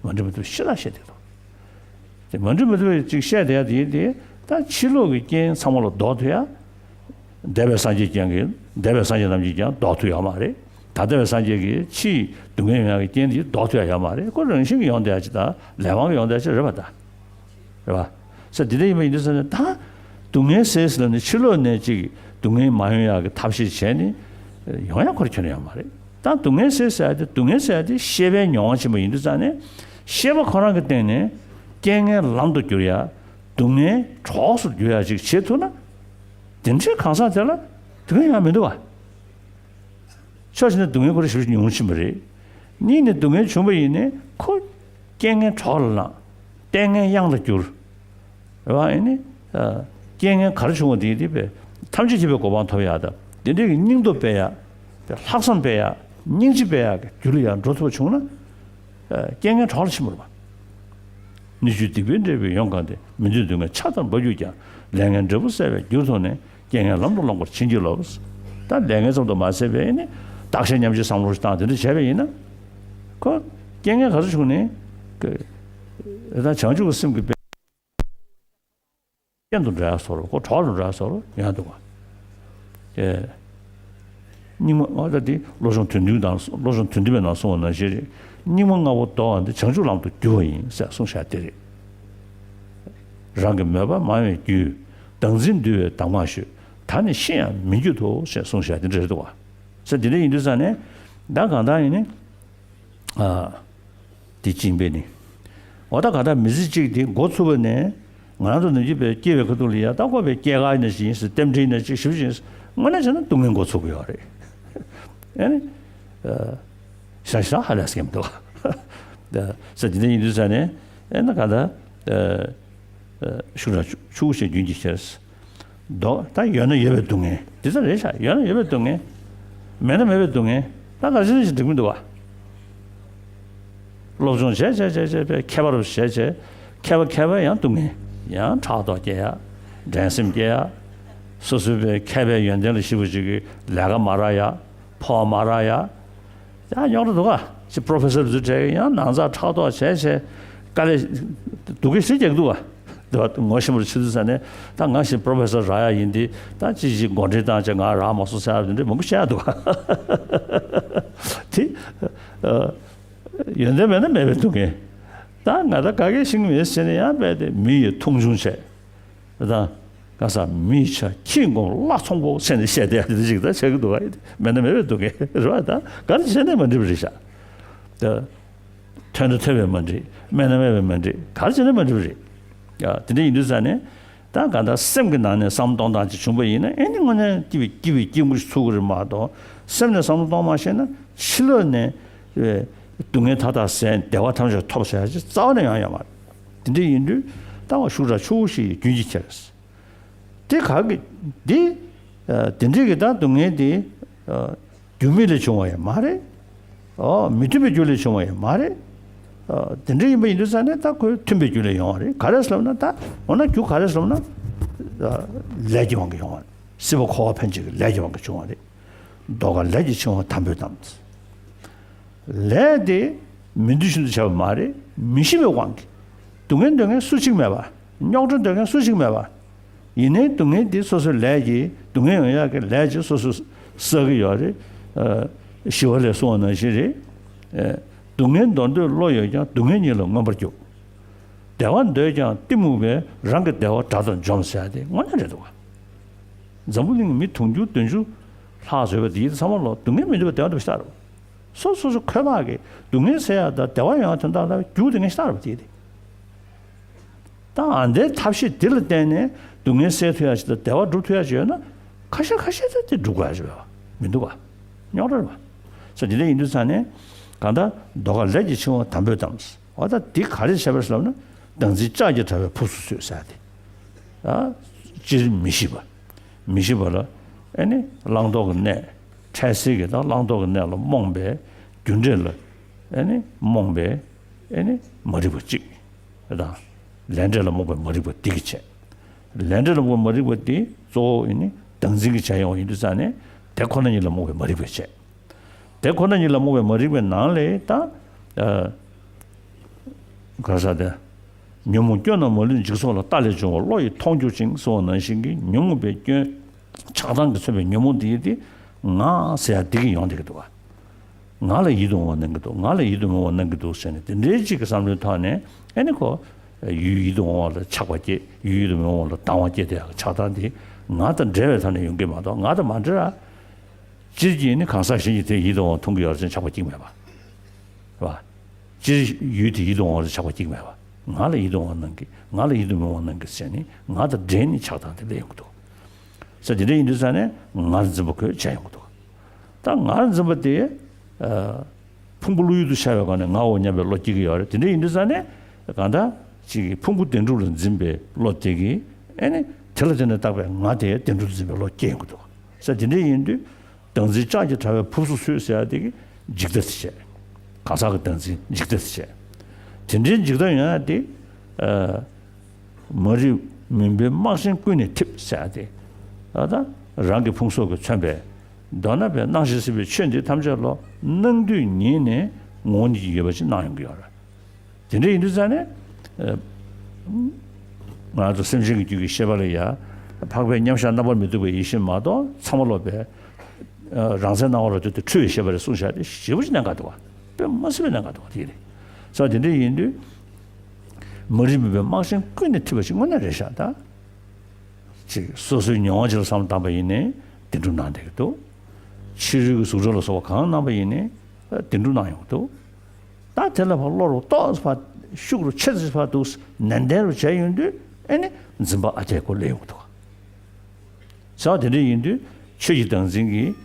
མ་འགྲིག་མ་འགྲིག་ཤི་ལ་བཤད་བསྡད་དོ། དེ་མ་འགྲིག་མ་འགྲིག་པའི་ཅིག་བཤད་བསྡད་ཡ་དེ་ཡིན་ཏེ། ད་ཕྱི་ལོགས་ཀྱི་རྐྱེན་ཚང་མ་ལ་ཟློག་ཐུབ་ཡ། འདས་པའི་སངས་རྒྱས་ཀྱང་གིས་འདས་པའི་སངས་རྒྱས་རྣམས་ཀྱིས་ཀྱང་ཟློག་ཐུབ་ཡོད་མ་རེད། ད་ལྟ་བའི་སངས་རྒྱས་ཀྱིས་ཕྱིའི་སྡུག་བསྔལ་ཡོང་ཡག་གི་རྐྱེན་དེ་ཟློག་ཐུབ་ཡག་ཡོད་མ་རེད། ཁོ་རང་བཞིན་གྱིས་ཡོང་བསྡད་ཡག་ཅིག་དང་ལས་དབང་གིས་ཡོང་བསྡད་ཡག་ཅིག་རེད་པ། ད་རེད་པ། ས་འདི་འདྲ་ཡིན་པ་ཡིན་དུས་ཙང་ནས་ད་སྡུག་བསྔལ་སེལ་ཟེར་ནས་ཕྱི་ལོགས་ནས་ཅིག་སྡུག་བསྔལ་མ་ཡོང་ཡག་གི་ཐབས་ཤེས་བྱས་ནས་ཡོང་ཡག་ཁོ་རང་ཁྱོན་ནས་ཡོད་མ་རེད། ད་སྡུག་བསྔལ་སེལ་ཟེར་ཡག་དེ་སྡུག་བསྔལ་ཟེར་ཡག་དེ་ཤེས་པའི་མྱོང་བ་ཕྱིན་པ་ཡིན་དུས་ཙང་ནས་ཤེས་པ་ཁོ་རང་གི་སྟེང་ནས་རྐྱེན་ངན་ལམ་དུ་བསྒྱུར་ཡག་སྡུག་བསྔལ་གྲོགས་སུ་འགྱུར་ཡག་ཅིག་བྱེད་ཐུབ་ན། དེ་འདྲའི་གང་ཟག་དེ་ལ་སྡུག་བསྔལ་ཡང་མི་འདུག་བ། ཕྱོགས་གཅིག་ནས་སྡུག་བསྔལ་ཁོ་རང་ཞེ་པོ་ཅིག་ཉུང་ཕྱིན་པ་རེད། གཉིས་ནས་སྡུག་བསྔལ་བྱུང་བ་ཡིན་ནའི་ཁོ་རྐྱེན་ངན་གྲོགས་ལ་ལངས། ལྟས་ངན་གཡང་ལ་བསྒྱུར། རེད་བ། ཨེ་ནི། ཨ། རྐྱེན་ངན་ག་རེ་བྱུང་བ་དེ་དེ་བས་ཐམས་ཅད་མཁྱེན་པའི་གོ་འཕང་ཐོབ་ཡག་དང་དེ་འདྲའི་གི་སྙིང་སྟོབས་སྤེལ་ཡག་ལྷག་བསམ་སྤེལ་ཡག་སྙིང་རྗེ་སྤེལ་ཡག་གི་རྒྱུ་ལ་ཡང་འགྲོ་ཐུབ་པ་བྱུང་ན། ཨ། རྐྱེན་ངན་གྲོགས་ལ་ཕྱིན་པ་རེད་བ། སྣོད་བཅུད་སྡིག་པའི་འབྲས་བུས་ཡོངས་གང་སྟེ། མི་འདོད་སྡུག་བསྔལ་ཆར་ལྟར་འབབ་གྱུར་ཀྱང་། ལས་ངན་འབྲས་བུ་བསལ་བའི་རྒྱུར་མཐོང་ནས། རྐྱེན་ངན་ལམ་དུ་སློང་བར་བྱིན་གྱིས་རློབས། ད་ལས་ངན་ཙམ་དུ་མ་ཟད་པའི་ནི་བདག་གཞན་མཉམ་བརྗེའི་བསམ་བློ་ཞིག་བཏང་དེ་འདྲ་བྱས་པ་ཡིན་ན། ཁོ་རྐྱེན་ངན་ག་ཚོད་བྱུང་ནས་ཀྱི་ད་བྱང་ཆུབ་ཀྱི་སེམས་ཀྱི་དཔལ་རྐྱེན་དུ་འགྲོ་ཡ་བཟོ་རུ་ཁོ་གྲོགས་ལ་འགྲོ་ཡ་བཟོ་རུ་ཡོང་འདུག་བ། ཨེ། སྙིགས་མ་ཨ་ད་དེ་བློ་སྦྱོང་དོན་བདུན་དང་བློ་སྦྱོང་དོན་བདུན་པའི་ནང་གསུངས་པ་ནང་བཞིན་རེད། སྙིགས་མ་ལྔ་པོ་བཟློག་པ་འདི་བྱང་ཆུབ་ལམ་དུ་བསྒྱུར་བ་ཡིན་ཟེར་གསུངས་བཞག་དེ་རེད། རང་གི་མོས་པ་མང་བའི་རྒྱུས། བདག་འཛིན་འདུལ་བའི་གདམས་ངག་ཤོད། ད་ནི་ཤི་ཡང་མི་འགྱུར་ཏོ་ཞེས་གསུངས་བཞག་དེ་འདྲ་རེད་འདུག་བ། ས་དེ་འདྲ་ཡིན་དུས་ས་ནས་ད་གང་ལྟར་ཡིན་ནི། ཨ། དེ་གཅིག་པས་ནི། འོ་ད་ག་ད་མི་ཚེ་གཅིག་དེ་འགོ་ཚུགས་པ་ནས་ང་རང་ཚོ་ནམ་རྒྱུན་པའི་སྐྱེ་བའི་ཁ་ཐུག་ལ་ཡ་ད་ཁོ་པའི་སྐྱེས་སྐར་ཡིན་ན་ཅི་ཡིན་ཟེར་རྟེན་འབྲེལ་ཡིན་ན་ཅི་ཞིབ་ཅིང་དངོས་གནས་བྱས་ན་སྡུག་བསྔལ་འགོ་ཚུགས་ཀྱི་ཡོད་རེད། ཨ་ནི། ཨ། ཤ་ཤ་ཧ་ལས་སྐྱེ་མི་འདུག་ས་དེ་འདྲ་ཡིན་དུས་ས་ནས་ཨེ་ན་ག་ད། ཨ། ཤུགས་དྲག་ཆུ་བོ་ཞིག་རྒྱུན་གྱི་ཁྱེར། ལྡོག་ད་ཡོད་ན་ཡོད་པའི་སྡུག་བསྔལ་འདི་ཚོ་རེད་ཤག་ཡོད་ན་ཡོད་པའི་སྡུག་བསྔལ། མེད་ན་མེད་པའི་སྡུག་བསྔལ། ད་ག་རེ་བྱས་ན་ཞིག་འགྲིག་མི་འདུག་བ། སློབ་སྦྱོང་བྱས་བྱས་བྱས་བྱས་པའི་མཁས་པ་རུ་བྱས་བྱས་མཁས་པ་མཁས་པ་ཡང་སྡུག་བསྔལ། ཡང་ཕྲག་དོག་སྐྱེ་ཡ། འགྲན་སེམས་སྐྱེ་ཡ། སོ་སོའི་པའི་མཁས་པའི་ཡོན་ཏན་ལ་ཞིབ་པོ་ཅིག་གི་ལས་ཀ་མ་རག་ཡ། ཕོགས་མ་རག་ཡ། ཡང་རྙོག་དྲ་འདུག་ག་ཅི་པྲོ་ཕེ་སར་བཟོས་བྲལ་ཡང་ནང་ཚགས་ཕྲག་དོག་བྱས་བྱས་དཀའ་ལས་སྡུག་གི་ཞིག་རྒྱག་འདུག་ག་དེ་བ་ངོ་ཤེས་པར་ཆུ་ཚོད་ས་ནས་ད་ང་ཞིག་པྲོ་ཕེ་སར་རག་ཡ་ཡིན་དེ་ད་ཅི་ཞིག་མགོ་འདྲེན་བཏང་བྱས་ང་རག་མ་སོང་ཟེར་ཡ་དེ་འདྲ་མང་པོ་བཤད་ཡ་འདུག་ག་དེ་ཡོན་ཏན་མེད་ན་མེད་པའི་སྡུག་བསྔལ། ད་ང་ད་ག་གེ་ཤེས་ཀྱི་མེད་ཟེར་ནས་ཡང་རྦད་དེ་མི་ཡི་མཐོང་ཆུང་བྱས། དང་། ག་ས་མིའི་ཆ་ཁྱི་ངོ་བླ་ཚོང་པོ་ཟེར་ནས་བཤད་བསྡད་ཡ་དེ་ཞིག་ད་བྱེད་ཀྱི་འདུག་ག་མེད་ན་མེད་པའི་སྡུག་བསྔལ་རེད་བ། ད་ག་རེ་བྱས་ནས་མ་འགྲིག་པ་རེད་ཤག་ད། ཐོན་ན་ཐོན་པས་མ་འགྲིག་མེད་ན་མེད་པས་མ་འགྲིག་ག་རེ་བྱས་ནས་མ་འགྲིག་པ་རེད། ཡ་དེ་འདྲ་ཡིན་དུས་ཙང་ནས་ད་ག་ད་སེམས་ཀྱི་ནང་ནས་བསམ་བློ་གཏོང་སྟངས་ཅིག་བྱུང་པ་ཡིན་ན་ཨེ་ནི་དངོས་གནས་སྐྱིད་པའི་སྐྱིད་པའི་སྐྱིད་མོ་ཞིག་ཚུགས་ཀྱི་རེད་མ་གཏོགས་སེམས་ནས་བསམ་བློ་གཏོང་མ་ཤེས་ན་ཕྱི་ལོགས་ནས་སྡུག་བསྔལ་མཐའ་དག་ཟད་བདེ་བ་ཐམས་ཅད་ཐོབ་ཟེར་ཡ་ཅིག་རྩ་བ་ནས་ཡང་ཡོད་མ་རེད། དེ་འདྲ་ཡིན་དུས་ད་འོ་ཤུགས་དྲག་ཆུ་བོ་ཞིག་རྒྱུན་གྱི་ཁྱེར། དེ་ག་གི་འདི། ཨ། དེ་འདྲའི་གི་ད་སྡུག་བསྔལ་འདི། ཨ། རྒྱུ་མེད་ལས་བྱུང་བ་ཡང་མ་རེད། ཨོ། མི་མཐུན་པའི་རྒྱུ་ལས་བྱུང་བ་ཡང་མ་རེད། ཨ། དེ་འདྲ་ཡིན་པ་ཡིན་དུས་ཙང་ནས་ད་ཁོས་མཐུན་པའི་རྒྱུ་ལས་ཡོང་བ་རེད། ག་རེ་ཟེར་ལབ་ན་ད་འོ་ན་རྒྱུ་ག་རེ་ཟེར་ལབ་ན། ཨ། ལས་ཀྱི་དབང་གིས་ཡོང་བ་རེད། སྲིད་པ་འཁོར་བ་འཕེན་བྱེད་ཀྱི་ལས་ཀྱི་དབང་གིས་བྱུང་བ་རེད། ལྡོག་པ་ལས་ཀྱི་འཆིང་བ་དམ་པོའི་གཏམ། ལས་དེ་མི་འདོད་བཞིན་དུ་བྱས་པ་མ་རེད། མི་ཤེས་པའི་དབང་གིས། སྡུག་བསྔལ་འདོད་མཁན་སུ་གཅིག་མེད་པ། རྙོག་དྲ་འདོད་མཁན་སུ་གཅིག་མེད་པ། ཡིན་ནའི་སྡུག་བསྔལ་འདི་སོ་སོའི་ལས་ཀྱིས་སྡུག་བསྔལ་ཡོང་ཡག་གི་ལས་ཀྱིས་སོ་སོས་བསགས་ཀྱི་ཡོད་རེད། ཨ། ཞི་བ་ལྷས་གསུངས་པ་ནང་བཞིན་རེད། ཨ། སྡུག་བསྔལ་འདོར་འདོད་བློ་ཡོད་ཀྱང་། སྡུག་བསྔལ་ཉིད་ལ་མངོན་པར་རྒྱུག་བདེ་བ་འདོད་ཀྱང་གཏི་མུག་པས། རང་གི་བདེ་བ་དགྲ་ལྟར་འཇོམས་ཟེར་ཡ་དེ་དངོས་གནས་རེད་འདུག་ག་འཛམ་བུ་གླིང་མི་དུང་ཕྱུར་བདུན་ཅུ་ལྷག་བཟོས་པ་དེ་ཡིན་ཚང་མ་ལོ་སྡུག་བསྔལ་མི་འདོད་པ་བདེ་བ་འདོད་པ་ཤ་སྟག་རེད། སོ་སོ་སོ་ཁོས་མ་གི་སྡུག་བསྔལ་སེལ་ཡག་དང་བདེ་བ་ཡོང་ཡག་དོན་དག་ལ་རྒྱུ་དེ་ངས་ཤ་སྟག་རེད་པ་དེ་དེ། ད་ཨ་འདའི་ཐབས་ཤེས་དེ་ལ་བརྟེན་ནས་སྡུག་བསྔལ་སེལ་ཐུབ་ཡག་ཅིག་དང་བདེ་བ་སྒྲུབ་ཐུབ་ཡག་ཅིག་ཡོད་ན་ཁ་ཤས་ཁ་ཤས་ད་དེ་སྒྲུབ་དགོས་ཡག་ཅིག་ཡོད་པ་མི་འདུག་ག་རྙོག་དྲ་རེད་པ། ས་དེ་འདྲ་ཡིན་དུས་ཙང་ནས་གང་ལྟར་ལྡོག་པ་ལས་ཀྱི་འཆིང་བ་དམ་པོའི་གཏམ། འོ་ད་འདི་ག་རེ་བྱས་པ་ཟེར་ལབ་ན་བདག་འཛིན་ལྕགས་ཀྱི་དྲ་བས་ཕུབས་སུ་ཚུད་ཟེར་ཏེ། ཨ། སྤྱིར་མི་ཤེས་པ། མི་ཤེས་པ་ལ་ཨེ་ནི་བླང་དོར་གྱི་གནས། འཕྲལ་སེལ་གྱི་དང་བླང་དོར་གྱི་གནས་ལ་རྨོངས་པའི་རྒྱུ་འབྲས་ལ་ཨེ་ནི་རྨོངས་པའི་ཨེ་ནི་མ་རིག་པ་གཅིག་དང་། ལས་འབྲས་ལ་རྨོངས་པའི་མ་རིག་པ་འདི་གིས་བྱས། ལས་འབྲས་ལ་རྨོངས་པའི་མ་རིག་པ་འདི་གཙོ་བོ་ཨེ་ནི་བདག་འཛིན་གྱིས་བྱས་ཡོང་བ་ཡིན་དུས་ཙང་ནས་དེ་ཁོ་ན་ཉིད་ལ་རྨོངས་པའི་མ་རིག་པས་བྱས། དེ་ཁོ་ན་ཉིད་ལ་རྨོངས་པའི་མ་རིག་པའི་ནང་ལས་ད། ཨ། ག་རེ་ཟེར་དེ། ཉོན་མོངས་སྐྱོན་རྣམས་མ་ལུས་འཇིག་ཚོགས་ལ། ལྟ་ལས་བྱུང་བ་བློ་ཡིས་མཐོང་གྱུར་ཅིང་གསུངས་པ་ནང་བཞིན་གྱི་ཉོན་མོངས་པའི་སྐྱོན། ཆགས་སྡང་གིས་མཚོན་པའི་ཉོན་མོངས་འདི་ཡིས་དེ་ང་ཟེར་ཡག་འདི་གིས་ཡོང་བསྡད་ཀྱི་འདུག་ག་ང་ལ་ཡིད་དུ་འོང་བ་གནང་གི་འདུག་ང་ལ་ཡིད་དུ་མི་འོང་བ་གནང་གི་འདུག་ཟེར་ནས་དེ་འདྲའི་གཅིག་གི་བསམ་བློའི་ཐོག་ནས་ཨེ་ནི་ཁོ་ཡུལ་ཡིད་དུ་འོང་བ་ལ་ཆགས་པ་སྐྱེ། ཡུལ་ཡིད་དུ་མི་འོང་བ་ལ་སྡང་བ་སྐྱེ། དེ་ཡག་ཆགས་སྡང་དེ་ང་དང་འབྲེལ་བའི་ཐོག་ནས་ཡོང་གི་མ་གཏོགས་ང་དང་མ་འབྲེལ་ར། སྤྱིར་གྱིས་ནི་གང་ཟག་གཞན་གྱིས་དེ་ཡིད་དུ་འོང་མཐོང་གི་ཡོད་རེད་ཟེར་ཆགས་པ་གཅིག་མེད་པ། རེད་བ། སྤྱིར་ཡུལ་དེ་ཡིད་དུ་འོང་བ་ཆགས་པ་གཅིག་མེད་པ། ང་ལ་ཡིད་དུ་འོང་བ་གནང་གི། ང་ལ་ཡིད་དུ་མི་འོང་བ་གནང་གི་ཟེར་ནས་ང་དང་འབྲེལ་ནས་ཆགས་སྡང་དེ་སླེབས་ཡོང་གི་འདུག་ས་དེ་འདྲ་ཡིན་དུས་ཙང་ནས་ངར་འཛིན་པ་ཁོས་བྱས་ཡོང་གི་འདུག་ད་ངར་འཛིན་པ་དེ། ཨ། ཕུང་པོ་བློ་ཡུལ་དུ་ཤར་བའི་སྒང་ནས་ངའོ་སྙམ་པའི་བློ་སྐྱེ་གི་ཡོད་རེད། དེ་འདྲ་ཡིན་དུས་ཙང་ནས་གང་ལྟར་ཅིག་ཕུང་པོ་བདེན་གྲུབ་ལ་འཛིན་པའི་བློ་དེ་གིས་ཨེ་ནི་དེ་ལ་བརྟེན་ནས་བཏགས་པའི་ང་དེ་བདེན་གྲུབ་འཛིན་པའི་བློ་སྐྱེ་ཡོང་གི་འདུག་ས་དེ་འདྲ་ཡིན་དུས་བདག་འཛིན་ལྕགས་ཀྱི་དྲ་བས་ཕུབ་སུ་ཚུད་ཟེར་ཡ་དེ་གི་འཇིག་ལྟ་དེ་བྱས། གང་ཟག་གི་བདག་འཛིན་འཇིག་ལྟ་དེ་བྱས། དེ་འདྲའི་འཇིག་ལྟ་ཡོང་ཡ་དེ། ཨ། མ་རིག་མུན་པའི་སྨག་ཆེན་ཀུན་ནས་འཐིབས་ཟེར་ཡ་དེ། ཨ། ད་རང་གི་ཕུང་སོགས་ཀྱིས་མཚོན་པའི་མདོར་ན་པའི་སྣང་ཞིང་སྲིད་པའི་ཆོས་འདི་ཐམས་ཅད་ལོ་སྣང་དུས་ཉིད་ནས་ངོ་བོ་ཉིད་ཀྱིས་ཡོད་པ་ཅིག་སྣང་ཡོང་གི་ཡོད་རེད། དེ་འདྲ་ཡིན་དུས་ཙང་ནས། ཨ། ང་ཚོ་སེམས་ཅན་གྱི་རྒྱུད་ཀྱི་ཤེས་པ་ལ་ཡ། འཕགས་པའི་མཉམ་གཞག་རྣམ་པར་མི་རྟོག་པའི་ཡེ་ཤེས་མ་གཏོགས་ཚང་མ་ལོག་པའི། ཨ། རང་མཚན་སྣང་བ་ལ་ལྟོས་ཏེ་འཁྲུལ་བའི་ཤེས་པ་རེད་གསུངས་བཞག་དེ་ཞེ་པོ་ཅིག་གནད་འགག་འདུག་བ། དཔེ་མ་སྲིད་པའི་གནད་འགག་འདུག་བ་དེ་རེད། ས་དེ་འདྲ་ཡིན་དུས། མ་རིག་མུན་པའི་སྨག་ཆེན་ཀུན་ནས་འཐིབས་པ་ཞིག་དངོས་གནས་རེད་ཤག་ད། ཅིག་སོ་སོའི་མྱོང་བ་ཅིག་ལ་བསམ་བློ་བཏང་པ་ཡིན་ནའི་བདེན་གྲུབ་སྣང་བསྡད་ཀྱི་འདུག་ཕྱི་རོལ་གྱི་གཟུགས་སྒྲ་ལ་སོགས་པ་གང་སྣང་པ་ཡིན་ནའི་བདེན་གྲུབ་སྣང་ཡོང་གི་འདུག་ད་དེ་ལ་ཕར་བློ་རུ་ཏོག་ཙམ་ཕར་ཤུགས་རུ་ཆེ་ཙམ་ཕར་འདུག་ནན་ཏན་རུ་བྱས་ཡོང་དུས་ཨེ་ནི་འཛིན་པ་ཨ་ཀྱལ་ཁོ་སླེབས་ཡོང་གི་འདུག་བྱ་བ་དེ་འདྲ་ཡིན་དུས་ཆོས་ཀྱི་བདག་འཛིན་གྱིས་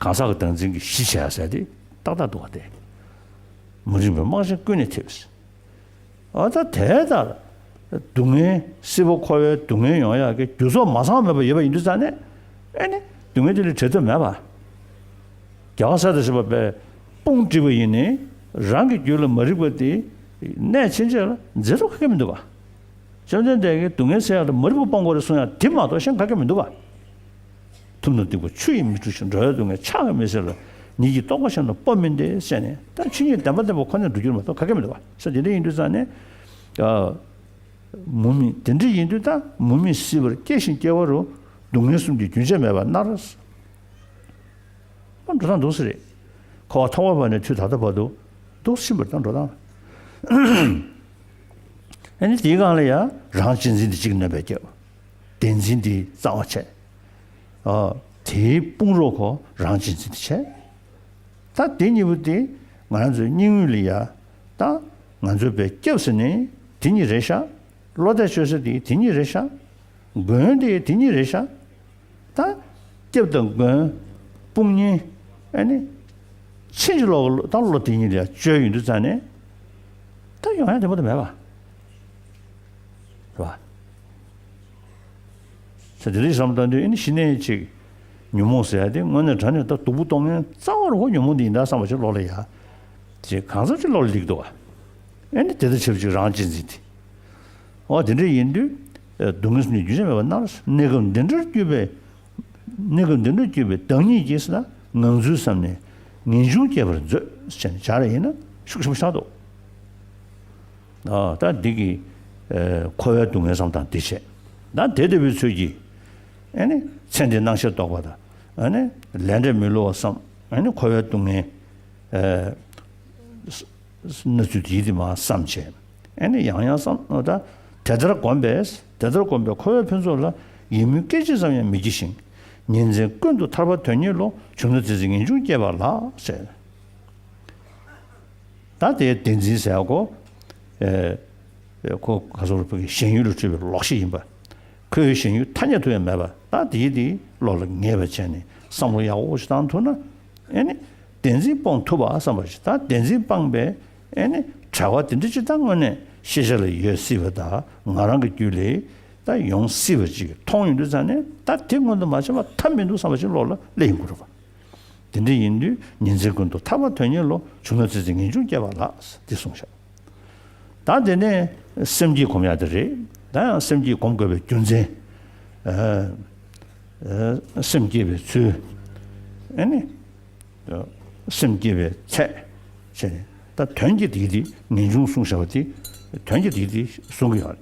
གང་ཟག་གི་བདག་འཛིན་གྱིས་གཞི་བྱས་ཟེར་ཏེ་ཏག་ཏག་འདུག་བ་སྟེ། མ་རིག་པའི་སྨག་ཆེན་ཀུན་ནས་འཐིབས། ཨ། ད་དེ་ལྟར་སྡུག་བསྔལ་སྲིད་པ་འཁོར་བའི་སྡུག་བསྔལ་ཡོང་ཡག་གི་རྒྱུ་ཚོགས་མ་ཚང་མེད་པ་ཡོད་པ་ཡིན་དུས་ཙང་ནས་ཨེ་ནི་སྡུག་བསྔལ་དེ་ལས་བྲལ་ཐབས་མེད་པ། རྒྱལ་བ་སྲས་དང་བཅས་པ་པས་དཔུང་བསྒྲིགས་པ་ཡིན་ནའི་རང་གི་རྒྱུད་ལ་མ་རིག་པ་དེ་གནས་ཕྱིན་ཆད་ལ་འཛད་དུ་ག་གེ་མི་འདུག་ག་བཅོམ་ལྡན་འདས་ཀྱིས་སྡུག་བསྔལ་སེལ་ཡག་ལ་མ་རིག་པ་སྤང་དགོས་རེད་གསུང་ཡག་དེ་མ་གཏོགས་གཞན་ག་གེ་མི་འདུག་ག་ཐུབ་རྣམས་སྡིག་པ་ཆུ་ཡིས་མི་འཁྲུ་ཞིང་། འགྲོ་བའི་སྡུག་བསྔལ་ཕྱག་གིས་མི་སེལ་ལ། ཉིད་ཀྱི་རྟོགས་པ་གཞན་དུ་སྤོ་མིན་ཏེ་ཟེར་ནས་ད་ཆོས་ཉིད་བདེན་པ་བདེན་པ་ཁོ་ནས་འགྲོ་རྒྱུ་མ་གཏོགས་ག་གེ་མི་འདུག་ག་ས་དེ་འདྲ་ཡིན་དུས་ཙང་ནས། ཨ། མུ་མེད་དེ་འདྲ་ཡིན་དུས་ད་མུ་མེད་སྲིད་པར་སྐྱེ་ཞིང་སྐྱེ་བ་རུ། སྡུག་བསྔལ་གསུམ་གྱི་རྒྱུན་ཆད་མེད་པར་མནར། འགྲོ་སྟངས་འདུག་ས་རེད། འཁོར་བ་ཐོག་མ་བར་ནས་དུས་ད་ལྟ་བར་དུ་འདུག་ཕྱིན་པར་ད་འགྲོ་སྟངས། ཨ་ནི་དེའི་སྒང་ལ་ཡང་རང་གཅེས་འཛིན་དེ་གཅིག་གནོན་པས་སྐྱེ་བ། བདེན་འཛིན་དེ་གཙང་བ་བྱས། ཨ། དེའི་དཔུང་རོགས་ཁོ་རང་གཅེས་འཛིན་དེ་བྱས། ད་དེ་གཉིས་པོ་དེ་ང་རང་ཚོའི་སྙིང་དབུས་ལ་ཡ། ད་ང་ཚོའི་བའི་སྐྱབས་ཟེར་ནི་དེ་གཉིས་རེད་ཤག་བློ་གཏད་བཅོལ་ས་དེ་དེ་གཉིས་རེད་ཤག་མགོན་དེ་དེ་གཉིས་རེད་ཤག་ད་སྐྱབས་དང་མགོན། དཔུང་གཉེན། ཨ་ནི། ཕྱིན་ཅི་ལོག་ད་བློ་དེ་གཉིས་ལ་སྤྱོད་ཡོང་དུས་ཙང་ནས། ད་ཡོང་ཡ་དེ་མོ་དེ་མེད་པ། རེད་པ། ས་དེ་རིགས་བསམ་བཏང་དུས་ཨ་ནི་གཞི་ནས་ཅིག་ཉོན་མོངས་ཟེར་ཡ་དེ་དངོས་གནས་དྲང་གནས་ད་སྡུག་པོ་གཏོང་མཁན་རྩ་བ་རུ་ཁོ་ཉོན་མོངས་དེ་ཡིན་ད་བསམ་པ་ཅིག་བློ་ལ་ཡ། ཅིག་གང་འཚམ་ཅིག་བློ་ལ་སླེབས་འདུག་ག་ཨ་ནི་དེ་ལྟར་བྱས་པ་ཅིག་རང་གཅེས་འཛིན་དེ། འོ་དེ་འདྲ་ཡིན་དུས། སྡུག་བསྔལ་གསུམ་གྱི་རྒྱུན་ཆད་མེད་པར་མནར། གནས་སྐབས་འདི་འདྲར་གྱུར་པའི། གནས་སྐབས་འདི་འདྲར་གྱུར་པའི་བདག་ཉིད་ཀྱིས་ཟེར་ན་ངང་ཚུལ་བསམ་ནས་ངེས་འབྱུང་སྐྱེ་བར་མཛོད་ཟེར་ནས་སྦྱར་ཡིན་ན་ཤུགས་ཆེན་པོ་ཆགས་འདུག་ཨ། ད་འདི་གི། ཨ། འཁོར་བའི་སྡུག་བསྔལ་བསམ་སྟངས་འདི་བྱས། ད་དེ་ལྟ་བུའི་ཚུལ་གྱིས། ཨ་ནི་ཚེ་འདིའི་སྣང་ཤས་རྟོགས་པ་དང་། ཨ་ནི་ལས་འབྲས་མི་བསླུ་བ་བསམ། ཨ་ནི་འཁོར་བའི་སྡུག་བསྔལ། ཨ། གནས་ཚུལ་དེ་དེ་མར་བསམ་བྱས། ཨ་ནི་ཡང་ཡང་བསམ་ད། དེ་ལྟར་བསྒོམས་པས། དེ་ལྟར་བསྒོམས་པས་འཁོར་བའི་ཕུན་ཚོགས་ལ་ཡིད་སྨོན་སྐད་ཅིག་ཙམ་ཡང་མི་བགྱི་ཞིང་། ཉིན་མཚན་ཀུན་ཏུ་ཐར་པ་དོན་གཉེར་བློ། བྱུང་ན་ཚེ་གཅིག་ངེས་འབྱུང་སྐྱེ་བ་ལགས་ཟེར། ད་དེའི་བདེན་འཛིན་ཟེར་ཡ་ཁོ། ཨེ། ཁོ་ག་ཚོད་རུ་བོད་ཀྱི་ཞེན་ཡུལ་ལ་སྤྲུལ་པའི་ལོག་ཤེས་ཡིན་པ། ཁོའི་ཞེན་ཡུལ་ཐ་སྙད་དུ་ཡང་མེད་པ། ད་དེའི་དེའི་བློ་ལ་ངེས་པ་བྱས་ནས་བསམ་བློ་ཡག་པོ་ཞིག་བཏང་ཐུབ་ན། ཨེ་ནི། བདེན་འཛིན་སྤོང་ཐུབ་པ་བསམ་པ་ཞིག་ད་བདེན་འཛིན་སྤངས་པའི་ཨེ་ནི་བྲལ་བ་དེ་འདྲ་ཅིག་ད་དངོས་གནས་ཤེས་བྱ་ལ་ཡོད་སྲིད་པ་དང་ང་རང་གི་རྒྱུད་ལ་ད་ཡོང་སྲིད་པ་ཅིག་མཐོང་ཡོང་དུས་ཙང་ནས་ད་དེ་སྔོན་དུ་མ་བྱས་པ་ཐབས་མི་འདུག་བསམ་པ་ཅིག་བློ་ལ་སླེབས་ཡོང་གི་རེད་པ། དེ་འདྲ་ཡིན་དུས་ཉིན་མཚན་ཀུན་ཏུ་ཐར་པ་དོན་གཉེར་བློ། བྱུང་ན་ཚེ་གཅིག་ངེས་འབྱུང་སྐྱེ་བ་ལགས། འདི་གསུངས་ཤག་ད་དེ་ནས་སེམས་བསྐྱེད་སྒོམ་ཡག་དེ་རེད། ད་ཡང་སེམས་བསྐྱེད་སྒོམ་དགོས་པའི་རྒྱུ་མཚན། ཨ། ཨ། སེམས་བསྐྱེད་པའི་ཚུལ། ཨ་ནི། སེམས་བསྐྱེད་པའི་ཚད། བྱས་ནས་ད་དོན་གྱི་དེ་དེ་ངེས་འབྱུང་གསུངས་བཞག་པ་དེ། དོན་གྱི་དེ་དེ་གསུང་གི་ཡོད་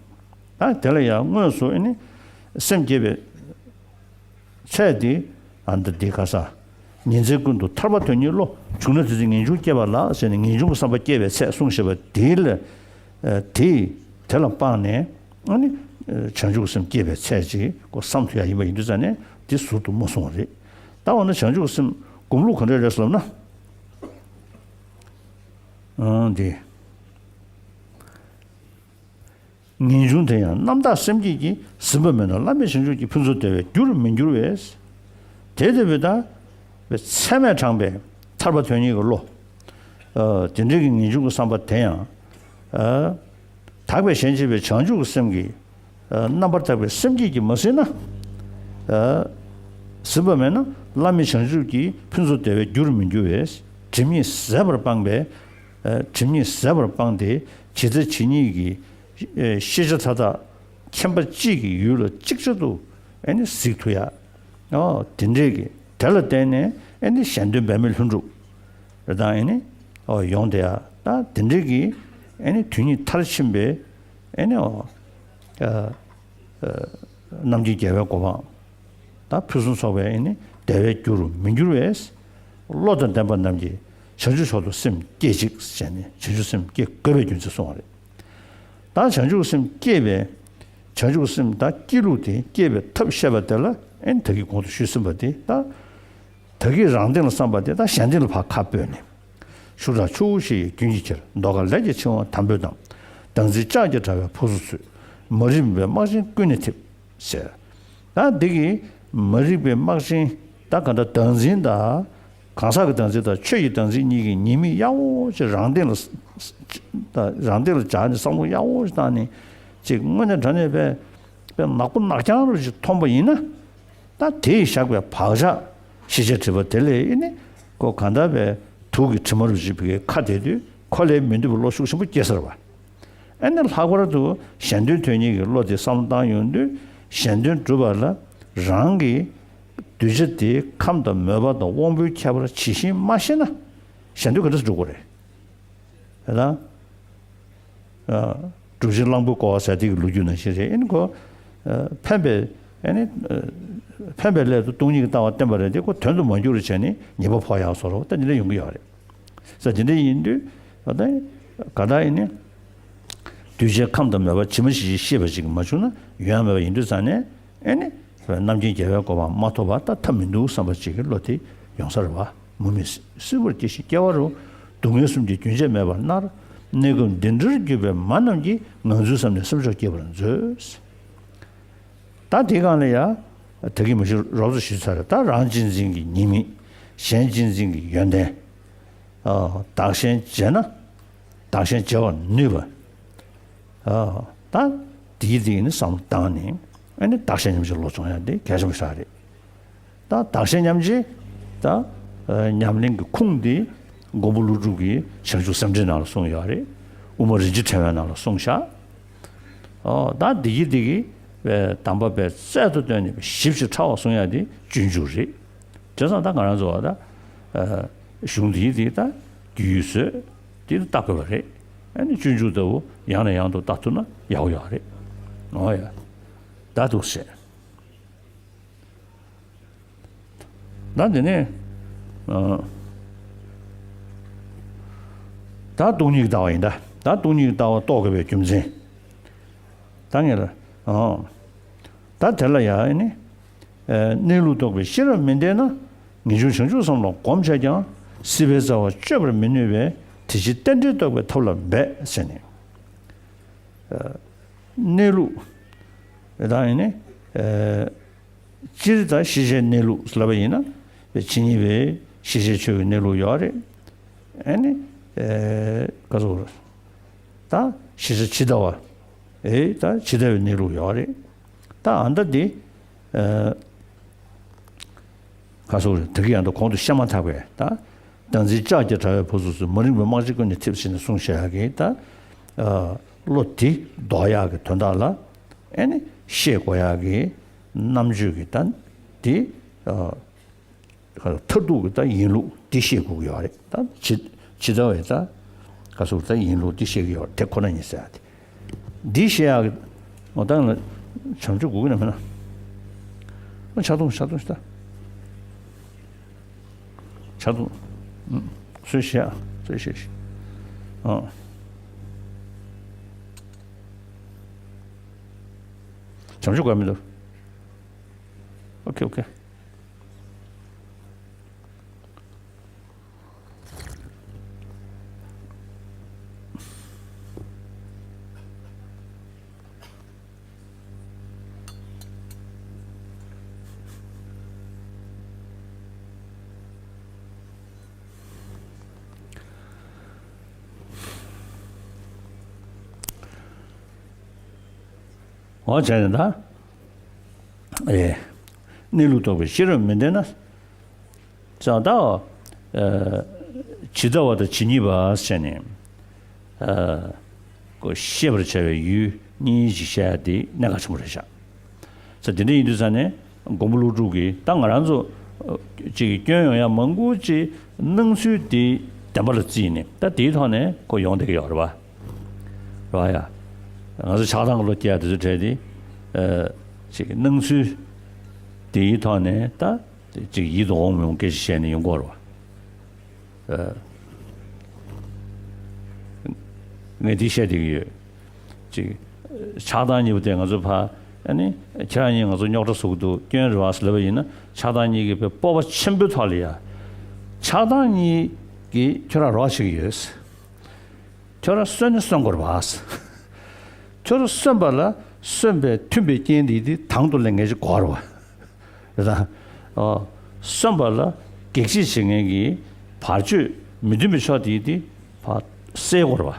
རེད། ད་དེ་ལ་ཡང་དངོས་སུ་ཨ་ནི་སེམས་བསྐྱེད་པའི་ཚད་དེ། ཨ། འདི་འདི་ག་ས། ཉིན་མཚན་ཀུན་ཏུ་ཐར་པ་དོན་གཉེར་བློ། བྱུང་ན་དེ་ཚེ་ངེས་འབྱུང་སྐྱེ་བ་ལགས་ཟེར་ནས་ངེས་འབྱུང་གི་བསམ་པ་སྐྱེས་པའི་ཚད་གསུངས་བཞག་པ་དེ་ལ། ཨ་དེ་དེ་ལ་དཔག་ནས་ཨ་ནི་ཨ་བྱང་ཆུབ་ཀྱི་སེམས་སྐྱེས་པའི་ཚད་ཅིག་ཁོ་བསམ་ཐུབ་ཡ་ཡིན་པ་ཡིན་དུས་ཙང་ནས་དེ་ཟུར་དུ་མ་གསུངས་པ་རེད། ད་འོ་ན་བྱང་ཆུབ་ཀྱི་སེམས་སྒོམ་ལུགས་ག་འདྲ་རེད་ཟེར་ལབ་ན། ཨང་དེ། ངེས་འབྱུང་དེ་ཡང་རྣམ་དག་སེམས་བསྐྱེད་ཀྱིས་ཟིན་པ་མེད་ན་བླ་མེད་བྱང་ཆུབ་ཀྱི་ཕུན་ཚོགས་བདེ་བའི་རྒྱུར་མི་འགྱུར་བས། དེ་ལྟ་བུའི་ད་ཚད་མས་དྲངས་པའི་ཐར་པ་དོན་གཉེར་གྱི་བློ། ཨ་དེ་འདྲའི་གི་ངེས་འབྱུང་གི་བསམ་པ་དེ་ཡང་། ཨ་དག་པའི་ཞེན་བྱེད་པའི་བྱང་ཆུབ་ཀྱི་སེམས་ཀྱིས། ཨ་རྣམ་པར་དག་པའི་སེམས་བསྐྱེད་ཀྱིས་མ་ཟིན་ན། ཨ་ཟིན་པ་མེད་ན་བླ་མེད་བྱང་ཆུབ་ཀྱི་ཕུན་ཚོགས་བདེ་བའི་རྒྱུར་མི་འགྱུར་བས། སྒྲིབ་གཉིས་ཟད་པར་སྤངས་པའི། ཨ་སྒྲིབ་གཉིས་ཟད་པར་སྤངས་ཏེ་ཇི་ལྟ་ཇི་སྙེད་ཀྱི་ཨ་ཤེས་བྱ་མཐའ་དག་མཁྱེན་པ་གཅིག་གི་ཡུལ་ལ་ཅིག་ཅར་དུ་ཨ་ནི་གཟིགས་ཐུབ་ཡ། ཨོ་དེ་འདྲས་ཀྱི་དེ་ལ་བརྟེན་ནས་ཨ་ནི་གཞན་དོན་འབད་མེད་ལྷུན་གྲུབ་རེ་དང་ཨ་ནི་ཨོ་ཡོང་དེ་ཡ། ད་དེ་འདྲས་ཀྱི་ཨ་ནི་དུས་གཉིས་མཐར་ཕྱིན་པའི་ཨ་ནི་ཨོ་ཨ་ཨ་རྣམ་མཁྱེན་རྒྱལ་བའི་གོ་འཕང་། ད་ཕུན་སུམ་ཚོགས་པའི་ཨ་ནི་བདེ་བའི་རྒྱུར་མི་འགྱུར་བས། བློ་དང་ལྡན་པ་རྣམས་ཀྱིས་བྱང་ཆུབ་མཆོག་ཏུ་སེམས་བསྐྱེད་ཅིག་ཟེར་ནས་བྱང་ཆུབ་སེམས་བསྐྱེད་དགོས་པའི་རྒྱུ་མཚན་གསུངས་པ་རེད། ད་བྱང་ཆུབ་སེམས་བསྐྱེད་པའི་བྱང་ཆུབ་སེམས་ད་བསྐྱེད་ལུགས་དེ་བསྐྱེད་པའི་ཐབས་བཤད་པ་དེ་ལ་ཨ་ནི་ད་གིན་གོང་དུ་ཞུས་ཟིན་པ་དེ་ད། ད་གིན་རང་སྟེང་ལ་བསམ་པ་དེ་ད་གཞན་སྟེང་ལ་ཕར་ཁ་སྤོས་ནས། ཤུགས་དྲག་ཆུ་བོ་བཞི་ཡི་རྒྱུན་གྱིས་ཁྱེར། མདོ་ཁ་ལས་ཀྱི་འཆིང་བ་དམ་པོས་བསྡམས། བདག་འཛིན་ལྕགས་ཀྱི་དྲ་བས་ཕོ་སུ་ཚུད། མ་རིག་པའི་སྨག་ཆེན་ཀུན་ནས་འཐིབས། ཟེར། ད་འདི་གིས་མ་རིག་པའི་སྨག་ཆེན་ད་ག་འདྲ་བདག་འཛིན་དང་། གང་ཟག་གི་བདག་འཛིན་དང་ཆོས་ཀྱི་བདག་འཛིན་གཉིས་ཀྱི་ཉེས་དམིགས་ཡག་པོ་ཅིག་རང་སྟེང་ལ། ད་རང་སྟེང་ལ་སྦྱར་ནས་བསམ་བློ་ཡག་པོ་ཅིག་བཏང་ནས་ཅིག་དངོས་གནས་དྲང་གནས་པའི་པའི་ནག་པོ་ནག་རྐྱང་རུ་ཅིག་མཐོང་པ་ཡིན་ན། ད་དེས་བཞག་པའི་བག་ཆགས་ཤེས་བྱ་སྒྲིབ་པ་དེ་ལས་ཨེ་ནི་ཁོ་གང་ལྟར་བའི་དུག་གི་དྲི་མ་རུ་ཅིག་བི་གའི་ཁ་བསྡད་དུས་ཁོ་ལས་མི་འདོད་པའི་བློ་ཤུགས་ཆེན་པོ་སྐྱེ་ས་རེད་བ། ཨེ་ནི་ལྷག་པར་དུ་གཞན་དོན་དོན་གཉེར་གྱི་བློ་དེ་བསམ་བློ་བཏང་ཡོང་དུས་གཞན་དོན་སྒྲུབ་པ་ལ་རང་གི་གདུལ་བྱ་དེ་ཁམས་དང་མོས་པ་དང་དབང་པོའི་ཁྱད་པར་ཇི་བཞིན་མ་ཤེས་ན་གཞན་དོན་ག་འདྲ་སེ་སྒྲུབ་དགོས་རེད། དེ་དང་། སྒྲུབ་བྱེད་གླང་པོའི་ཀོ་བ་ཟེར་དེ་གི་ལོ་རྒྱུས་ནང་བཞིན་རེད། ཨེ་ནི་ཁོ། ཕན་པའི། ཨེ་ནི། ཕན་པའི་སླད་དུ་སྟོང་ཉིད་ཀྱི་ལྟ་བ་བསྟན་པ་རེད་དེ་ཁོ་དོན་དུ་མ་འགྱུར་བའི་ཆ་ནས་ཉེས་པ་ཕོག་ཡག་བཟོ་འདྲ་ད་འདི་འདྲ་ཡོང་གི་ཡོད་རེད། ས་དེ་འདྲ་ཡིན་དུས། ད་ལྟ། ག་ད་ཨེ་ནི། གདུལ་བྱའི་ཁམས་དང་མོས་པ་ཇི་མ་ཇི་བཞིན་ཤེས་པ་ཅིག་མ་བྱུང་ན་ཡོང་ཡ་མེད་པ་ཡིན་དུས་ཙང་ནས། ཨེ་ནི། རྣམ་མཁྱེན་རྒྱལ་བའི་གོ་འཕང་མ་ཐོབ་པ་ད་ཐབས་མི་འདུག་བསམ་པ་ཅིག་གི་བློ་དེ་ཡོང་ས་རེད་བ། མུ་མེད་བསིལ་བུར་སྐྱེ་ཞིང་སྐྱེ་བ་རུ། སྡུག་བསྔལ་གསུམ་གྱི་རྒྱུན་ཆད་མེད་པར་མནར། གནས་སྐབས་འདི་འདྲར་གྱུར་པའི་མ་རྣམས་ཀྱིས། ངང་ཚུལ་བསམ་ནས་སེམས་མཆོག་བསྐྱེད་པར་མཛོད། ད་དེའི་སྒང་ལ་ཡ། ད་གིན་མ་གཞི་རོབ་ཙམ་ཞུས་ཚར་རེད། ད་རང་གཅེས་འཛིན་གྱི་ཉེས་དམིགས། གཞན་གཅེས་འཛིན་གྱི་ཡོན་ཏན། བདག་གཞན་བརྗེ་ན། བདག་གཞན་བརྗེ་བར་ནུས་པ། ད་དེའི་དེ་ནི་བསམ་བློ་བཏང་ནས་ཨ་ནི་བདག་གཞན་མཉམ་བརྗེའི་བློ་སྦྱོང་ཡ་དེ་གལ་ཆེན་པོ་ཞིག་རེད། ད་བདག་གཞན་མཉམ་བརྗེ། ད་ཉམས་ལེན་གྱི་ཁུངས་དེ་མགོན་པོ་ཀླུ་སྒྲུབ་ཀྱིས་བྱང་ཆུབ་སེམས་འགྲེལ་ནང་ལ་གསུངས་ཡོད་རེད། དབུ་མ་རིན་ཆེན་ཕྲེང་བའི་ནང་ལ་གསུངས་ཤག་ཨོ་ད་དེ་གི་དེ་གི་དམ་པ་པའི་རྩལ་དུ་བཏོན་ནས་ཞིབ་ཅིང་ཕྲ་བ་གསུང་ཡ་དེ་སྤྱོད་འཇུག་རེད། བྱས་ཙང་ད་ང་རང་ཚོ་བ་ད་གཞུང་འདིའི་དེ་ད་རྒྱུས་ཡོད་ཚོད་དེ་ལྟ་དགོས་པ་རེད། ཨ་ནི་སྤྱོད་འཇུག་ལྟ་བུ་ཡང་ནས་ཡང་དུ་ལྟ་ཐུབ་ན་ཡག་པོ་ཡོད་རེད། ཨོ་ཡ། ད་འདུག་ཟེར། ད་འདི་ནས། ཨ། ད་སྟོང་ཉིད་ཀྱི་ལྟ་བ་ཡིན་ད། ད་སྟོང་ཉིད་ཀྱི་ལྟ་བ་རྟོགས་དགོས་པའི་རྒྱུ་མཚན། ད་ངེས་ལ། ཨ། ད་དེ་ལ་ཡང་ནི། ཨ། གནས་ལུགས་རྟོགས་པའི་ཤེས་རབ་མི་ལྡན་ན། ངེས་འབྱུང་བྱང་ཆུབ་བསམ་བློ་བསྒོམ་བྱས་ཀྱང་། སྲིད་པའི་རྩ་བ་གཅོད་པར་མི་ནུས་པས། དེ་ཕྱིར་རྟེན་འབྲེལ་རྟོགས་པའི་ཐབས་ལ་འབད་ཟེར་ནས། གནས་ལུགས། ད་ཡིན་ནི། སྤྱིར་ད་ཤེས་བྱའི་གནས་ལུགས་ལབ་པ་ཡིན་ན། ཇི་སྙེད་པའི་ཤེས་བྱའི་ཆོས་ཀྱི་གནས་ལུགས་ཡོད་རེད། ཨ་ནི། ག་ཚོད་རེད། ད་ཤེས་བྱ་ཇི་ལྟ་བ། ཨེ་ད་ཇི་ལྟ་བའི་གནས་ལུགས་ཡོད་རེད། ད་ཨ་ད་འདི། ཁ་སོགས་རེད། དེ་གི་ཡང་དུ་གོང་དུ་བཤད་མ་ཐག་པའི་ད། བདག་འཛིན་ལྕགས་ཀྱི་དྲ་བས་ཕོ་སུ་ཚུད། མ་རིག་པའི་སྨག་ཆེན་ཀུན་ནས་འཐིབས་ཟེར་ནས་གསུངས་བཞག་ཡག་གི་ད། བློ་དེ་ལྡོག་ཡག་གི་དོན་དག་ལ། ཨེ་ནི་ཤེས་དགོས་ཡག་གི་རྣམ་དཔྱོད་ཀྱི་ད། དེ། མཐར་ཐུག་གི་ད་ཡིན་ལུགས་དེ་ཤེས་དགོས་ཀྱི་ཡོད་རེད། ད་ཇི་ཇི་ལྟ་བའི་ད་ག་ཟེར་ད་ཡིན་ལུགས་དེ་ཤེས་ཀྱི་ཡོད་རེད། དེ་ཁོ་ན་ཡིན་ཟེར་ཡ་དེ། འདི་ཤེས་ཡག་གི་ངོ་ད་ལ་བྱང་ཆུབ་དགོས་ཀྱི་ན་མེད་ན། ཨ་ཆག་ཐུང་ཆག་ཐུང་ཞིག་ད། ཆ་དུ། སུས་བཤད། སུས་བཤད། ཨ། བྱམས་ཆུ་དགོས་མི་འདུག་ཨོ་ཁེ་ཨོ་ཁེ། འོ་བྱས་ནས་ད། ཨེ། གནས་ལུགས་རྟོགས་པའི་ཤེས་རབ་མི་ལྡན་ན། ཙང་ད། ཨ། ཇི་ལྟ་བ་དང་ཇི་སྙེད་པ་ཟེར་ནས། ཨ། ཁོ་ཤེས་པར་བྱ་བའི་ཡུལ་གཉིས་ཤིག་བཤད་ཡ་དེ་གནད་འགག་ཆེན་པོ་རེད་ཤག་ས་དེ་འདྲ་ཡིན་དུས་ས་ནས་མགོན་པོ་ཀླུ་སྒྲུབ་ཀྱིས་ད་ང་རང་ཚོ་ཅིག་སྐྱོན་ཡོང་ཡ་མང་པོ་ཅིག་སྣང་ཚུལ་དེ་བདེན་པ་ལ་བརྩིས་ནས་ད་དེའི་ཐོག་ནས་ཁོ་ཡོང་བསྡད་ཀྱི་ཡོད་རེད་བ། རེད་བ་ཡ། ང་ཚོ་ཆགས་སྡང་གི་བློ་སྐྱེ་ཡ་དེ་ཚོ་གྲས་དེ། ཨ། ཅིག་སྣང་ཚུལ་དེའི་ཐོག་ནས་ད། ཅིག་ཡིད་དུ་འོང་མི་འོང་སྐད་ཆ་བཤད་ནས་ཡོང་གི་ཡོད་རེད་བ། ཨ། ངས་འདི་བཤད་བསྡད་ཀྱི་ཡོད། ཅིག་ཆགས་སྡང་གཉིས་པོ་དེ་ང་ཚོ་ཕ། ཨ་ནི་ཁྱེད་རང་གཉིས་ང་ཚོ་རྙོག་དྲ་བཟོ་གི་འདུག་སྐྱོན་རེད་བ་ཟེར་ལབ་པ་ཡིན་ན་ཆགས་སྡང་གཉིས་ཀྱི་དཔེ་སྤོབས་པ་ཆེན་པོའི་ཐོག་ལ་ཡ། ཆགས་སྡང་གཉིས་ཀྱིས་ཁྱོད་རང་རོགས་བྱེད་ཀྱི་ཡོད། ཁྱོད་རང་གསོན་ནས་གསོན་དགོས་རེད་བ། ཁྱོད་རང་གསོན་པ་ལ་གསོན་པའི་མཐུན་པའི་རྐྱེན་འདི་དེ་དང་དུ་ལེན་མཁན་ཞིག་དགོས་རེད་བ། རེད་ད། ཨོ། གསོན་པ་ལ་གེགས་བྱེད་བྱེད་མཁན་གྱི་བར་ཆད་མི་མཐུན་པའི་ཕྱོགས་དེ་དེ་ཕར་སེལ་དགོས་རེད་བ།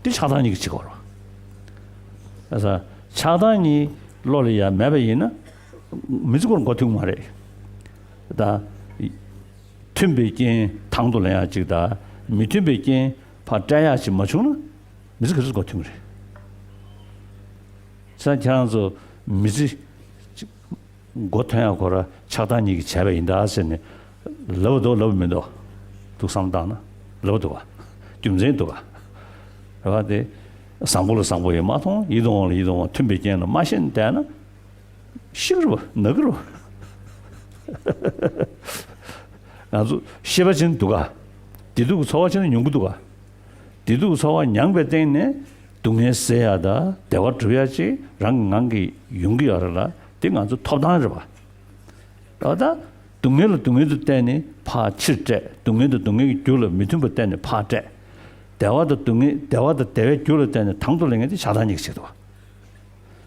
དེ་ཆགས་སྡང་གཉིས་ཀྱིས་བྱེད་དགོས་རེད་བ། རེད་ད། ཆགས་སྡང་གཉིས་བློ་ལ་ཡ་མེད་པ་ཡིན་ན་མི་ཚེ་ཁོ་རང་མགོ་ཐུག་མ་རེད། རེད་ད། མཐུན་པའི་རྐྱེན་དང་དུ་ལེན་ཡག་ཅིག་དང་མི་མཐུན་པའི་རྐྱེན་ཕར་སྤྲད་ཡག་ཅིག་མ་བྱུང་ན། མི་ཚེ་ག་ཚོད་འགོར་ཐུབ་ཀྱི་རེད། ས་ཁྱེད་རང་ཚོ་མི་ཚེ་འགོར་ཐོན་ཡག་ཁོ་ར་ཆགས་སྡང་གཉིས་ཀྱིས་བྱས་པ་ཡིན་ད་ཟེར་ནས་ལབ་འདུག་ལབ་མི་འདུག་འདུག་བསམ་བཏང་ན་ལབ་འདུག་ག་རྒྱུ་མཚན་འདུག་ག་རེད་བ། དེ་བཟང་པོ་ལ་བཟང་པོ་ཡིན་མ་མཐོང་། ཡིད་དུ་འོང་ལ་ཡིད་དུ་འོང་། མཐུན་པའི་རྐྱེན་ལ་མ་ཞེན་བསྡད་ན། ཤི་གི་རེད་བ། ན་གི་རེད་བ། ང་ཚོ་ཤེས་པ་ཅན་འདུག་ག་བདེ་སྡུག་གི་ཚོར་བ་ཅན་མྱོང་གི་འདུག་ག་བདེ་སྡུག་གི་ཚོར་བ་མྱངས་པའི་སྟེང་ནས་སྡུག་བསྔལ་སེལ་ཡ་དང་བདེ་བ་སྒྲུབ་ཡ་ཅིག་རང་གི་ངང་གིས་ཡོང་གི་ཡོད་རེད་ལ། དེ་ང་ཚོ་ཐོབ་ཐང་རེད་བ། ད་ལྟ་སྡུག་བསྔལ་ལ་སྡུག་བསྔལ་དུ་བལྟས་ནས་ཕར་ཕྱིར་སྤྲད། སྡུག་བསྔལ་དང་སྡུག་བསྔལ་གྱི་རྒྱུ་ལ་མི་མཐུན་པ་བལྟས་ནས་ཕར་སྤྲད། བདེ་བ་དང་སྡུག་བསྔལ་བདེ་བ་དང་བདེ་བའི་རྒྱུ་ལ་བལྟས་ནས་དང་དུ་ལེན་མཁན་དེ་ཆགས་སྡང་གཉིས་ཀྱིས་བྱེད་འདུག་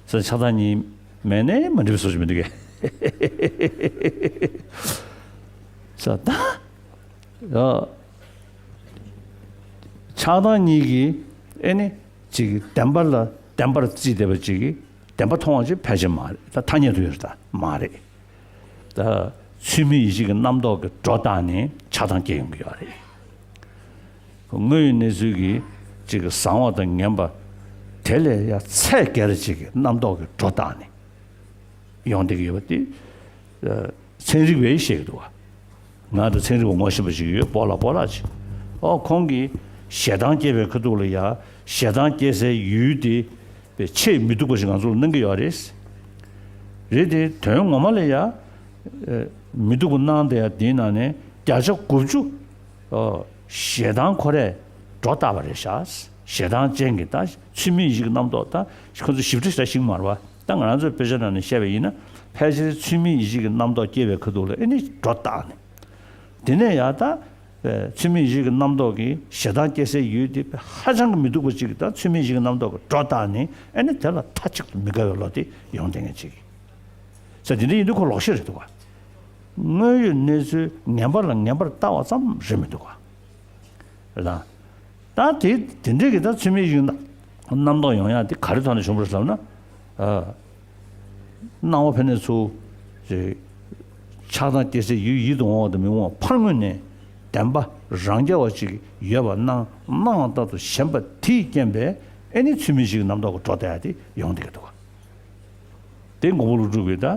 ས་ཆགས་སྡང་གཉིས་མེད་ནས་མ་འགྲིག་པའི་བཟོ་ཞིག་མི་འདུག་གས། ས་ད། ཡ། ཆགས་སྡང་གཉིས་ཀྱིས་ཨེ་ནི་ཅིག་བདེན་པ་ལ་བདེན་པར་བརྩིས་བསྡད་པ་ཅིག་གིས་བདེན་པ་མཐོང་བ་ཅིག་ཕལ་ཆེར་མ་རེད། ད་ཐ་སྙད་དུ་ཡོད་རེད། ད་མ་རེད། ད་ཚུལ་མིན་ཡིད་བྱེད་ཀྱི་རྣམ་རྟོག་གིས་སྒྲོ་བཏགས་ནས་ཆགས་སྡང་སྐྱེ་ཡོང་གི་ཡོད་རེད། དངོས་ཡོད་གནས་ཚུལ་གྱི་ཅིག་གི་བཟང་བ་དང་ངན་པ་དེ་ལས་ཡང་ཚད་བརྒལ་ཅིག་གི་རྣམ་རྟོག་གིས་སྒྲོ་བཏགས་ནས་ཡོང་བསྡད་ཀྱི་ཡོད་པ་དེ། ཨ། ཚན་རིག་པས་བཤད་ཀྱི་འདུག་བ། ང་དང་ཚན་རིག་པ་ངོ་ཤེས་པ་ཞིག་ཡོད། སྤོ་ལགས་སྤོ་ལགས་ཅིག་ཨོ་ཁོང་གིས་ཞེ་སྡང་སྐྱེ་བའི་ཁ་ཐུག་ལ་ཡ་ཞེ་སྡང་སྐྱེ་སའི་ཡུལ་དེ་པའི་ཆེས་མི་སྡུག་པ་ཞིག་ང་ཚོ་ལ་གནང་གི་ཡོད་རེད། རེད་དེ་དོན་ངོ་མ་ལ་ཡ། ཨ། མི་སྡུག་པ་གནང་བསྡད་ཡ་དེའི་ནང་ནས་བརྒྱ་ཆ་དགུ་བཅུ། ཨོ། ཞེ་སྡང་ཁོ་རས་སྒྲོ་བཏགས་པ་རེད་ཤག་ཞེ་སྡང་ཅན་གྱི་ད་ཚུལ་མིན་ཡིད་བྱེད་ཀྱི་རྣམ་རྟོག་ད་ཁོ་ཚོ་ཞིབ་ཕྲ་ཞེ་དྲག་ཤེས་ཀྱི་མ་རེད་བ། ད་ང་རང་ཚོའི་དཔེ་ཆ་ནང་ནས་བཤད་པ་ཡིན་ན་ཕལ་ཆེར་ཚུལ་མིན་ཡིད་བྱེད་ཀྱི་རྣམ་རྟོག་སྐྱེ་བའི་ཁ་ཐུག་ལ་ཨེ་ནི་སྒྲོ་བཏགས་ནས། དེ་ནས་ཡང་ད། ཨེ། ཚུལ་མིན་ཡིད་བྱེད་ཀྱི་རྣམ་རྟོག་གིས་ཞེ་སྡང་སྐྱེ་སའི་ཡུལ་དེ་ཧ་ཅང་གི་མི་སྡུག་པ་ཅིག་གི་ད་ཚུལ་མིན་ཡིད་བྱེད་ཀྱི་རྣམ་རྟོག་གིས་སྒྲོ་བཏགས་ནས་ཨེ་ནི་དེ་ལ་མཐའ་གཅིག་ཏུ་མི་དགའ་བའི་བློ་དེ་ཡོང་བསྡད་མཁན་ཅིག་གི། ས་དེ་འདྲ་ཡིན་དུས་ཁོ་ལོག་ཤེས་རེད་འདུག་བ། དངོས་ཡོད་གནས་ཚུལ་ངན་པ་ལ་ངན་པར་ལྟ་བ་ཙམ་རེད་མི་འདུག་ག་རེད་ད། ད་དེ་དེ་འདྲས་ཀྱི་ད་ཚུལ་མིན་ཡིད་བྱེད་རྣམ་རྟོག་ཡོང་ཡ་དེ་ག་རེ་ཐོག་ནས་བྱུང་བ་རེད་ཟེར་ན། ཨ། སྣང་བ་ཕན་ཚུན་ཚོགས། ཅེས། ཆགས་སྡང་སྐྱེ་སའི་ཡུལ་ཡིད་དུ་འོང་བ་དང་མི་འོང་བ་ཕར་ངོས་ནས་བདེན་པ་རང་རྐྱ་བ་ཅིག་ཡོད་པ་སྣང་སྣང་བ་ལྟར་དུ་ཞེན་པ་དེས་རྐྱེན་པས་ཨེ་ནི་ཚུལ་མིན་ཡིད་བྱེད་ཀྱི་རྣམ་རྟོག་གི་སྒྲོ་བཏགས་ཡ་དེ་ཡོང་བསྡད་ཀྱི་འདུག་ག་དེ་མགོན་པོ་ཀླུ་སྒྲུབ་ཀྱིས་ད།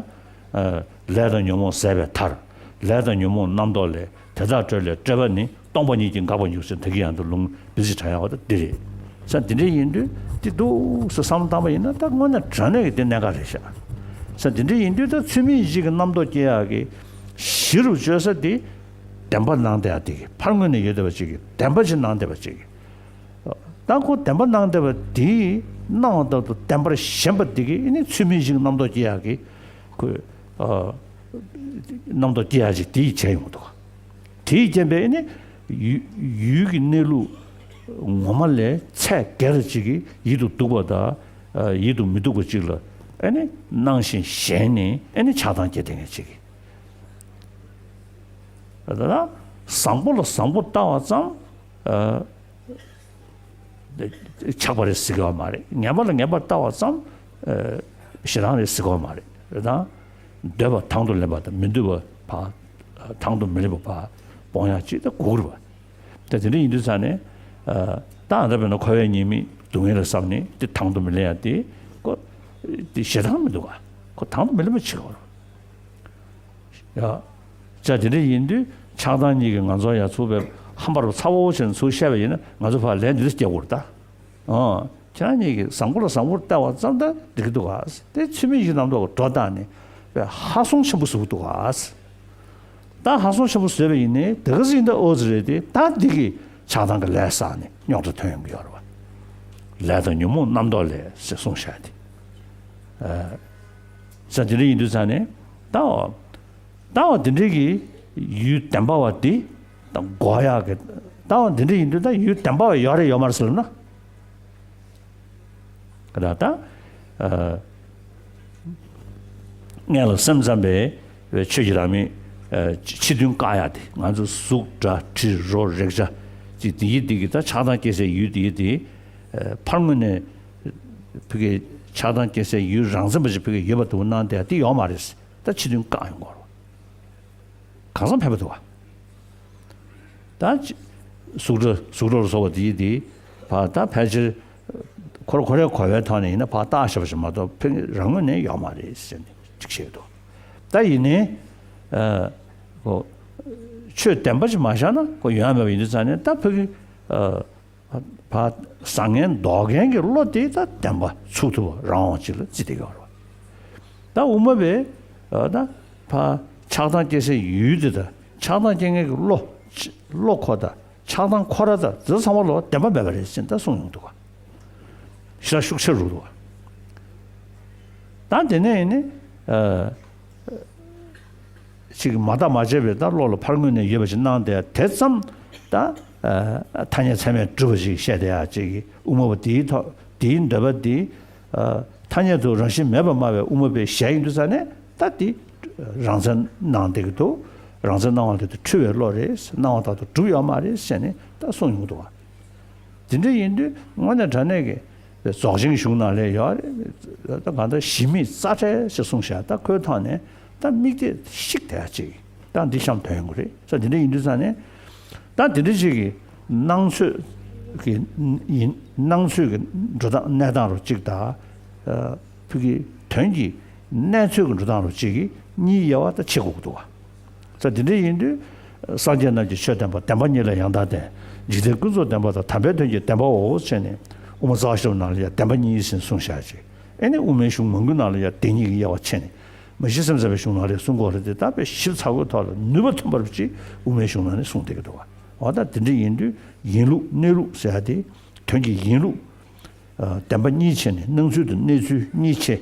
ཨ། ལས་དང་ཉོན་མོངས་ཟད་པའི་མཐར། ལས་དང་ཉོན་མོངས་རྣམ་རྟོག་ལས། དེ་དག་གྲོལ་ལས་བསྐྲད་པ་ནི། སྟོང་པ་ཉིད་ཀྱིས་འགག་པར་འགྱུར་ཟེར། ད་གིན་ཡང་དུ་ལུང་བི་ཟི་དྲ་ཡག་པ་ད་འདི་རེད། ས་འདི་འདྲ་ཡིན་དུས་འདི་འདུག་སེ་བསམ་བློ་བཏང་པ་ཡིན་ན་ད་དངོས་གནས་དྲང་གནས་ཀྱི་འདི་གནད་འགག་རེད་ཤག་ས་འདི་འདྲ་ཡིན་དུས་ད་ཚུལ་མིན་ཡིད་བྱེད་ཀྱི་རྣམ་རྟོག་སྐྱེ་ཡག་གི་གཞི་རུ་བཅོལ་ས་འདི། བདེན་པ་སྣང་བསྡད་ཡ་དེ་གི་ཕར་ངོས་ནས་ཡོད་བསྡད་པ་ཅིག་གི་བདེན་པ་ཅིག་སྣང་བསྡད་པ་ཅིག་གི། ད་ཁོ་བདེན་པ་སྣང་བསྡད་པ་དེ་སྣང་བ་ལྟར་དུ་བདེན་པར་ཞེན་པ་དེ་གི་ཨེ་ནི་ཚུལ་མིན་ཞིག་རྣམ་རྟོག་སྐྱེ་ཡག་གི་ཁོས་ཨ་རྣམ་རྟོག་སྐྱེ་ཡག་ཅིག་དེ་ཡིས་བྱས་ཡོང་གི་འདུག་དེའི་རྐྱེན་པས་ཨེ་ནི་ཡུལ་ཡུལ་གྱི་གནས་ལུགས་ངོ་མ་ལས་ཚད་བརྒལ་བ་ཅིག་གི་ཡིད་དུ་སྡུག་པ་དང་ཡིད་དུ་མི་སྡུག་པ་ཅིག་ལ་ཨེ་ནི་སྣང་ཞིང་ཞེན་ནས་ཨེ་ནི་ཆགས་སྡང་སྐྱེ་བསྡད་མཁན་ཅིག་གི། ད་ལྟ་བཟང་པོ་ལ་བཟང་པོ་ལྟ་བ་ཙམ་ཆགས་པ་རེད་ཟེར་གྱི་ཡོད་མ་རེད། ངན་པ་ལ་ངན་པ་ལྟ་བ་ཙམ་ཞེ་སྡང་རེད་ཟེར་གྱི་ཡོད་མ་རེད། རེད་དང་། འདོད་པ་དང་དུ་ལེན་པ་དང་མི་འདོད་པ་ཕར་དང་དུ་མི་ལེན་པ་ཕར་སྤོང་ཡག་ཅིག་ད་དགོས་ཀྱི་རེད་པ། ད་དེ་འདྲ་ཡིན་དུས་ཙང་ནས་ད་ཨ་ད་དཔེར་ན་འཁོར་བའི་ཉེས་དམིགས་སྡུག་བསྔལ་ལ་བསམ་ནས་དེ་དང་དུ་མི་ལེན་ཡག་དེ་ཁོ་དེ་ཞེ་སྡང་མི་འདུག་ག་ཁོ་དང་དུ་མི་ལེན་པ་བྱེད་དགོས་རེད། ཡ། ཅག་དེ་འདྲ་ཡིན་དུས་ཆགས་སྡང་གཉིས་ཀྱིས་ང་ཚོ་ཡ་ཚུར་བས་ཧམ་པར་ཚ་བོ་བྱས་ནས་ཚུར་བཤད་པ་ཡིན་ན་ང་ཚོ་ཕར་ལན་འདི་འདྲ་སྐྱེ་དགོས་རེད་ད། ཨང་། ཁྱེད་རང་གཉིས་ཀྱིས་བཟང་པོ་ལ་བཟང་པོར་བལྟ་བ་ཙམ་ད་འགྲིག་གི་འདུག་ག་དེ་ཚུལ་མིན་ཞིག་རྣམ་རྟོག་གི་སྒྲོ་བཏགས་ནས་བས་ཧ་སང་ཆེན་པོ་བཟོ་གི་འདུག་ག་ད་ཧ་སང་ཆེན་པོ་བཟོས་པ་ཡིན་ནའི་དེ་ག་ཟིག་ཡིན་ད་ཨོ་ཙི་རེད་དེ་ད་འདི་གི་ཆགས་སྡང་གི་ལས་བསགས་ནས་རྙོག་དྲ་ཐོན་ཡོང་གི་ཡོད་རེད་བ། ལས་དང་ཉོན་མོངས་རྣམ་རྟོག་ལས་ཟེར་གསུངས་བཞག་དེ། ས་དེ་འདྲ་ཡིན་དུས་ཙང་ནས་ད་འོ། ད་འོ་དེ་འདྲའི་གི་ཡུལ་བདེན་པ་བ་དེ་ད་འགོག་ཡག་གི་ད་འོ་དེ་འདྲ་ཡིན་དུས་ད་ཡུལ་བདེན་པ་བ་ཡོད་རེད་ཡོད་མ་རེད་ཟེར་ལབ་ན། ད་ད་ཨ་སྔོན་ལ་སེམས་ཙམ་པས་ཆོས་ཀྱི་རང་མོས་ཕྱི་དོན་བཀག་ཡག་དེ་ང་ཚོ་གཟུགས་སྒྲ་དྲི་རོ་རེག་བྱ་ཅིག་དེ་ཡི་དེ་གི་ད་ཆགས་སྡང་སྐྱེ་སའི་ཡུལ་དེ་ཡི་དེ་ཕར་ངོས་ནས། ཕ་གི་ཆགས་སྡང་སྐྱེ་སའི་ཡུལ་རང་མཚན་པ་ཞིག་ཕ་གི་ཡོད་པ་འདུག་སྣང་དེ་དེ་ཡོད་མ་རེད། ད་ཕྱི་དོན་བཀག་ཡོང་གོ་རོ། གང་ཟག་ཕན་པ་འདུག་བ། ད་ཅི་གཟུགས་སྒྲ་གཟུགས་སྒྲ་ལ་སོགས་པ་དེ་དེ་བ་ད་ཕལ་ཆེར་ཁོ་ར་ཁོ་རའི་གོ་བའི་ཐོག་ནས་ཡིན་ན་ཕར་བཏགས་བཞག་པ་ཞིག་མ་གཏོགས་ཕ་གི་རང་ངོས་ནས་ཡོད་མ་རེད་ཟེར་ནས་ཅིག་བཤད་འདུག་ད་ཡིན་ནའི་ཨ་ཁོ་ཆོས་བདེན་པ་ཞིག་མ་བཞག་ན་ཁོ་ཡོང་ཡ་མེད་པ་ཡིན་དུས་ཙང་ནས་ད་ཕ་གི་ཨ། བ། བཟང་ངན་འདོགས་མཁན་གྱི་བློ་དེ་ད་བདེན་པ་ཚུགས་ཐུབ་པ་རང་དབང་ཅིག་ལ་བརྩི་བསྡད་ཡོད་རེད། ད་དབུ་མ་པས་ད་བ། ཆགས་སྡང་སྐྱེ་སའི་ཡུལ་དེ་དང་ཆགས་སྡང་སྐྱེ་མཁན་གྱི་བློ། བློ་ཁོ་དང་ཆགས་སྡང་ཁོ་ར་དང་དེ་ཚང་མ་ལ་བདེན་པ་མེད་པ་རེད་ཅེས་ད་གསུངས་ཡོང་འདུག་ག་ཞེ་དྲག་ཤུགས་ཆེ་རུ་འདུག་ག་ད་དེ་ནས་ཡིན་ནི། ཅིག་མ་བརྟགས་མ་དཔྱད་པའི་ད་བློ་ལ་ཕར་ངོས་ནས་ཡོད་པ་ཞིག་སྣང་དེ་དེ་ཙམ་ད་ཐ་སྙད་ཚད་མས་གྲུབ་པ་ཞིག་བཤད་བསྡད་ཡ་ཅིག་གི་དབུ་མ་པ་དེའི་ཐོག་དེའི་འདོད་པ་དེ་ཐ་སྙད་དུ་རང་བཞིན་མེད་པར་སྨྲ་བའི་དབུ་མ་པའི་ཞལ་ཡིན་དུས་ཙང་ནས་ད་དེ་རང་མཚན་སྣང་བསྡད་ཀྱི་འདུག་རང་མཚན་སྣང་བ་དེ་དུ་འཁྲུལ་བའི་བློ་རེད། སྣང་བ་ལྟར་དུ་གྲུབ་ཡོད་མ་རེད་ཟེར་ནས་ད་གསུངས་ཡོང་གི་འདུག་བ། དེ་འདྲ་ཡིན་དུས་དངོས་གནས་དྲང་གནས་ཀྱི་རྫོགས་ཆེན་གཞུང་ནང་ལ་ཡོད་རེད། ད་གང་ལྟར་གཞི་མེད་རྩ་བྲལ་ཞེས་གསུངས་བཞག་ད་ཁོའི་ཐོག་ནས་ད་དམིགས་གཏད་ཤིག་དེ་ཅིག་ད་འདི་གཤམ་དོན་ཡོང་གི་རེད་ས། དེ་འདྲ་ཡིན་དུས་ཙང་ནས་ད་དེ་འདྲ་ཅིག་གི་སྣང་ཚོད་ཀྱི་ཡིན་སྣང་ཚོད་ཀྱི་འགྲོ་སྟངས་གནས་སྟངས་རུ་གཅིག་དང་། ཕུགས་ཀྱི་དོན་གྱི་གནས་ཚོད་ཀྱི་འགྲོ་སྟངས་རུ་གཅིག་གི་གཉིས་དབྱེ་བ་ད་ཕྱེ་དགོས་ཀྱི་འདུག་བ། ས་དེ་འདྲ་ཡིན་དུས། སངས་རྒྱས་རྣམས་ཀྱི་ཆོས་བདེན་པ། བདེན་པ་གཉིས་ལ་ཡང་དག་ལྡན། འཇིག་རྟེན་ཀུན་རྫོབ་བདེན་པ་དང་། དམ་པའི་དོན་གྱི་བདེན་པའོ་ཞེས་ནས་དབུ་མ་རྩ་བ་ཤེས་རབ་ནང་ལ་ཡང་བདེན་པ་གཉིས་ཟེར་གསུངས་བཞག་ཅིག་ཨེ་ནི་དབུ་མའི་གཞུང་མང་པོའི་ནང་ལ་ཡང་བདེན་གཉིས་ཀྱི་དབྱེ་བ་ཕྱེ་ནས་མ་གཞི་སེམས་ཙམ་པའི་གཞུང་ནང་ལ་གསུང་གི་ཡོད་རེད་དེ། ད་དཔེ་ཞིབ་ཚགས་པོའི་ཐོག་ལ་ནུས་པ་ཐོན་པ་རུ་ཅིག་དབུ་མའི་གཞུང་ནང་ནས་གསུངས་བསྡད་ཀྱི་འདུག་བ། འོ་ད་དེ་འདྲ་ཡིན་དུས་ཡིན་ལུགས་གནས་ལུགས་ཟེར་ཡ་དེ་དོན་གྱི་ཡིན་ལུགས་བདེན་པ་གཉིས་ཕྱེ་ནས་སྣང་ཚུལ་དང་གནས་ཚུལ་གཉིས་ཕྱེ།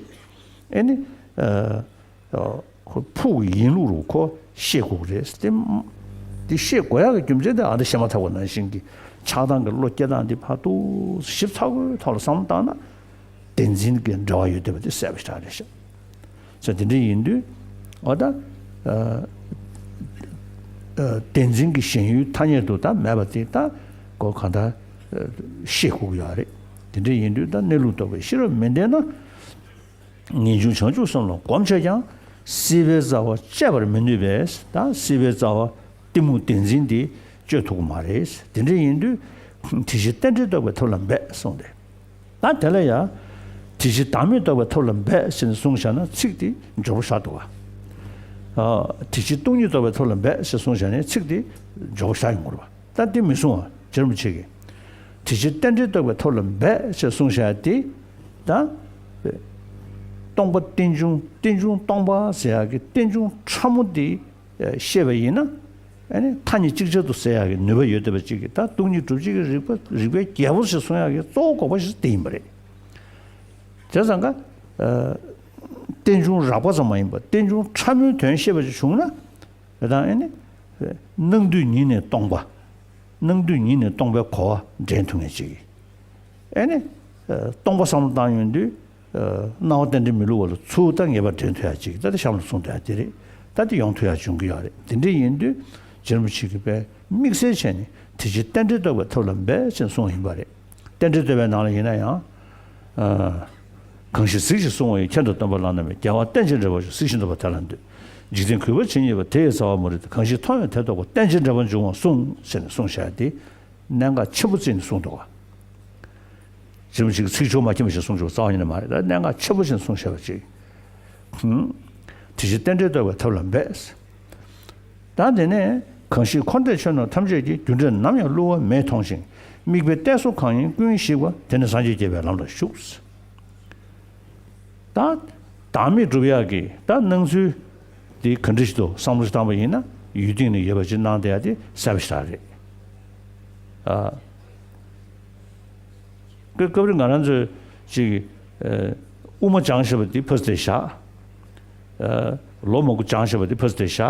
ཨེ་ནི། ཁོ་ཕུགས་ཀྱི་ཡིན་ལུགས་རུ་ཁོ་ཤེས་དགོས་ཀྱི་རེད་དེ། དེ་ཤེས་དགོས་ཡག་གི་རྒྱུ་མཚན་དེ་ཨ་ད་བཤད་མ་ཐག་པ་ནང་བཞིན་གྱི་ཆགས་སྡང་གི་བློ་སྐྱེ་སྟངས་འདི་ཕར་ཏུ་ཞིབ་ཚགས་པོའི་ཐོག་ལ་བསམ་བློ་བཏང་ན། བདེན་འཛིན་གྱི་འབྲེལ་བ་ཡོད་བསྡད་པ་དེ་གསལ་པོ་ཞེ་དྲག་རེད་ཤག་ས་དེ་འདྲ་ཡིན་དུས་ཨ་ད། བདེན་འཛིན་གྱི་ཞེན་ཡུལ་ཐ་སྙད་དུ་ད་མེད་པ་དེ་ད་གོ་གང་ལྟར་ཤེས་དགོས་ཀྱི་ཡོད་རེད། དེ་འདྲ་ཡིན་དུས་ད་གནས་ལུགས་རྟོགས་པའི་ཤེས་རབ་མི་ལྡན་ན། ངེས་འབྱུང་བྱང་ཆུབ་སེམས་ལ་གོམས་བྱས་ཀྱང་། སྲིད་པའི་རྩ་བ་བཅད་པར་མི་ནུས་པས། ད་སྲིད་པའི་རྩ་བ་གཏི་མུག་བདེན་འཛིན་དེ་གཅོད་ཐུབ་ཀྱི་མ་རེད། དེ་འདྲ་ཡིན་དུས་དེ་བཞིན་རྟེན་འབྲེལ་རྟོགས་པའི་ཐབས་ལ་འབད་གསུངས་ཏེ། ད་དེ་ལ་ཡང་དེ་བཞིན་བདག་མེད་རྟོགས་པའི་ཐབས་ལ་འབད་ཟེར་ནས་གསུངས་བཞག་ན་ཚིག་དེ་འཇོག་པོ་བཞག་འདུག་བ། དེ་བཞིན་སྟོང་ཉིད་རྟོགས་པའི་ཐབས་ལ་འབད་ཟེར་གསུངས་བཞག་ནས་ཚིག་དེ་འཇོག་པོ་བཞག་ཡོང་གི་རེད་བ། ད་འདི་མི་གསུང་བ་རྗེ་རིན་པོ་ཆེ་གིས། དེ་ཕྱིར་རྟེན་འབྲེལ་རྟོགས་པའི་ཐབས་ལ་འབད་ཞེས་གསུངས་བཞག་སྟེ། ད། སྟོང་པ་རྟེན་འབྱུང་རྟེན་འབྱུང་སྟོང་པ་ཟེར་ཡག་གི་རྟེན་འབྱུང་ཕྲ་མོ་འདི་ཤེས་པ་ཡིན་ན། ཨ་ནི་མཐའ་གཉིས་ཅིག་ཅར་དུ་སེལ་ཡག་གི་ནུས་པ་ཡོད་བསྡད་པ་ཅིག་གིས། ད་སྟོང་ཉིད་སྒྲུབ་བྱེད་ཀྱི་རིགས་པ་རིགས་པའི་རྒྱལ་པོ་ཞེས་གསུང་ཡག་གི་གཙོ་བོ་དགོངས་པ་ཞིག་དེ་ཡིན་པ་རེད། བྱས་ཙང་ཀ་ཨ། རྟེན་འབྱུང་རགས་པ་ཙམ་མ་ཡིན་པར་རྟེན་འབྱུང་ཕྲ་མོའི་དོན་ཤེས་པ་ཞིག་བྱུང་ན། དེ་དང་ཨ་ནི་སྣང་དུས་ཉིད་ནས་སྟོང་པ། སྣང་དུས་ཉིད་ནས་སྟོང་པའི་གོ་བ་འདྲེན་ཐུབ་མཁན་ཅིག་གིས། ཨ་ནི་སྟོང་པ་བསམ་བློ་བཏང་ཡོང་དུས། སྣང་བ་རྟེན་འབྲེལ་མི་བསླུ་བ་ལ་ཚུར་ད་ངེས་པ་འདྲེན་ཐུབ་ཡག་ཅིག་ད་དེ་གཤམ་ལ་གསུངས་ཐུབ་ཡག་དེ་རེད། ད་དེ་ཡོང་ཐུབ་ཡག་འབྱུང་གི་ཡོད་རེད། དེ་འདྲ་ཡིན་དུས་རྗེ་རིན་པོ་ཆེ་གིས་དཔེ་དམིགས་བསལ་བྱས་ནས་དེ་ཕྱིར་རྟེན་འབྲེལ་རྟོགས་པའི་ཐབས་ལ་འབད་ཅེས་གསུངས་པ་ཡིན་པ་རེད། རྟེན་འབྲེལ་བསྟོད་པའི་ནང་ལ་ཡིན་ན་ཡང་། ཨ། གང་ཞིག་གཟིགས་ཤིང་གསོལ་བ་ཡི། ཁྱོད་དང་སྟོན་པ་བླ་ན་མེད། རྒྱལ་བ་རྟེན་ཅིང་འབྲེལ་བར་འབྱུང་། གཟིགས་ཤིང་འདོམས་པ་དེ་ལ་འདུད། འཇིག་རྟེན་གུས་པར་བྱེད་ཉེས་པ། དེ་ཡི་རྩ་བ་མ་རིག་སྟེ། གང་ཞིག་མཐོང་བས་དེ་རྟོགས་པ། རྟེན་ཅིང་འབྲེལ་བར་འབྱུང་བ་གསུངས། ཟེར་ནས་གསུངས་བཞག་སྟེ། གནད་འགག་ཆེན་པོ་བརྩིས་ནས་གསུངས་འདུག་ག་རྗེ་རིན་པོ་ཆེ་གིས་ཚིག་ཆུང་མ་མཁྱེན་པ་ཞིག་གསུངས་ཆོག་རྩ་བ་ཉིད་ནས་མ་རེད། ད་གནད་འགག་ཆེན་པོ་ཞིག་གསུངས་བཞག་པ་ཅིག་དེ་ཕྱིར་རྟེན་འབྲེལ་རྟོགས་པའི་ཐབས་ལ་འབད། ད་དེ་ནས་གང་ཞིག་འཁོར་འདས་ཆོས་རྣམས་ཐམས་ཅད་ཀྱི། རྒྱུ་འབྲས་ནམ་ཡང་བསླུ་བ་མེད་མཐོང་ཞིང་། དམིགས་པའི་གཏད་སོ་གང་ཡིན་ཀུན་ཞིག་པ། དེ་ནི་སངས་རྒྱས་བསྐྱེད་པའི་ལམ་ལ་ཞུགས། ད་བདག་མེད་སྒྲུབ་ཡག་གི་ད་སྣང་ཚུལ་དེ་ག་འདྲ་ཞིག་འདུག་བསམ་བློ་ཞིག་བཏང་པ་ཡིན་ན། ཡུལ་སྟེང་ན་ཡོད་པ་ཅིག་སྣང་བསྡད་ཡག་དེ་གསལ་པོ་ཞེ་དྲག་རེད། ཨ། སྐབས་སྐབས་རེ་ང་རང་ཚོས་ཅིག་ཨ། དབུ་མ་སྦྱངས་བཞག་པ་དེ་ཕར་ཙམ་བཞག་ཨ། ལོ་མང་པོ་སྦྱངས་བཞག་པ་དེ་ཕར་ཙམ་བཞག་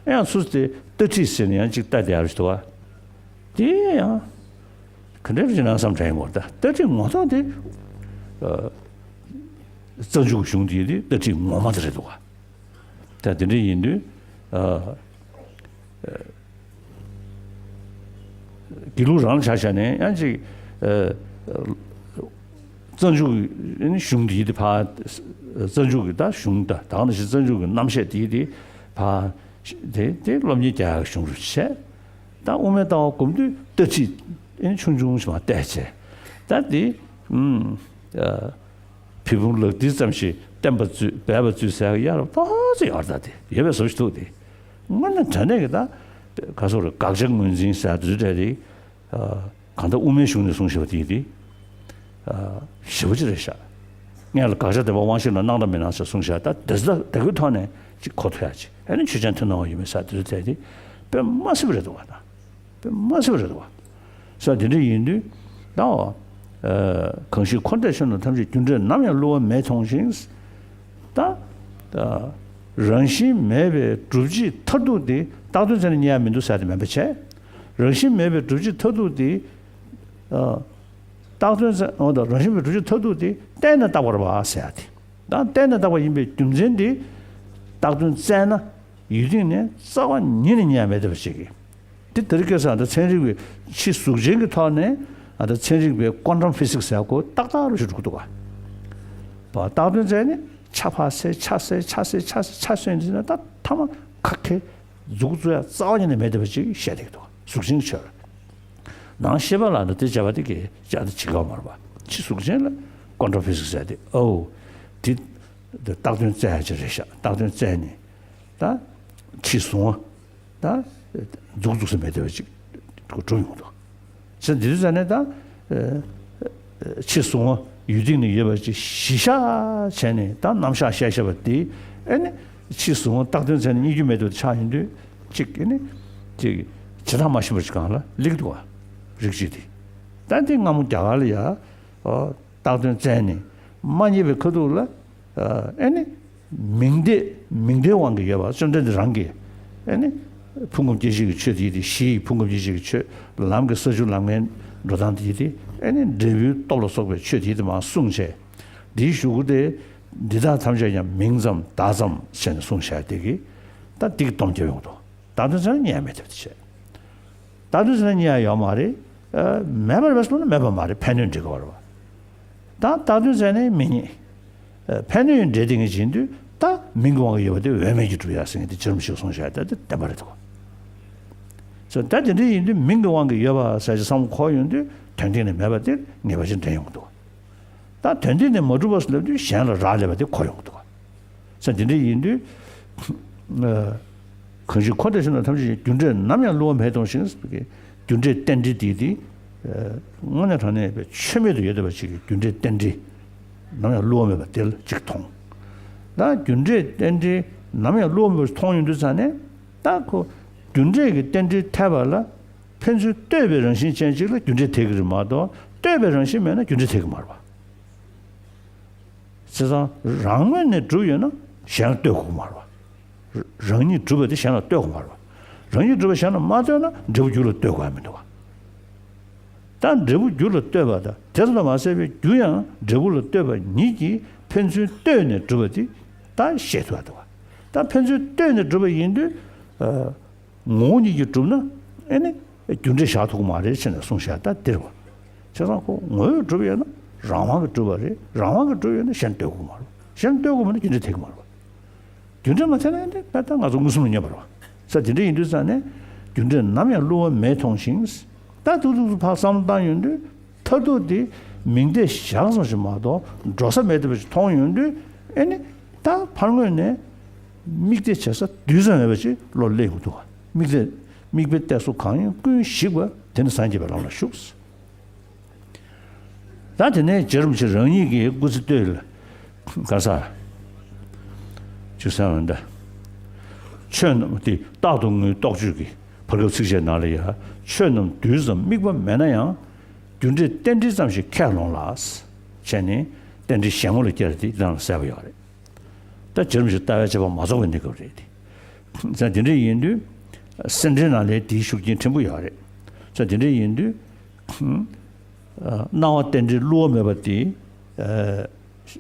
ཨ་ཡང་སུ་དེ་ལྟ་ཁྲིད་ཟེར་ནས་ཡང་ཅིག་ལྟ་བསྡད་ཡག་རེད་འདུག་ག་དེ་ཡང་ག་འདྲ་རེད་ཅེ་ན་བསམ་དྲན་ཡོང་གི་རེད། ད་ལྟ་ཁྲིད་ངོ་ཐོག་དེ་ཨ། རྩ་འཇུག་གི་གཞུང་དེ་དེ་ལྟ་ཁྲིད་ངོ་མ་དེ་རེད་འདུག་ག་ད་དེ་འདྲ་ཡིན་དུས། ཨ། དགེ་ལུགས་རང་ཆ་བཞག་ནས་ཡང་ཅིག་ཨ། རྩ་འཇུག་གི་གཞུང་འདི་དེ་ཕར། རྩ་འཇུག་གི་ད་གཞུང་ད་ད་ག་ནང་བཞིན་རྩ་འཇུག་གི་རྣམ་བཤད་འདི་དེ་ཕར། དེ་དེ་སློབ་གཉེར་རྒྱག་ཡག་གཞུང་རུ་བྱས། ད་དབུ་མའི་ལྟ་བ་སྒོམ་དུས་ལྟ་ཁྲིད་ཆུང་ཆུང་ཞིག་མར་བལྟས་བྱས། ད་དེ་ཨུམ། ཨ། བི་བུང་ལག་མཐིལ་ཙམ་ཞིག་བསྟན་པ་བཙུད་སྦས་པ་བཙུད་ཟེར་ཡག་ཡག་རབ་ཏོག་ཙམ་ཡོད་རེད། ད་དེ་ཡོད་པའི་བཟོ་ཞིག་འདུག་དེ་དངོས་གནས་དྲང་གནས་ཀྱི་ད་ག་སོག་རེད། དགག་བྱ་ངོས་འཛིན་ཟེར་དུས་འདྲ་རེད། ཨ། གང་ལྟར་དབུ་མའི་གཞུང་ནས་གསུངས་བཞག་པ་དེ་དེ་ཨ། ཞེ་པོ་ཅིག་རེད་ཤག་སྔོན་ལ་དགག་བྱ་བདེན་པ་དབང་ཤེས་ལ་སྣང་དང་མི་སྣང་ཟེར་གསུངས་བཞག་ད་དེ་ལ་དེ་གའི་ཐོག་ནས་ཅིག་གོ་ཐུབ་ཡག་ཅིག་ཨ་ནི་ཆོས་ཅན་མཐུན་སྣང་བ་ཡོད་མེད་ཟེར་དུས་དེ་དེ་དཔེ་མ་སྲིད་པ་རེད་འདུག་ག་ད། དཔེ་མ་སྲིད་པ་རེད་འདུག་ག་ས་དེ་འདྲ་ཡིན་དུས་ད། ཨ། གང་ཞིག་འཁོར་འདས་ཆོས་རྣམས་ཐམས་ཅད། རྒྱུ་འབྲས་ནམ་ཡང་བསླུ་བ་མེད་མཐོང་ཞིང་། ད། ཨ། རང་བཞིན་མེད་པའི་སྒྲུབ་བྱེད་མཐར་ཐུག་དེ་བཏགས་དོན་བཙལ་ནས་རྙེད་ཡག་མི་འདུག་ཟེར་དེ་མེད་པ་བྱས། རང་བཞིན་མེད་པའི་སྒྲུབ་བྱེད་མཐར་ཐུག་དེ། ཨ། བཏགས་དོན་བཙལ། འོ་ད་རང་བཞིན་མེད་པའི་སྒྲུབ་བྱེད་མཐར་ཐུག་དེ་བརྟེན་ནས་བཏགས་པ་རེད་པ་ཟེར་ཡག་དེ། ད་བརྟེན་ནས་བཏགས་པ་ཡིན་པའི་རྒྱུ་མཚན་དེ་བཏགས་དོན་བཙལ་ན། ཡུལ་སྟེང་ནས་རྩ་བ་ཉིད་ནས་རྙེད་ཡག་མེད་བསྡད་པ་ཞིག་གིས། དེ་དེ་རིང་ཁ་སང་ད་ཚན་རིག་པའི་ཕྱི་གཟུགས་ཅན་གྱི་ཐོག་ནས་ཨ་ད་ཚན་རིག་པའི་ཀོན་ཊམ་ཕི་སིག་ཟེར་ཡག་ཁོ་ཏག་ཏག་རུ་ཞིག་འགྲོ་གི་འདུག་ག་བ་བཏགས་དོན་བཙལ་ནས་ཆ་ཕར་སེལ། ཆ་སེལ། ཆ་སེལ། ཆ་སེལ། ཆ་སེལ་ནས་ད་ཐ་མ་ཁ་ཁེ་མཛུབ་བཙུགས་ཡག་རྩ་བ་ཉིད་ནས་མེད་བསྡད་པ་ཅིག་བཤད་བསྡད་ཀྱི་འདུག་གཟུགས་ཅན་གྱི་ཆོས་ལ། ནང་ཤེས་པ་ལ་ད་དེ་བྱ་བ་དེ་གས་བྱ་དེ་བྱེད་ཀྱི་ཡོད་མ་རེད་པ། ཕྱི་གཟུགས་ཅན་ལ་ཀོན་ཊམ་ཕི་སིག་ཟེར་ཏེ། ཨོ། དེ་བཏགས་དོན་བཙལ་ཡག་ཅིག་རེད་ཤག་བཏགས་དོན་བཙལ་ནས་ད་ཕྱིས་བཟུང་བ་ད་མཛུབ་བཙུགས་ས་མེད་བསྡད་པ་ཅིག་གྲུབ་ཡོང་གི་འདུག་ཟེར་འདི་དུས་ཙ་ནས་ད། ཨ། ཕྱིས་བཟུང་བ་ཡུལ་སྟེང་ནས་ཡོད་པ་ཅིག་གཞི་བཞག་བྱས་ནས་ད་རྣམ་གཞག་བཤད་བཤད་པ་དེ། ཨ་ནི་ཕྱིས་བཟུང་བ་བཏགས་དོན་བཙལ་ནས་རྙེད་རྒྱུ་མེད་དུ་ཆགས་ཡོང་དུས་ཅིག་ཨ་ནི་ཅིག་བྱེ་བྲག་མ་ཤེས་པ་ཅིག་སྒང་ལ་སླེབས་ཀྱི་འདུག་ག་རིགས་གཅིག་དེ། ད་འདི་སྔ་མོ་རྒྱ་གར་ལ་ཡ། ཨ། བཏགས་དོན་བཙལ་ནས་མ་རྙེད་པའི་ཁ་ཐུག་ལ། ཨ། ཨ་ནི་མིང་བརྡས། མིང་བརྡའི་དབང་གིས་ཡོད་པ་བཅོམ་ལྡན་འདས་རང་གིས། ཨ་ནི་ཕུང་ཁམས་སྐྱེ་མཆེད་ཀྱི་ཆོས་དེ་དེ། གཞི་ཡི་ཕུང་ཁམས་སྐྱེ་མཆེད་ཀྱི་ཆོས། ལམ་གྱི་ས་བཅུ་ལམ་ལྔའི་འགྲོ་སྟངས་དེ་དེ། ཨ་ནི་འབྲས་བུའི་སྟོབས་ལ་སོགས་པའི་ཆོས་དེ་དེ་མར་གསུངས་བྱས། འདིའི་གཞུག་གུ་དེ། འདི་དག་ཐམས་ཅད་ཀྱང་མིང་ཙམ་བརྡ་ཙམ་ཞེས་ནས་གསུངས་བྱས་དེ་གིས། ད་འདི་གི་སྡོམ་རྒྱབ་ཡོང་གི་འདུག་བཏགས་དོན་བཙལ་ན་རྙེད་ཡག་མེད་བསྡད་པ་དེ་བྱས། བཏགས་དོན་བཙལ་ན་རྙེད་ཡག་ཡོད་མ་རེད། ཨ། མེད་པ་རེད་པས་ཟེར་ན་མེད་པ་མ་རེད། ཕན་གནོད་འདྲེས་ཀྱི་ཡོད་རེད་པ། ད་བཏགས་དོན་བཙལ་ནས་མི་རྙེད། ཨ། ཕན་གནོད་འདྲེས་བསྡད་མཁན་ཅིག་ཡིན་དུས་ད་མིང་གི་དབང་གིས་ཡོད་པ་དེ་འོས་མེད་ཀྱི་གྲུབ་ཡག་ཟེར་མཁན་དེ་རྗེ་རིན་པོ་ཆེས་གསུངས་བཞག་ཡག་དེ་བདེན་པ་རེད་འདུག་ཟེར། ད་དེ་འདྲ་ཡིན་དུས་མིང་གི་དབང་གིས་ཡོད་པ་ཟེར་ཅིག་བསམ་བློ་འཁོར་ཡོང་དུས་དོན་སྟེང་ནས་མེད་པ་དེ་ངེས་པར་ཅིག་འདྲེན་ཡོང་གི་འདུག་ད་དོན་སྟེང་ནས་མ་གྲུབ་པ་ཟེར་ལབ་དུས་གཞན་ལ་རག་ལས་པ་དེ་གོ་ཡོང་གི་འདུག་ག་ས་འདི་འདྲ་ཡིན་དུས། ཨ། གང་ཞིག་འཁོར་འདས་ཆོས་རྣམས་ཐམས་ཅད་ཀྱི། རྒྱུ་འབྲས་ནམ་ཡང་བསླུ་བ་མེད་མཐོང་ཞིང་། རྒྱུ་འབྲས་རྟེན་འབྲེལ་འདི་དེ། ཨ། དངོས་གནས་དྲང་གནས་པའི་ཆོས་མེད་དུ་ཡོད་བསྡད་པ་ཞིག་གི་རྒྱུ་འབྲས་རྟེན་འབྲེལ་ནམ་ཡང་བསླུ་བ་མེད་པ་དེ་ལ་གཅིག་མཐོང་། ད་རྒྱུ་འབྲས་རྟེན་འབྲེལ་ནམ་ཡང་བསླུ་བ་མེད་པ་མཐོང་ཡོང་དུས་ཙ་ནས། ད་ཁོ་ རྒྱུ་འབྲས་ཀྱི་རྟེན་འབྲེལ་འཐད་པ་ལ་ཕན་ཚུན་ལྟོས་པའི་རང་བཞིན་ཅན་ཅིག་ལ་རྒྱུ་འབྲས་འཐད་ཀྱི་རེད་མ་གཏོགས། ལྟོས་པའི་རང་བཞིན་མེད་ན་རྒྱུ་འབྲས་འཐད་ཀྱི་མ་རེད་པ། བྱས་ཙང་རང་ངོས་ནས་གྲུབ་ཡོད་ན་གཞན་ལ་ལྟོས་དགོས་ཀྱི་མ་རེད་པ། རང་ཉིད་གྲུབ་པ་དེ་གཞན་ལ་ལྟོས་དགོས་མ་རེད་པ། རང་ཉིད་གྲུབ་པ་གཞན་ལ་མ་ལྟོས་ན་འབྲས་བུ་རྒྱུ་ལ་ལྟོས་དགོས་ཡ་མི་འདུག་པ། ད་འབྲས་བུ་རྒྱུ་ལ་ལྟོས་པ་དང་དེ་ཙམ་དུ་མ་ཟད་པའི་རྒྱུ་ཡང་འབྲས་བུ་ལ་ལྟོས་པ་ཉིད་ཀྱིས་ཕན་ཚུན་ལྟོས་ནས་གྲུབ་པ་དེ་ད་ཤེས་ཐུབ་ཡ་འདུག་པ། ད་ཕན་ཚུན་ལྟོས་ནས་གྲུབ་པ་ཡིན་དུས། ཨ། ངོ་བོ་ཉིད་ཀྱིས་གྲུབ་ན་ཨེ་ནི་རྒྱུ་འབྲས་བཞག་ཐུབ་ཀྱི་མ་རེད་ཟེར་ནས་གསུངས་བཞག་ད་འདིར་བ། བྱས་ཙང་ཁོ་ངོ་བོས་གྲུབ་ཡོད་ན་རང་དབང་གིས་གྲུབ་པ་རེད། རང་དབང་གིས་གྲུབ་ཡོད་ན་གཞན་ལ་ལྟོས་དགོས་མ་རེད། གཞན་ལ་ལྟོས་དགོས་མ་ན་རྒྱུ་འབྲས་འཐད་ཀྱི་མ་རེད། རྒྱུ་འབྲས་མ་འཐད་ན་ཨེ་ནི་དཔེ་ད་ང་ཚོ་མངོན་སུམ་ལ་མངོན་པ་རེད་བ། ས་དེ་འདྲ་ཡིན་དུས་ཙང་ནས་རྒྱུ་འབྲས་ནམ་ཡང་བསླུ་བ་མེད་མཐོང་ཞིང་། ད་ཐུག་ཐུག་ཐུག་ཕར་བསམ་བློ་བཏང་ཡོང་དུས། མཐར་ཐུག་དེ་མིང་བརྡས་བཞག་ཙམ་ཞིག་མ་གཏོགས་འགྲོ་ས་མེད་བསྡད་པ་ཞིག་མཐོང་ཡོང་དུས། ཨེ་ནི་ད་ཕར་ངོས་ནས་དམིགས་གཏད་བྱེད་ས་རྡུལ་ཙམ་མེད་པ་ཅིག་བློ་སླེབས་ཡོང་གི་འདུག་པ། དམིགས་གཏད་དམིགས་པའི་གཏད་སོ་གང་ཡིན་ཀུན་ཞིག་པ་དེ་ནི་སངས་རྒྱས་པའི་ལམ་ལ་ཞུགས། ད་དེ་ནས་རྗེ་རིན་པོ་ཆེ་རང་ཉིད་ཀྱི་སྐུ་ཚེ་སྟོད་ལ་ག་ས་ཅིག་གསན་འོང་ད། ཆོས་རྣམས་དེ་རྟག་ཏུ་ངུའི་རྟོག་དཔྱོད་ཀྱི་བར་སྐབས་ཚིགས་བཅད་ནང་ལ་ཡ། ཆོས་རྣམས་རྡུལ་ཙམ་དམིགས་པ་མེད་ན་ཡང་། རྒྱུ་འབྲས་རྟེན་འབྲེལ་ཙམ་ཞིག་ཁས་ལོངས་ལ། བྱས་ནས་རྟེན་འབྲེལ་གཞན་ངོ་ལ་བསྐྱལ་ཏེ་རང་ལ་ཟེར་བ་ཡོད་རེད། ད་རྗེ་རིན་པོ་ཆེ་ལྟ་བའི་དཔྱད་པ་མ་རྫོགས་པའི་གནས་སྐབས་རེད་དེ། ཙང་དེ་འདྲ་ཡིན་དུས་སེམས་ཁྲལ་ནང་ལས་དེའི་ཤུགས་རྐྱེན་ཕྲན་བུ་ཡོད་རེད། ཙང་དེ་འདྲ་ཡིན་དུས་སྣང་བ་རྟེན་འབྲེལ་བསླུ་བ་མེད་པ་དེ་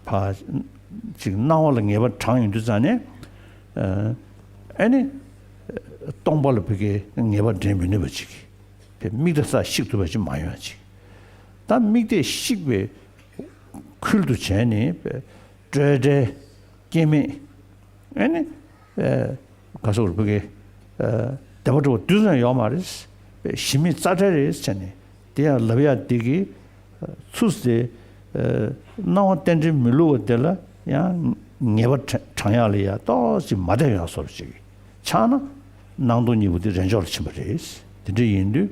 ཕ་ཅིག་སྣང་བ་ལ་ངེས་པ་དྲངས་ཡོང་དུས་ཙང་ནས་ཨ་ནི་སྟོང་པ་ལ་བུ་གའི་ངེས་པ་འདྲེན་མི་ནུས་པ་ཅིག་དམིགས་གཏད་ས་བཤིག་ཐུབ་པ་ཅིག་མ་ཡོང་ཡ་ཅིག་ད་དམིགས་གཏད་བཤིག་པའི་ཁུལ་དུ་བྱས་ནས་སྤྲོས་བྲལ་སྐྱེ་མེད། ཨ་ནི་ག་སོགས་རུ་བུ་གའི་བདེ་བ་འདྲ་བ་རྡུལ་ཙམ་ཡོད་མ་རེད། གཞི་མེད་རྩ་བྲལ་རེད་ཟེར་ནས་དེ་ཡང་ལབ་ཡ་དེ་གི་ཚུལ་དེ། སྣང་བ་རྟེན་འབྲེལ་མི་བསླུ་བ་དེ་ལ་ཡང་ངེས་པ་དྲ་དྲང་ཡག་ལ་ཡ་ཏོག་ཙམ་མ་བསྡད་ཡོང་བཟོ་འདྲ་ཅིག་ཆགས་ན། སྣང་སྟོང་གཉིས་པོ་དེ་རེས་འཇོག་ལ་ཕྱིན་པ་རེད། དེ་འདྲ་ཡིན་དུས།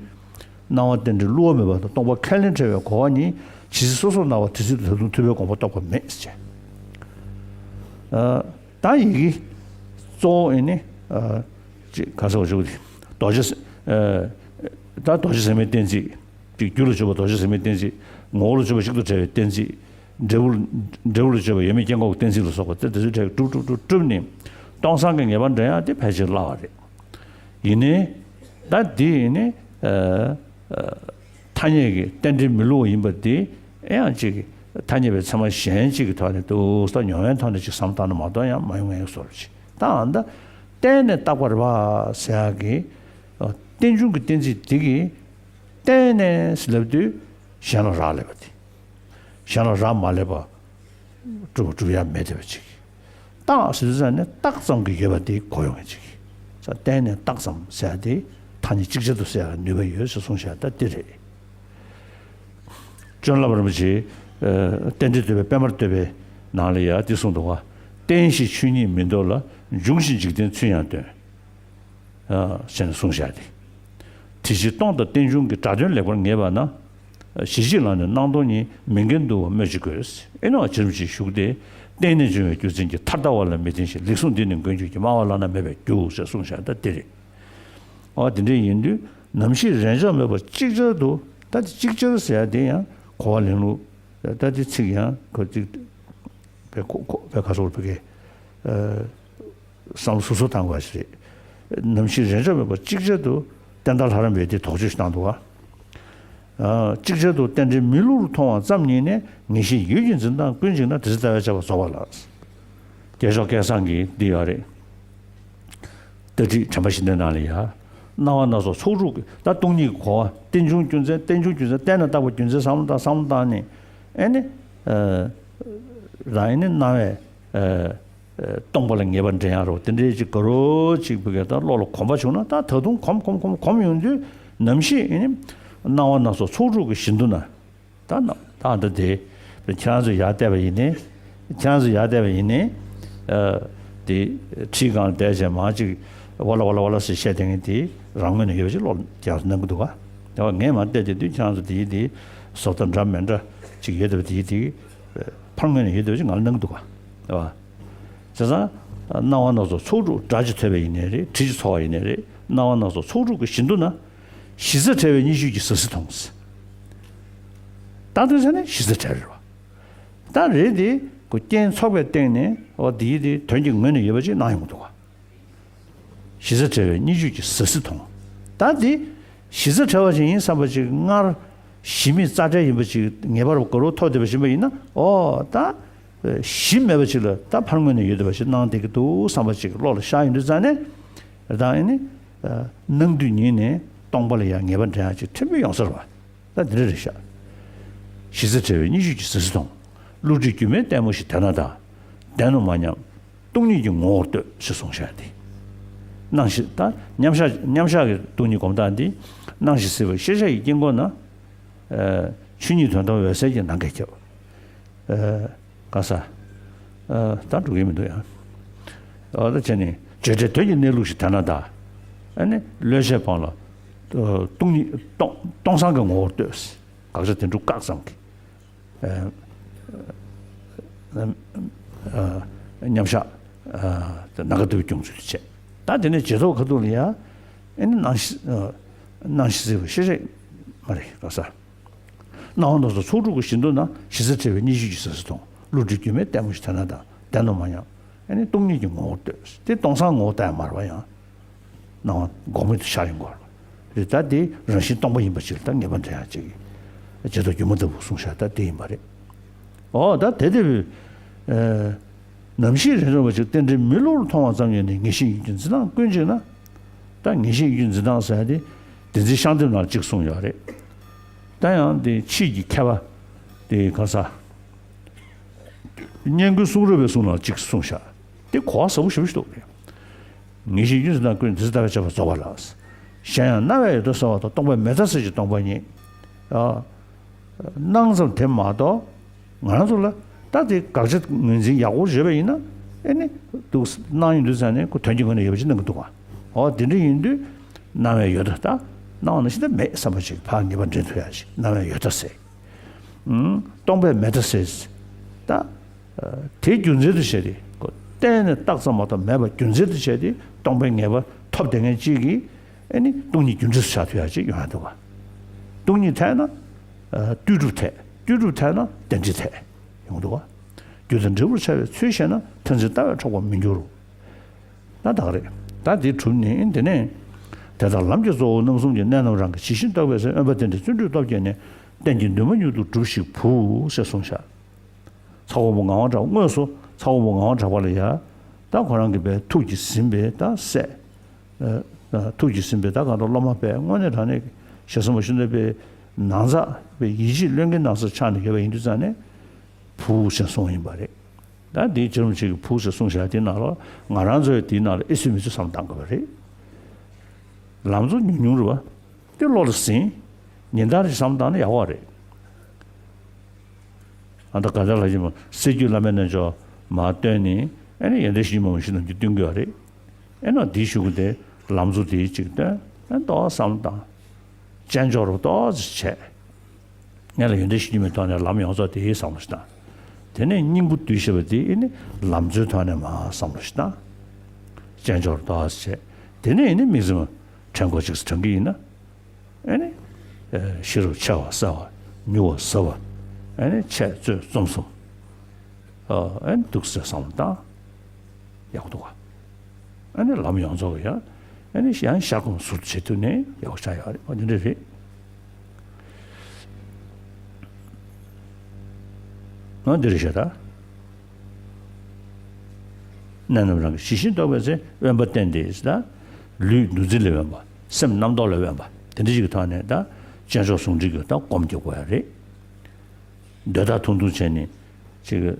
སྣང་བ་རྟེན་འབྲེལ་བསླུ་བ་མེད་པ་དང་སྟོང་པ་ཁས་ལེན་བྲལ་བའི་གོ་བ་ཉིད་ཇི་སྲིད་སོ་སོར་སྣང་བ་དེ་སྲིད་དུ་ད་དུང་ཐུབ་པའི་དགོངས་པ་རྟོགས་པ་མེད་ཟེར། ད་ཡི་གེ་གཙོ་བོ་ཨེ་ནི་ཅིག་ག་ཟེར་བ་ཞུ་གི་དེ། རྡོ་རྗེ་ཟེར། ད་རྡོ་རྗེ་ཟེར་མའི་གཏན་ཚིགས། ཅིག་རྒྱུ་ལ་བརྗོད་པ་རྡོ་རྗེ་ཟེར་མའི་གཏན་ཚིགས། ངོ་བོ་ལ་བརྗོད་པ་གཅིག་ཏུ་བྲལ་བའི་གཏན་ཚིགས། འབྲས་བུ་འབྲས་བུ་ལ་བརྗོད་པ་ཡོད་མེད་སྐྱེ་འགོག་གི་གཏན་ཚིགས་ལ་སོགས་པ་དེ་དེ་ཚོའི་གྲས་གྲུབ་གྲུབ་གྲུབ་གྲུབ་ནས་སྟོང་སང་གི་ངེས་པ་འདྲེན་ཡག་དེ་ཕལ་ཆེར་སླ་བ་རེད། ཡིན་ནའི་ད་འདི་ཡིན་ནའི་ཐ་སྙད་ཀྱི་རྟེན་འབྲེལ་མི་བསླུ་བ་ཡིན་པ་འདི་ཨེ་ཡང་ཅིག་ཐ་སྙད་པའི་ཚད་མ་གཞན་གཅིག་གི་ཐོག་ནས་འདུག་ས་མྱོང་བའི་ཐོག་ནས་ཅིག་བསམ་བཏང་ན་མ་གཏོགས་ཡང་མ་ཡོང་ངེས་བཟོ་འདྲ་ཅིག་ད་ཨ་ད་བརྟེན་ནས་བཏགས་པ་རེད་པ་ཟེར་ཡག་གི་རྟེན་འབྱུང་གི་གཏན་ཚིགས་འདི་གིས་བརྟེན་ནས་ལབ་དུས་གཞན་ལ་རག་ལས་པ་དེ། གཞན་ལ་རག་མ་ལས་པ། གྲུབ་པ་གྲུབ་ཡ་མེད་བསྡད་པ་ཅིག་བཏགས་ཟེར་དུས་ཙང་ནས་བཏགས་ཙམ་གྱི་ཡོད་པ་དེ་གོ་ཡོང་བ་ཅིག་ས་བརྟེན་ནས་བཏགས་ཙམ་ཟེར་ཡ་དེ་ཐ་སྙད་ཅིག་ཅར་དུ་ཟེར་ཡ་ནུས་པ་ཡོད་ཟེར་གསུངས་བཞག་ད་དེ་རེད། བྱོན་རླབས་རིན་པོ་ཆེའི་རྟེན་འབྲེལ་བསྟོད་པའི་པདྨར་བསྟོད་པའི་ནང་ལ་ཡ་དེ་གསུངས་འདུག་ག་བརྟེན་ཞེས་ཆོས་ཉིད་མིན་འདོད་ལ། འབྱུང་ཞེས་འཇིག་རྟེན་ཚུལ་ཡང་སྟོན། ཞེས་ནས་གསུངས་བཞག་སྟེ། དེ་ཕྱིར་སྟོང་དང་རྟེན་འབྱུང་གི་སྒྲ་དོན་ལེགས་པར་ངེས་པ་ན། གཞི་གཅིག་ལ་ནི་སྣང་སྟོང་གཉིས་མིན་མཁན་འདུ་བ་སྨོས་ཅི་དགོས། ཨེ་ནོ་ཇི་རིམ་གྱིས་ཞུགས་ཏེ། བརྟེན་ནས་བྱུང་བའི་རྒྱུ་མཚན་གྱིས་མཐར་ལྟ་བ་ལ་མི་བརྟེན་ཞིང་། ལེགས་གསུངས་འདི་ནི་མགོན་ཁྱོད་ཀྱིས། སྨྲ་བ་བླ་ན་མེད་པའི་རྒྱུ་ཞེས་གསུངས་བཞག་ད་འདི་རེད། ཨོ་དེ་འདྲ་ཡིན་དུས་ནམ་ཞིག་རེས་འཇོག་མེད་པར་ཅིག་ཅར་དུ་ད་དེ་ཅིག་ཅར་ཟེར་ཡ་དེ་ཡང་གོ་བ་ལེན་ལུགས་ད་དེ་ཚིག་ཡང་གོ་ཚིག་པའི་གོ་གོ་པའི་ག་སོགས་པའི་གི་བསམ་བློ་སོ་སོ་བཏང་དགོས་ཞིག་རེད། ནམ་ཞིག་རེས་འཇོག་མེད་པར་ཅིག་ཅར་དུ་བསྟན་དར་ལྷ་རམས་པས་དེ་དོགས་གཅོད་ཞིག་བཏང་འདུག་ག་ཅིག་ཅར་དུ་རྟེན་འབྲེལ་མི་བསླུ་རུ་མཐོང་བ་ཙམ་ཉིད་ནས་ངེས་ཤེས་ཡུལ་གྱི་འཛིན་སྟངས་ཀུན་འཇིག་ན་དེ་ཚེ་ལྟ་བའི་ཆགས་པ་རྫོགས་པ་ལགས། རྒྱལ་མཆོག་སྐལ་བཟང་གིས་འདི་ཡོད་རེད། ལྟ་ཁྲིད་དྲན་པ་བཞི་ལྡན་ནང་ལ་ཡ། སྣང་བ་སྣ་ཚོགས་ཚོགས་དྲུག་གི་ད་སྟོང་ཉིད་ཀྱི་གོ་བ་རྟེན་འབྱུང་རྒྱུ་མཚན་རྟེན་འབྱུང་རྒྱུ་མཚན་བརྟེན་ནས་བཏགས་པ་རྒྱུ་མཚན་བསམ་བློ་བཏང་བསམ་བློ་བཏང་ནས་ཨེ་ནི། རང་ཨེ་ནི་སྣང་བས། སྟོང་པ་ལ་ངེས་པ་འདྲེན་ཡག་རོ་དེ་འདྲའི་ཅིག་ག་རོ་ཅིག་བུ་གས་ད་བློ་ལ་གོམས་པ་བྱུང་ན་ད་ད་དུང་གོམས་གོམས་གོམས་གོམས་ཡོང་དུས་ནམ་ཞིག་ཨེ་ནི། སྣང་བ་སྣ་ཚོགས་ཚོགས་དྲུག་གི་བཞི་མདོ་ན། ད་ནམ་ད་ད་དེ་ཁྱེད་རང་ཚོ་ཡར་བལྟས་པ་ཡིན་ནའི། ཁྱེད་རང་ཚོ་ཡར་བལྟས་པ་ཡིན་ནའི། ཨ། དེ་ཁྲིའི་སྒང་ལ་བསྡད་བྱས་མར་ཅིག་ཝ་ལ་ཝ་ལ་ཝ་ལ་ཟེར་བཤད་བསྡད་མཁན་དེ་རང་ངོས་ནས་ཡོད་པ་ཅིག་བློ་ལ་ཁྱེད་རང་ཚོ་སྣང་གི་འདུག་ག་དེ་བ་ངས་མར་བལྟས་བསྡད་དུས་ཁྱེད་རང་ཚོ་དེའི་དེ་བཟོ་ལྟ་འདྲ་མི་འདྲ་ཅིག་ཡོད་བསྡད་པ་དེའི་དེ་ཕར་ངོས་ནས་ཡོད་བསྡད་པ་ཅིག་ང་ལ་སྣང་གི་འདུག་ག་དེ་བ། བྱས་ཙང་། སྣང་བ་སྣ་ཚོགས་ཚོགས་དྲུག་སྒྲ་ཅིག་ཐོས་པ་ཡིན་ནའི་རེད། དྲི་ཅིག་ཚོར་བ་ཡིན་ནའི་རེད། སྣང་བ་སྣ་ཚོགས་ཚོགས་དྲུག་གི་བཞི་མདོ་ན། གཞི་རྩ་བྲལ་བའི་གཉིས་བརྗོད་ཀྱི་ཟབ་གསལ་མཐོང་། ད་དེ་ཚོ་ནི་གཞི་རྩ་བྲལ་རེད་བ། ད་རེད་དེ་ཁོ་རྐྱེན་ཚོགས་པའི་སྟེང་ནས་འོ་དེའི་དེ་དོན་གྱི་ངོས་ནས་ཡོད་པ་ཅིག་སྣང་ཡོང་གི་འདུག་བ། གཞི་རྩ་བྲལ་བའི་གཉིས་བརྗོད་ཀྱི་ཟབ་གསལ་མཐོང་། ད་དེ་གཞི་རྩ་བྲལ་བ་ཅིག་ཡིན་བསམ་པ་ཅིག་སྔར་གཞི་མེད་རྩ་བྲལ་ཡིན་པ་ཅིག་ངེས་པར་དགོས་རུ་ཐོག་བསྡད་པ་ཞིག་ཡིན་པ་ཡིན་ན། འོ་ད་གཞི་མེད་པ་ཅིག་ལ་ད་ཕར་ངོས་ནས་ཡོད་བསྡད་པ་ཞིག་སྣང་བསྡད་ཀྱི་འདུག་བསམ་པ་ཅིག་བློ་ལ་ཤར་ཡོང་དུས་ཙང་ནས། ད་ཨེ་ནི་སྣང་དུས་ཉིད་ནས་སྟོང་པ་ལ་ཡང་ངེས་པ་འདྲེན་ཡག་ཅིག་ཕྲན་བུ་ཡོང་ས་རེད་བ། ད་འདི་འདྲ་རེད་ཤག་གཞི་རྩ་བྲལ་བའི་གཉིས་བརྗོད་ཀྱི་ཟབ་གསལ་མཐོང་། བསླུ་བྲིད་སྒྱུ་མའི་ལྟད་མོ་ཞིག་དེ་ན་གདའ། བདེན་ནོ་མ་སྙམ། སྟོང་ཉིད་ཀྱི་ངོ་བོར་ལྟོས་ཞེས་གསུངས་བཞག་སྟེ། སྣང་ཞིང་ད་མཉམ་གཞག་མཉམ་གཞག་གི་སྟོང་ཉིད་སྒོམ་སྟངས་འདི། སྣང་ཞིང་སྲིད་པ་ཤེས་བྱ་ཡི་དཀྱིལ་འཁོར་ན། ཆོས་ཉིད་དོན་དམ་འོད་གསལ་གྱི་ནམ་མཁའ་ཁྱབ། ག་ས། ད་འགྲོ་གི་མི་འདུག་ཡང་། འོ་ད་བྱས་ནས་བརྗོད་བྲལ་དོན་གྱི་གནས་ལུགས་ཤིག་དེ་ན་གདའ། ཨ་ནི་བློས་བྱས་སྤང་ལ། སྟོང་ཉིད་སྟོང་སྟོང་སང་གི་ངོ་བོར་ལྟོས། དགག་བྱ་དེ་འགྲུབ་བཀག་ཙམ་གྱི། མཉམ་བཞག་ནམ་མཁའ་ལྟ་བུའི་སྐྱོང་ཚུལ་དུ་བྱས། ད་དེ་ནས་རྗེས་ཐོབ་ཁ་ཐུག་ལ་ཡ། ཨེ་ནི་སྣང་ཞིང་སྣང་ཞིང་སྲིད་པ་ཤེས་བྱ་མ་རེད་ག་ས། སྣང་བ་སྣ་ཚོགས་ཚོགས་དྲུག་གི་བཞི་མདོ་ན་གཞི་རྩ་བྲལ་བའི་གཉིས་བརྗོད་ཀྱི་ཟབ་གསལ་མཐོང་། བསླུ་བྲིད་སྒྱུ་མའི་ལྟད་མོ་ཞིག་དེ་ན་གདའ། བདེན་ནོ་མ་སྙམ། ཨེ་ནི་སྟོང་ཉིད་ཀྱི་ངོ་བོར་ལྟོས། དེ་སྟོང་སང་ངོ་བོ་ལྟ་ཡང་མ་རེད་བ་ཡང་། སྣང་བ་འགོག་མེད་དུ་ཤར་ཡོང་གི་རེད། ད་དེ་རང་བཞིན་སྟོང་པ་ཡིན་པ་ཅིག་ལ་ད་ངེས་པ་འདྲེན་ཡག་ཅིག་རྗེས་ཐོབ་སྒྱུ་མ་ལྟ་བུ་གསུངས་བཞག་ད་དེ་ཡིན་པ་རེད། འོ་ད་དེ་དེ་བས། ནམ་ཞིག་རེ་རེ་བ་ཅིག་རྟེན་འབྲེལ་མི་བསླུར་མཐོང་བ་ཙམ་ཡིན་ནས་ངེས་ཤེས་ཡིད་ཀྱི་འཛིན་སྟངས་ཀུན་གཅིག་ན། ད་ངེས་ཤེས་ཡིད་ཀྱི་འཛིན་སྟངས་ཟེར་ཡ་དེ། བདེན་འཛིན་ཤར་འདོད་ནང་གཅིག་གསུངས་ཡོད་རེད། ད་ཡང་དེ་ཕྱིས་ཀྱི་མཁས་པ། དེ་ག་ས། སྙན་བརྒྱུད་གསུང་རབ་པའི་གསུང་ནང་གཅིག་གསུངས་བཞག་དེ་གོ་བ་ཟབ་པོ་ཞེ་པོ་ཞིག་འདུག་ངེས་ཤེས་ཡིད་ཀྱི་འཛིན་སྟངས་ཀུན་དེ་ཚེ་ལྟ་བས་དཔྱད་པ་རྫོགས་པ་ལགས། གཞན་ཡང་སྣང་བས་ཡོད་དོ་ཟེར་བ་དང་སྟོང་པའི་མེད་མཐའ་ཟེར་གྱི་སྟོང་པ་ཉིད། ཨ། སྣང་ཙམ་དེ་མ་གཏོགས། ང་རང་ཚོ་ལ་ད་དེ་དགག་བྱ་ངོས་འཛིན་ཡག་པོ་བྱས་པ་ཡིན་ན། ཨེ་ནི་འདུག་སྣང་ཡོང་དུས་ཙང་ནས་ཁོ་དོན་གྱི་ངོས་ནས་ཡོད་པ་ཞིག་སྣང་གི་འདུག་ག་འོ་དེ་འདྲ་ཡིན་དུས། སྣང་བས་ཡོད་དོ་ད། སྣང་བ་ནང་བཞིན་ད་མེད་བསམ་པ་ཞིག་ཕར་ངེས་པ་འདྲེན་ཐུབ་ཡག་ཞིག་སྣང་བས་ཡོད་དོ་ཟེར། ཨང་། སྟོང་པའི་མེད་དོ་ཟེར། ད། དེ་རྒྱུ་མཚན་དུ་བྱས་ཏེ། གཏན་ནས་བཏགས་ཙམ་མ་གཏོགས་མེད་པ་རྒྱུ་མཚན་དུ་བྱས་ཏེ་སྟོང་པའི་ངེས་པ་ཐོབ་བསྡད་མཁན་གཅིག་གིས། ཨེ་ནི་སྟོང་ཉིད་རྒྱུ་འབྲས་སུ་ཆགས་ཐུབ་ཡག་ཅིག་ཡོང་ཡག་འདུག་ག་སྟོང་ཉིད་འཐད་ན། ལྟོས་གྲུབ་འཐད། ལྟོས་གྲུབ་འཐད་ན་རྟེན་འབྲེལ་འཐད། ཡོང་འདུག་ག་རྒྱུ་དང་འབྲས་བུར་འཆར་བའི་ཚུལ་ཤེས་ན་མཐར་འཛིན་ལྟ་བས་འཕྲོག་པར་མི་འགྱུར། ན་ད་ག་རེད། ད་འདི་གྲུབ་ནས་དེ་ནས། དེ་ལྟར་ལམ་གྱི་གཙོ་བོ་རྣམ་གསུམ་གྱི་གནད་རྣམས་རང་གི་ཇི་བཞིན་རྟོགས་པའི་ཚེ་དབེན་པ་རྟེན་འབྲེལ་བརྩོན་འགྲུས་སྟོབས་བསྐྱེད་ནས་རྟེན་གྱི་འདུན་མ་མྱུར་དུ་འགྲུབ་ཤིག་བུ་ཞེས་གསུངས་བཞག་ཚ་བ་བུ་ངག་དབང་གྲགས་དངོས་སུ་ཚ་བ་བུ་ངག་དབང་གྲགས་པ་ལ་ཡ། ད་ཁོ་རང་གི་པའི་ཐུགས་ཀྱིས་ཟིན་པའི་ད་སྲས། ཐུགས་ཀྱིས་ཟིན་པའི་ད་གང་ལྟར་སློབ་མ་པས་དངོས་གནས་དྲང་གནས་ཞེ་ས་མ་ཞུ་ན་པའི་ནང་ཚགས་པའི་ཡིད་ཆེས་བློས་འགེལ་གནང་ས་ཆགས་ནས་ཡོད་པ་ཡིན་དུས་ཙང་ནས། བུ་ཞེས་གསུངས་ཡིན་པ་རེད། ད་འདིའི་བྱ་རུང་ཅིག་གི་བུ་ཞེས་གསུངས་བཞག་དེའི་ནང་ལ་ང་རང་ཚོས་དེའི་ནང་ལ་ཨེ་སུས་མི་ཚོས་བསམ་བཏང་དགོས་པ་རེད། ལམ་གཙོ་ཉུང་ཉུང་རེད་བ། དེ་བློ་ལ་ཟིན། ཉིན་ལྟར་ཅིག་བསམ་བཏང་ན་ཡག་པ་རེད། ཨ་ད་ག་ད་ལ་ཞིག་མ་སྲིད་རྒྱུད་བླ་མའི་རྣལ་འབྱོར་མར་བཏོན་ནས་ཨེ་ནི་ཡོན་ཏན་ཞིག་མ་མ་ཞིག་ནམ་རྒྱུན་བསྟུན་དགོས་པ་རེད། ཨེ་ན་འདིའི་གཞུག་གུ་དེ་ལམ་གཙོ་དེའི་ཅིག་བཏོན་ཨེ་ཏོག་བསམ་བཏང་། དཔྱད་འཇོག་རུ་ཏོག་ཙམ་བྱས། ངས་ལ་ཡོན་ཏན་ཞིག་རྒྱུན་མི་ཐོག་ནས་ལམ་ཡོངས་རྫོགས་དེའི་བསམ་བློ་ཞིག་བཏང་། དེ་ནས་སྙིང་པོ་བསྡུས་ཞེས་པ་དེ་ཨེ་ནི་ལམ་གཙོའི་ཐོག་ནས་མར་བསམ་བློ་ཞིག་བཏང་། དཔྱད་འཇོག་རུ་ཏོག་ཙམ་བྱས། དེ་ནས་ཨེ་ནི་དམིགས་བརྩེ་མ་དྲན་གོ་ཅིག་དྲན་གི་ཡིན་ན། ཨེ་ནི། ཤེས་རབ་ཆེ་བ་གསལ་བ་མྱུར་བ་ཟབ་པ། ཨེ་ནི་འཆད་རྩོད་རྩོམ་གསུམ། ཨེ་ནི་འདུག་སེ་བསམ་བློ་བཏང་། ཡག་པོ་འདུག་ག་ཨེ་ནི་ལམ་ཡོངས་རྫོགས་ཀྱི་ཡང་། ཨེ་ནི་ཡང་ཤར་སྒོམ་ཟུར་དུ་བྱེད་ཐུབ་ནས་ཡག་པོ་ཆགས་ཡོད་རེད། འོ་འདི་འདྲ་རེད། འོ་འདི་རེད་ཤག་ད། གནད་རྣམས་རང་གི་ཇི་བཞིན་རྟོགས་པའི་ཚེ་དབེན་པ་བསྟེན་ཏེ་ད། ལུས་འདུ་འཛི་ལས་དབེན་པ། སེམས་རྣམ་རྟོག་ལས་དབེན་པ། དེ་འདྲ་ཞིག་གི་ཐོག་ནས་ད། སྤྱན་ཆོག་ཟུང་འབྲེལ་གྱི་ད་སྒོམ་རྒྱག་དགོས་ཡ་རེད། འདོད་ཐག་ཐུང་ཐུང་བྱས་ནས་ཅིག་ཟླ་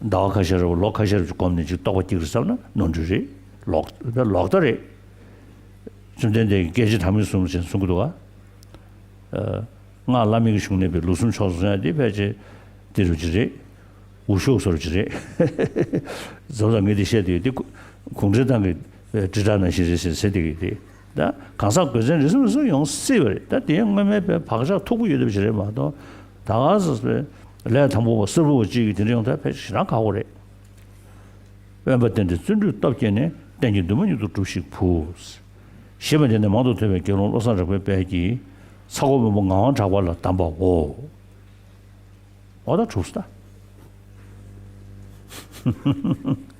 བ་ཁ་ཤས་རེ་བ་ལོ་ཁ་ཤས་རེ་བཞིན་སྒོམ་ནས་ཅིག་རྟོགས་པ་སྐྱེ་གི་རེད་བསམ་ན་ནོར་འཁྲུལ་རེད། ལོག་ལོག་ལྟ་རེད། བཅོམ་ལྡན་འདས་ཀྱིས་སྐད་ཅིག་གྲངས་མེད་གསུམ་ཞེས་གསུང་གི་འདུག་ག་སྔགས་བླ་མེད་ཀྱི་གཞུང་ནས་པའི་ལུགས་གསུམ་ཕྱོགས་སུ་སོང་ཡ་དེ་ཕལ་ཆེར་དེ་རུ་ཅི་རེད། འུ་ཤོག་སོར་ཅི་རེད། རྫོགས་སངས་ངས་དེ་བཤད་དེ་ཡོད་དེ་གུང་ཁྲན་ཏང་གི་དྲིལ་བསྒྲགས་ནང་བཞིན་རེད་ཟེར་ཟེར་དེ་གི་དེ། ད་གང་ཟག་དགོས་མཚན་རེ་ཟུང་རེ་ཟུང་ཡོང་སྲིད་པ་རེད། ད་དེའི་སྔོན་མའི་པའི་བག་ཆགས་མཐུག་པོ་ཡོད་དེ་བ་ཞིག་རེད་མ་གཏོགས། ད་ག་ཟེར་བའི་ལས་དང་པོ་བ་གསར་བུ་བ་གཅིག་གི་དེ་འདྲ་ཡོང་ཐབས་ཕལ་ཆེར་ཞེ་དྲག་ཁག་པོ་རེད། དབེན་པ་བསྟེན་ཏེ་བརྩོན་འགྲུས་སྟོབས་བསྐྱེད་ནས་གཏན་གྱི་འདུན་མ་མྱུར་དུ་སྒྲུབས་ཤིག་བུ། ཞེས་པ་འདི་ནི་མང་དུ་ཐོས་པའི་དགེ་སློང་བློ་བཟང་གྲགས་པའི་དཔལ་གྱིས་ཚ་ཁོ་བོན་པོ་ངག་དབང་གྲགས་པ་ལ་གདམས་པའོ། འོ་ད་གྲུབ་སོང་ད།